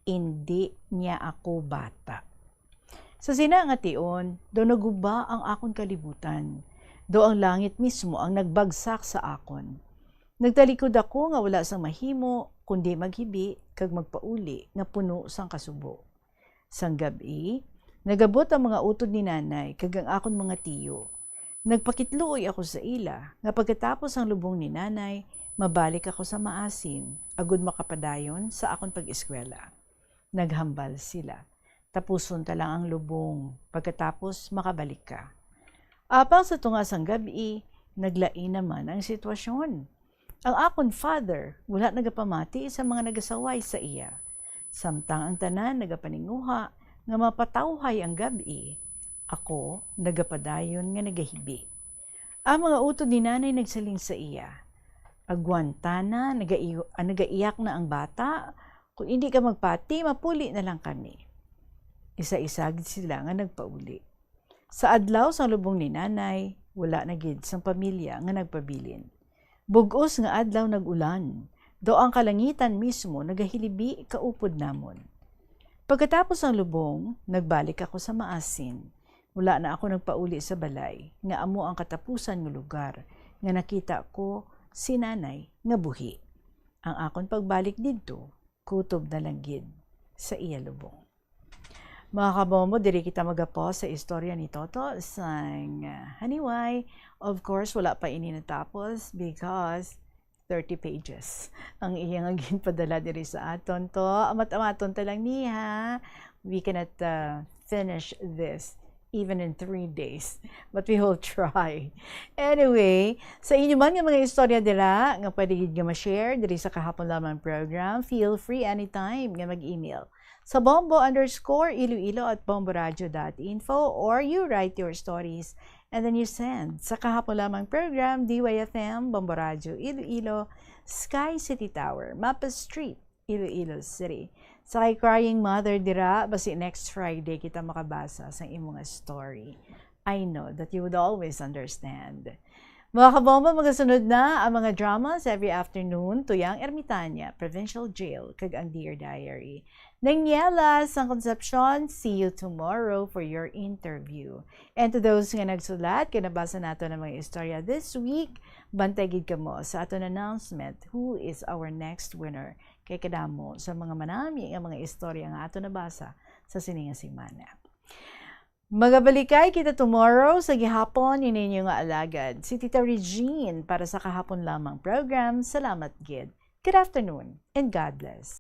Indi niya ako bata. Sa sina nga tion, daw naguba ang akon kalibutan, daw ang langit mismo ang nagbagsak sa akon. Nagtalikod ako nga wala sang mahimo kundi maghibi kag magpauli nga puno sang kasubo. Sang gab-i, nagabot ang mga utod ni Nanay kag ang akon mga tiyo. Nagpakitluoy ako sa ila nga pagkatapos sang lubong ni Nanay, mabalik ako sa Maasin agud makapadayon sa akon pag-eskwela. Naghambal sila, "Tapuson ta lang ang lubong, pagkatapos makabalik ka." Apang sa tunga sang gab-i, naglain naman ang sitwasyon. Ang akon father wala nagapamati sa mga nagasaway sa iya. Samtang ang tanan nagapaninguha nga mapatawhay ang gab-i, ako nagapadayon nga nagahibi. Ang mga utod ni Nanay nagsiling sa iya, "Agwanta na, nagaiyo-, ah, nagaiyak na ang bata. Kung indi ka magpati, mapuli na lang kami." Isa-isa gid sila nga nagpauli. Sa adlaw sang lubong ni Nanay, wala na gid sang pamilya nga nagpabilin. Bug-os nga adlaw nag-ulan. Daw ang kalangitan mismo nagahilibi kaupod namon. Pagkatapos ang lubong, nagbalik ako sa Maasin. Wala na ako nagpauli sa balay, nga amo ang katapusan nga lugar nga nakita ko si Nanay nga buhi. Ang akon pagbalik didto, kutob na lang gid sa iya lubong. Mga kabombo, diri kita magapos sa istorya ni Toto sang, ah, Haniway. Of course, wala pa ini natapos because thirty pages ang iya nga ginpadala diri sa aton. To, amat-amaton ta lang ni, ha. We cannot, uh, finish this even in three days. But we will try. Anyway, sa inyo man nga mga istorya dira nga pwede gid nga ma-share diri sa Kahapon Lamang program, feel free anytime nga mag-email sa bombo underscore iloilo at bomboradio dot info, or you write your stories and then you send sa Kahapon Lamang program, D Y F M, Bombo Radio Iloilo, Sky City Tower, Mapa Street, Iloilo City. Sa kay Crying Mother dira, basi next Friday kita makabasa sa imo nga story. I know that you would always understand. Mga kabombo, magasunod na ang mga dramas every afternoon, Tuyang Ermitanya, Provincial Jail, kag ang Dear Diary. Nang Niela sang Concepcion, see you tomorrow for your interview. And to those nga nagsulat, kay nabasa nato ang mga istorya this week, bantay gid kamo sa aton announcement, who is our next winner. Kay kadamo sa mga manami nga mga istorya nga ato nabasa sa sini nga semana. Magabalikay kita tomorrow sa gihapon ni ninyo nga alagad, si Tita Regine, para sa Kahapon Lamang program. Salamat gid. Good afternoon and God bless.